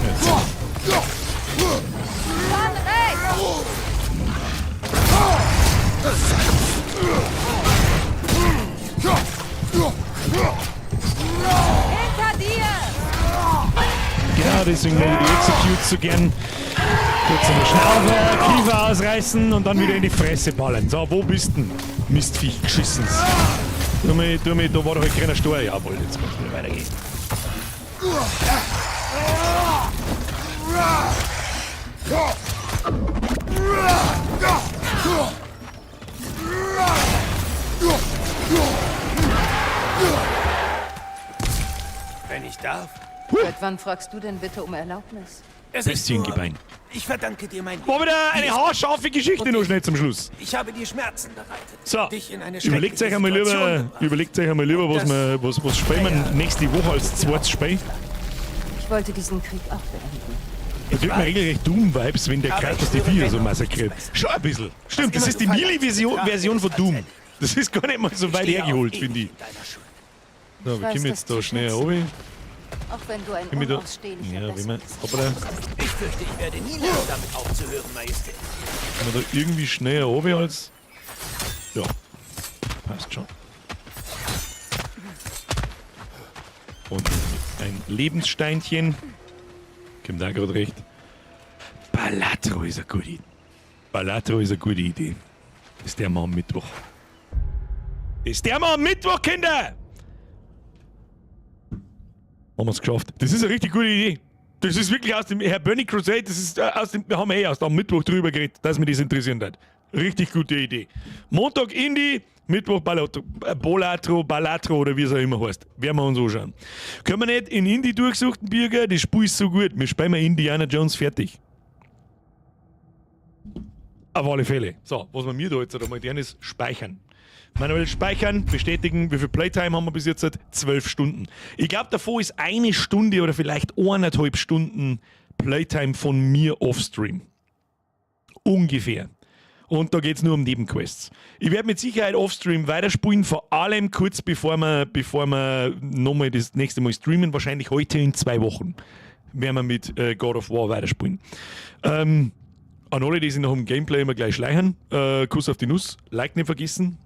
Jetzt. Hinter dir! Genau, deswegen mag ich die Executes so gern. Kurz einmal Schnaufe, Kiefer ausreißen und dann wieder in die Fresse ballern. So, wo bist denn? Mistviech, geschissens. Tu mich, tu mich, da war doch ein kleiner Stor. Jawohl, jetzt kann's wieder weitergehen. Wenn ich darf. Seit wann fragst du denn bitte um Erlaubnis? Es ist Bisschen nur- Gebein. Ich verdanke dir mein War wieder eine haarscharfe Geschichte noch schnell zum Schluss. Ich habe dir Schmerzen bereitet. So, Dich in eine überlegt euch einmal schreckliche lieber, überlegt euch einmal lieber, was wir, was spielen wir nächste Woche als zweites Spiel. Ich wollte diesen Krieg auch beenden. Da kriegt man regelrecht Doom-Vibes, wenn der Kratos die Viecher so massakriert. Schon ein bisschen. Stimmt, das ist die Melee-Version Version von Doom. Das ist gar nicht mal so weit hergeholt, finde ich. So, wir kommen jetzt da schnell runter. Auch wenn du ein Komm ich da? unausstehlicher Ja, wie man. Besserwisser Hoppala. Ich fürchte, ich werde nie lernen, damit aufzuhören, Majestät. Kommen wir da irgendwie schneller runter als. Ja. Passt schon. Und ein Lebenssteinchen. Kommt da gerade recht. Balatro ist eine gute Idee. Balatro ist eine gute Idee. Ist der mal am Mittwoch. Ist der mal am Mittwoch, Kinder! Haben wir's geschafft. Das ist eine richtig gute Idee. Das ist wirklich aus dem Herr Bernie Crusade, das ist aus dem, wir haben eh erst am Mittwoch drüber geredet, dass mich das interessieren hat. Richtig gute Idee. Montag Indie, Mittwoch Balatro, Bolatro, Balatro oder wie es auch immer heißt. Werden wir uns anschauen. Können wir nicht in Indie durchsuchten Bürger, das Spiel ist so gut. Wir spielen mal Indiana Jones fertig. Auf alle Fälle. So, was wir mir da jetzt einmal tun, ist speichern. Manuell speichern, bestätigen, wie viel Playtime haben wir bis jetzt? 12 Stunden. Ich glaub, davor ist eine Stunde oder vielleicht eineinhalb Stunden Playtime von mir offstream. Ungefähr. Und da geht's nur um Nebenquests. Ich werd mit Sicherheit offstream weiterspielen, vor allem kurz bevor wir nochmal das nächste Mal streamen, wahrscheinlich heute in 2 Wochen, werden wir mit God of War weiterspielen. An alle, die sich noch im Gameplay immer gleich schleichen, Kuss auf die Nuss, Like nicht vergessen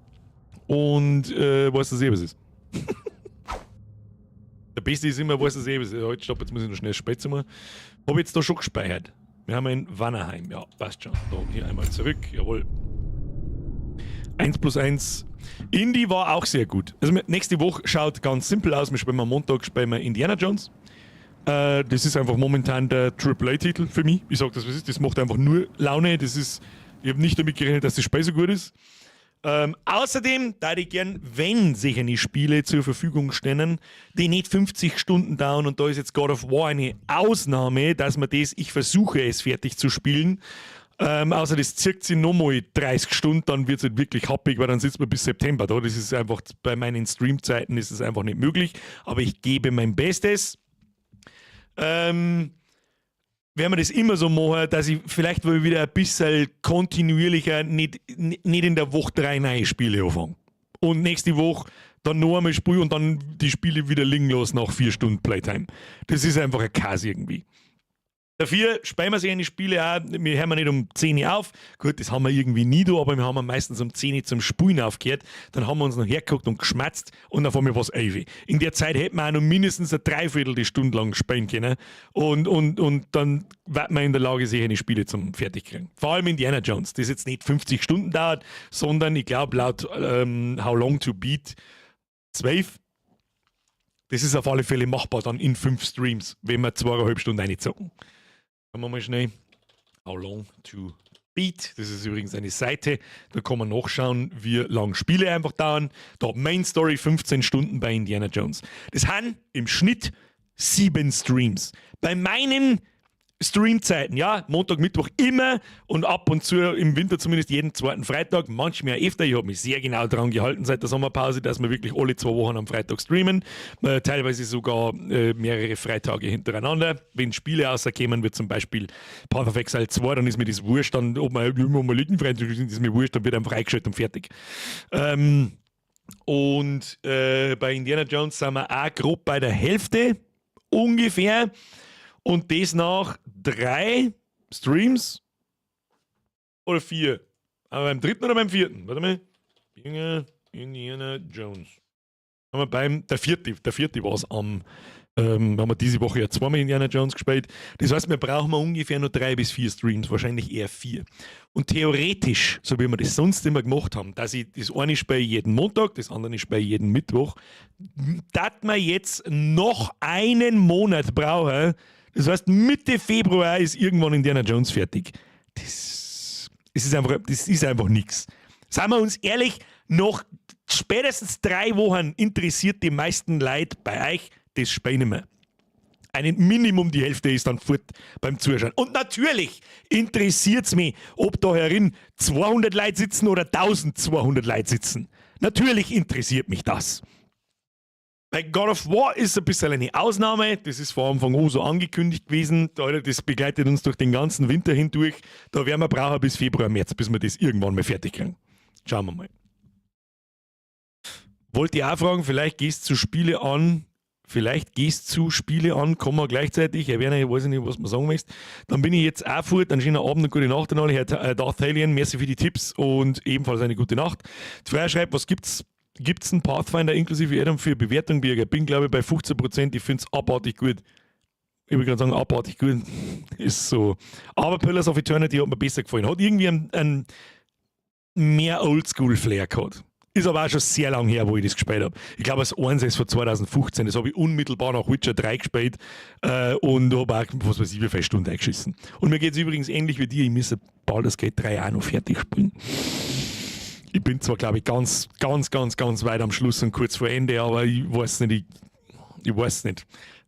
und weißt du, was es ist. Der Beste ist immer, weißt du, was es ist. Halt, stopp, jetzt muss ich noch schnell Spätzle machen. Hab jetzt da schon gespeichert. Wir haben in Vanaheim, ja, passt schon. Da, hier einmal zurück, jawohl. 1 plus 1. Indy war auch sehr gut. Also nächste Woche schaut ganz simpel aus. Wir spielen am Montag spielen wir Indiana Jones. Das ist einfach momentan der AAA-Titel für mich. Ich sag das, was ist. Das macht einfach nur Laune. Das ist, ich habe nicht damit gerechnet, dass das Spiel so gut ist. Außerdem da ich gern, wenn sich eine Spiele zur Verfügung stellen, die nicht 50 Stunden dauern, und da ist jetzt God of War eine Ausnahme, dass man das, ich versuche es fertig zu spielen. Außer das zirkt sich nochmal 30 Stunden, dann wird es halt wirklich happig, weil dann sitzt man bis September da. Das ist einfach, bei meinen Streamzeiten ist es einfach nicht möglich. Aber ich gebe mein Bestes. Werden wir das immer so machen, dass ich vielleicht wohl wieder ein bisschen kontinuierlicher nicht in der Woche drei neue Spiele anfange. Und nächste Woche dann noch einmal spiele und dann die Spiele wieder liegen lassen nach 4 Stunden Playtime. Das ist einfach ein Chaos irgendwie. Dafür spielen wir sich eine Spiele auch, wir hören nicht um 10 Uhr auf. Gut, das haben wir irgendwie nie da, aber wir haben meistens um 10 Uhr zum Spielen aufgehört. Dann haben wir uns noch hergeguckt und geschmatzt und auf einmal war es 11. In der Zeit hätten wir auch noch mindestens eine Dreiviertel Stunde lang spielen können. Und dann wird man in der Lage, sich eine Spiele zum Fertigkriegen. Vor allem Indiana Jones, das jetzt nicht 50 Stunden dauert, sondern ich glaube laut How Long to Beat 12. Das ist auf alle Fälle machbar dann in fünf Streams, wenn wir 2,5 Stunden reinzocken. Schauen wir mal schnell. How Long to Beat. Das ist übrigens eine Seite, da kann man nachschauen, wie lang Spiele einfach dauern. Da Main Story 15 Stunden bei Indiana Jones. Das sind im Schnitt sieben Streams. Bei meinen Streamzeiten, ja, Montag, Mittwoch immer und ab und zu im Winter zumindest jeden zweiten Freitag, manchmal öfter. Ich habe mich sehr genau daran gehalten seit der Sommerpause, dass wir wirklich alle 2 Wochen am Freitag streamen. Teilweise sogar mehrere Freitage hintereinander. Wenn Spiele rauskommen, wird zum Beispiel Path of Exile 2, dann ist mir das wurscht, dann, ob wir immer mal Freitag sind, ist mir wurscht, dann wird einfach eingeschaltet und fertig. Und bei Indiana Jones sind wir auch grob bei der Hälfte ungefähr. Und das nach drei Streams oder vier. Aber beim dritten oder beim vierten? Warte mal. Indiana Jones. Haben wir beim, der vierte war es am, haben wir diese Woche ja zweimal Indiana Jones gespielt. Das heißt, wir brauchen ungefähr nur drei bis vier Streams, wahrscheinlich eher vier. Und theoretisch, so wie wir das sonst immer gemacht haben, dass ich das eine Spiel jeden Montag, das andere Spiel jeden Mittwoch, dass wir jetzt noch einen Monat brauchen. Das heißt, Mitte Februar ist irgendwann Indiana Jones fertig. Das ist einfach nichts. Seien wir uns ehrlich, noch spätestens 3 Wochen interessiert die meisten Leute bei euch das Spiel nicht mehr. Einen Minimum die Hälfte ist dann fort beim Zuschauen. Und natürlich interessiert es mich, ob da herin 200 Leute sitzen oder 1200 Leute sitzen. Natürlich interessiert mich das. Bei God of War ist ein bisschen eine Ausnahme. Das ist vor Anfang an so angekündigt gewesen. Das begleitet uns durch den ganzen Winter hindurch. Da werden wir brauchen bis Februar, März, bis wir das irgendwann mal fertig kriegen. Schauen wir mal. Wollte ich auch fragen, vielleicht gehst du Spiele an, vielleicht gehst du Spiele an, kommen wir gleichzeitig, Herr Werner, ich weiß nicht, was man sagen möchte. Dann bin ich jetzt auch fort, einen schönen Abend und gute Nacht an alle. Herr Darth Alien, merci für die Tipps und ebenfalls eine gute Nacht. Die Freier schreibt, was gibt's? Gibt es einen Pathfinder inklusive Addon für Bewertung, Birger? Bin, glaube ich, bei 15%. Ich finde es abartig gut. Ich würde gerade sagen, abartig gut. Ist so. Aber Pillars of Eternity hat mir besser gefallen. Hat irgendwie ein mehr Oldschool-Flair gehabt. Ist aber auch schon sehr lang her, wo ich das gespielt habe. Ich glaube, das 1 ist von 2015. Das habe ich unmittelbar nach Witcher 3 gespielt und habe auch, was weiß ich, wie viele Stunden eingeschissen. Und mir geht es übrigens ähnlich wie dir. Ich müsste Baldur's Gate 3 auch noch fertig spielen. Ich bin zwar, glaube ich, ganz, ganz, ganz, ganz weit am Schluss und kurz vor Ende, aber ich weiß nicht, ich weiß nicht.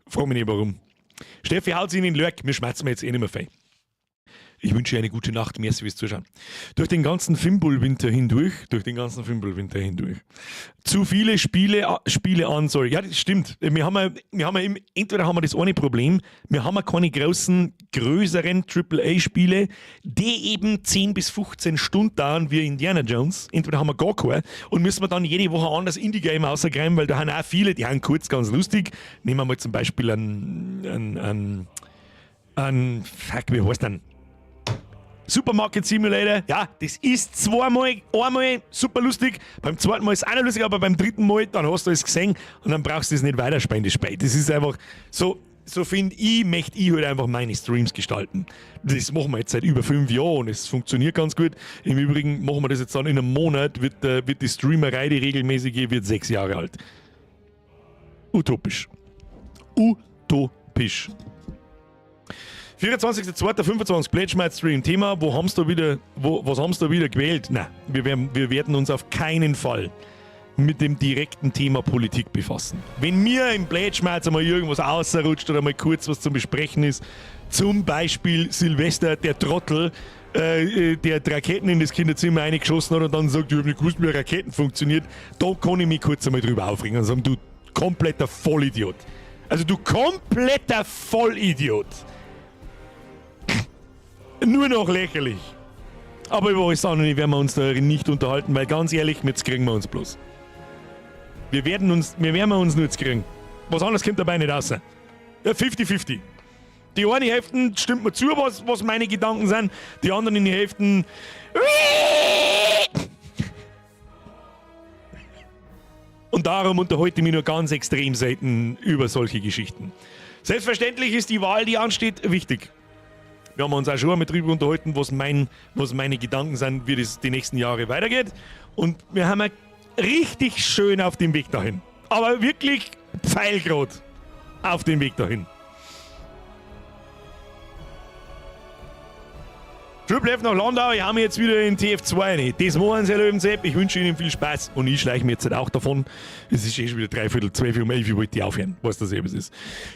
Frag mich nicht, warum. Steffi haut sich in den Lurk, mir schmerzen wir jetzt eh nicht mehr fein. Ich wünsche eine gute Nacht, merci fürs Zuschauen. Durch den ganzen Fimbulwinter hindurch, durch den ganzen Fimbulwinter hindurch. Zu viele Spiele an, sorry. Ja, das stimmt. Wir haben ja entweder haben wir das eine Problem, wir haben ja keine großen, größeren AAA-Spiele, die eben 10 bis 15 Stunden dauern wie Indiana Jones. Entweder haben wir gar keine und müssen wir dann jede Woche anders Indie-Game rausgreifen, weil da haben auch viele, die haben kurz ganz lustig. Nehmen wir mal zum Beispiel einen, fuck, wie heißt denn? Supermarket Simulator, ja, das ist zweimal, einmal super lustig, beim zweiten Mal ist es auch noch lustig, aber beim dritten Mal, dann hast du es gesehen und dann brauchst du es nicht weiterspielen, das Spiel. Das ist einfach so, so finde ich, möchte ich halt einfach meine Streams gestalten. Das machen wir jetzt seit über 5 Jahren und es funktioniert ganz gut. Im Übrigen machen wir das jetzt dann in einem Monat, wird die Streamerei, die regelmäßige, wird 6 Jahre alt. Utopisch. Utopisch. 24.02.25 Pledge Stream. Thema, wo haben's da wieder, wo, was haben's da wieder gewählt? Nein, wir werden uns auf keinen Fall mit dem direkten Thema Politik befassen. Wenn mir im Plätschmerz einmal irgendwas ausrutscht oder mal kurz was zum Besprechen ist, zum Beispiel Silvester, der Trottel, der Raketen in das Kinderzimmer eingeschossen hat und dann sagt, ich hab nicht gewusst, wie Raketen funktioniert, da kann ich mich kurz einmal drüber aufregen und sagen, du kompletter Vollidiot. Also du kompletter Vollidiot. Nur noch lächerlich. Aber über alles andere werden wir uns da nicht unterhalten, weil ganz ehrlich, jetzt kriegen wir uns bloß. Wir werden uns nur jetzt kriegen. Was anderes kommt dabei nicht raus. Ja, 50-50. Die eine Hälfte stimmt mir zu, was meine Gedanken sind. Die anderen in die Hälften. Und darum unterhalte ich mich nur ganz extrem selten über solche Geschichten. Selbstverständlich ist die Wahl, die ansteht, wichtig. Wir haben uns auch schon einmal drüber unterhalten, was meine Gedanken sind, wie das die nächsten Jahre weitergeht. Und wir haben richtig schön auf dem Weg dahin. Aber wirklich pfeilgrad auf dem Weg dahin. Triple F nach Landau, ich habe mich jetzt wieder in TF2 rein. Das machen Sie, Herr Löwensepp. Ich wünsche Ihnen viel Spaß und ich schleiche mir jetzt halt auch davon. Es ist eh schon wieder 10:45 um 11 Uhr, wollte ich aufhören. Weißt du, was es ist.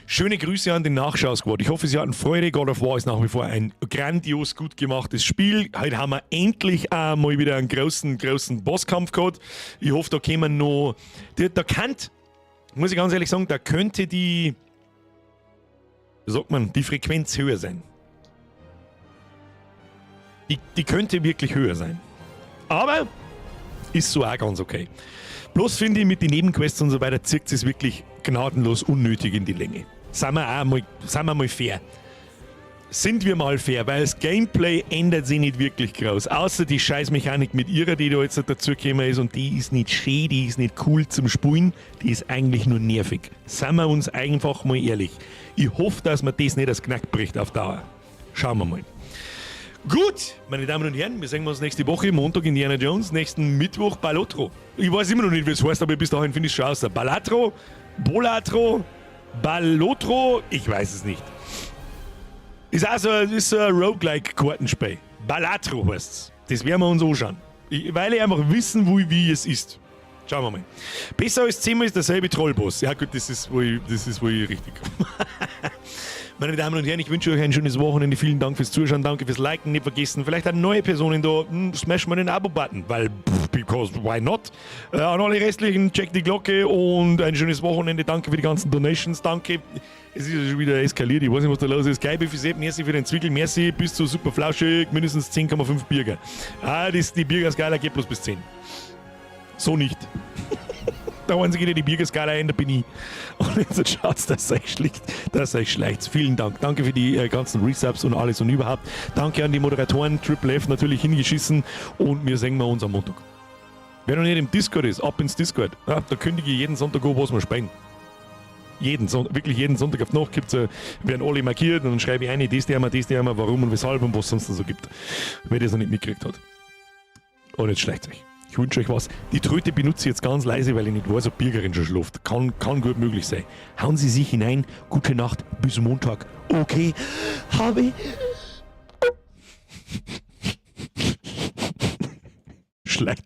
Schöne Grüße an den Nachschau-Squad. Ich hoffe, Sie hatten Freude. God of War ist nach wie vor ein grandios gut gemachtes Spiel. Heute haben wir endlich einmal wieder einen großen, großen Bosskampf gehabt. Ich hoffe, da kämen noch. Da kann, muss ich ganz ehrlich sagen, da könnte die, wie sagt man, die Frequenz höher sein. Die könnte wirklich höher sein. Aber ist so auch ganz okay. Bloß finde ich, mit den Nebenquests und so weiter zirkt es wirklich gnadenlos unnötig in die Länge. Sind wir mal fair. Sind wir mal fair, weil das Gameplay ändert sich nicht wirklich groß. Außer die Scheißmechanik mit ihrer, die da jetzt dazugekommen ist, und die ist nicht schön, die ist nicht cool zum Spielen, die ist eigentlich nur nervig. Sind wir uns einfach mal ehrlich. Ich hoffe, dass man das nicht als Knack bricht auf Dauer. Schauen wir mal. Gut, meine Damen und Herren, wir sehen uns nächste Woche, Montag Indiana Jones, nächsten Mittwoch Balatro. Ich weiß immer noch nicht, wie es heißt, aber bis dahin finde ich es schon aus. Balatro, Bolatro, Balotro, ich weiß es nicht. Ist also ist so ein Roguelike-Kartenspiel. Balatro heißt es. Das werden wir uns anschauen. Weil ich einfach wissen will, wie es ist. Schauen wir mal. Besser als 10 ist derselbe Trollboss. Ja gut, das ist wohl richtig. Meine Damen und Herren, ich wünsche euch ein schönes Wochenende. Vielen Dank fürs Zuschauen, danke fürs Liken. Nicht vergessen, vielleicht eine neue Person da, smash mal den Abo-Button, weil, because why not? An alle restlichen, checkt die Glocke und ein schönes Wochenende. Danke für die ganzen Donations, danke. Es ist ja schon wieder eskaliert, ich weiß nicht, was da los ist. Geil, für merci für den Zwickel, merci, bis zu super flauschig, mindestens 10,5 Birger. Ah, die Birger-Skala geht bloß bis 10. So nicht. Der einzige, der die Bierskala ändert, bin ich. Und jetzt schaut's, dass es euch schlicht, dass es euch schleicht. Vielen Dank. Danke für die ganzen Resubs und alles und überhaupt. Danke an die Moderatoren, Triple F natürlich hingeschissen. Und wir sehen wir uns am Montag. Wer noch nicht im Discord ist, ab ins Discord. Ja, da kündige ich jeden Sonntag an, was wir spielen. Jeden Sonntag, wirklich jeden Sonntag auf die Nacht gibt's, werden alle markiert und dann schreibe ich eine, das Thema, warum und weshalb und was es sonst noch so gibt. Wer das noch nicht mitgekriegt hat. Und jetzt schleicht euch. Ich wünsche euch was. Die Tröte benutze ich jetzt ganz leise, weil ich nicht weiß, ob Birgerin schon schläft. Kann gut möglich sein. Hauen Sie sich hinein. Gute Nacht. Bis Montag. Okay. Habe. Schleicht.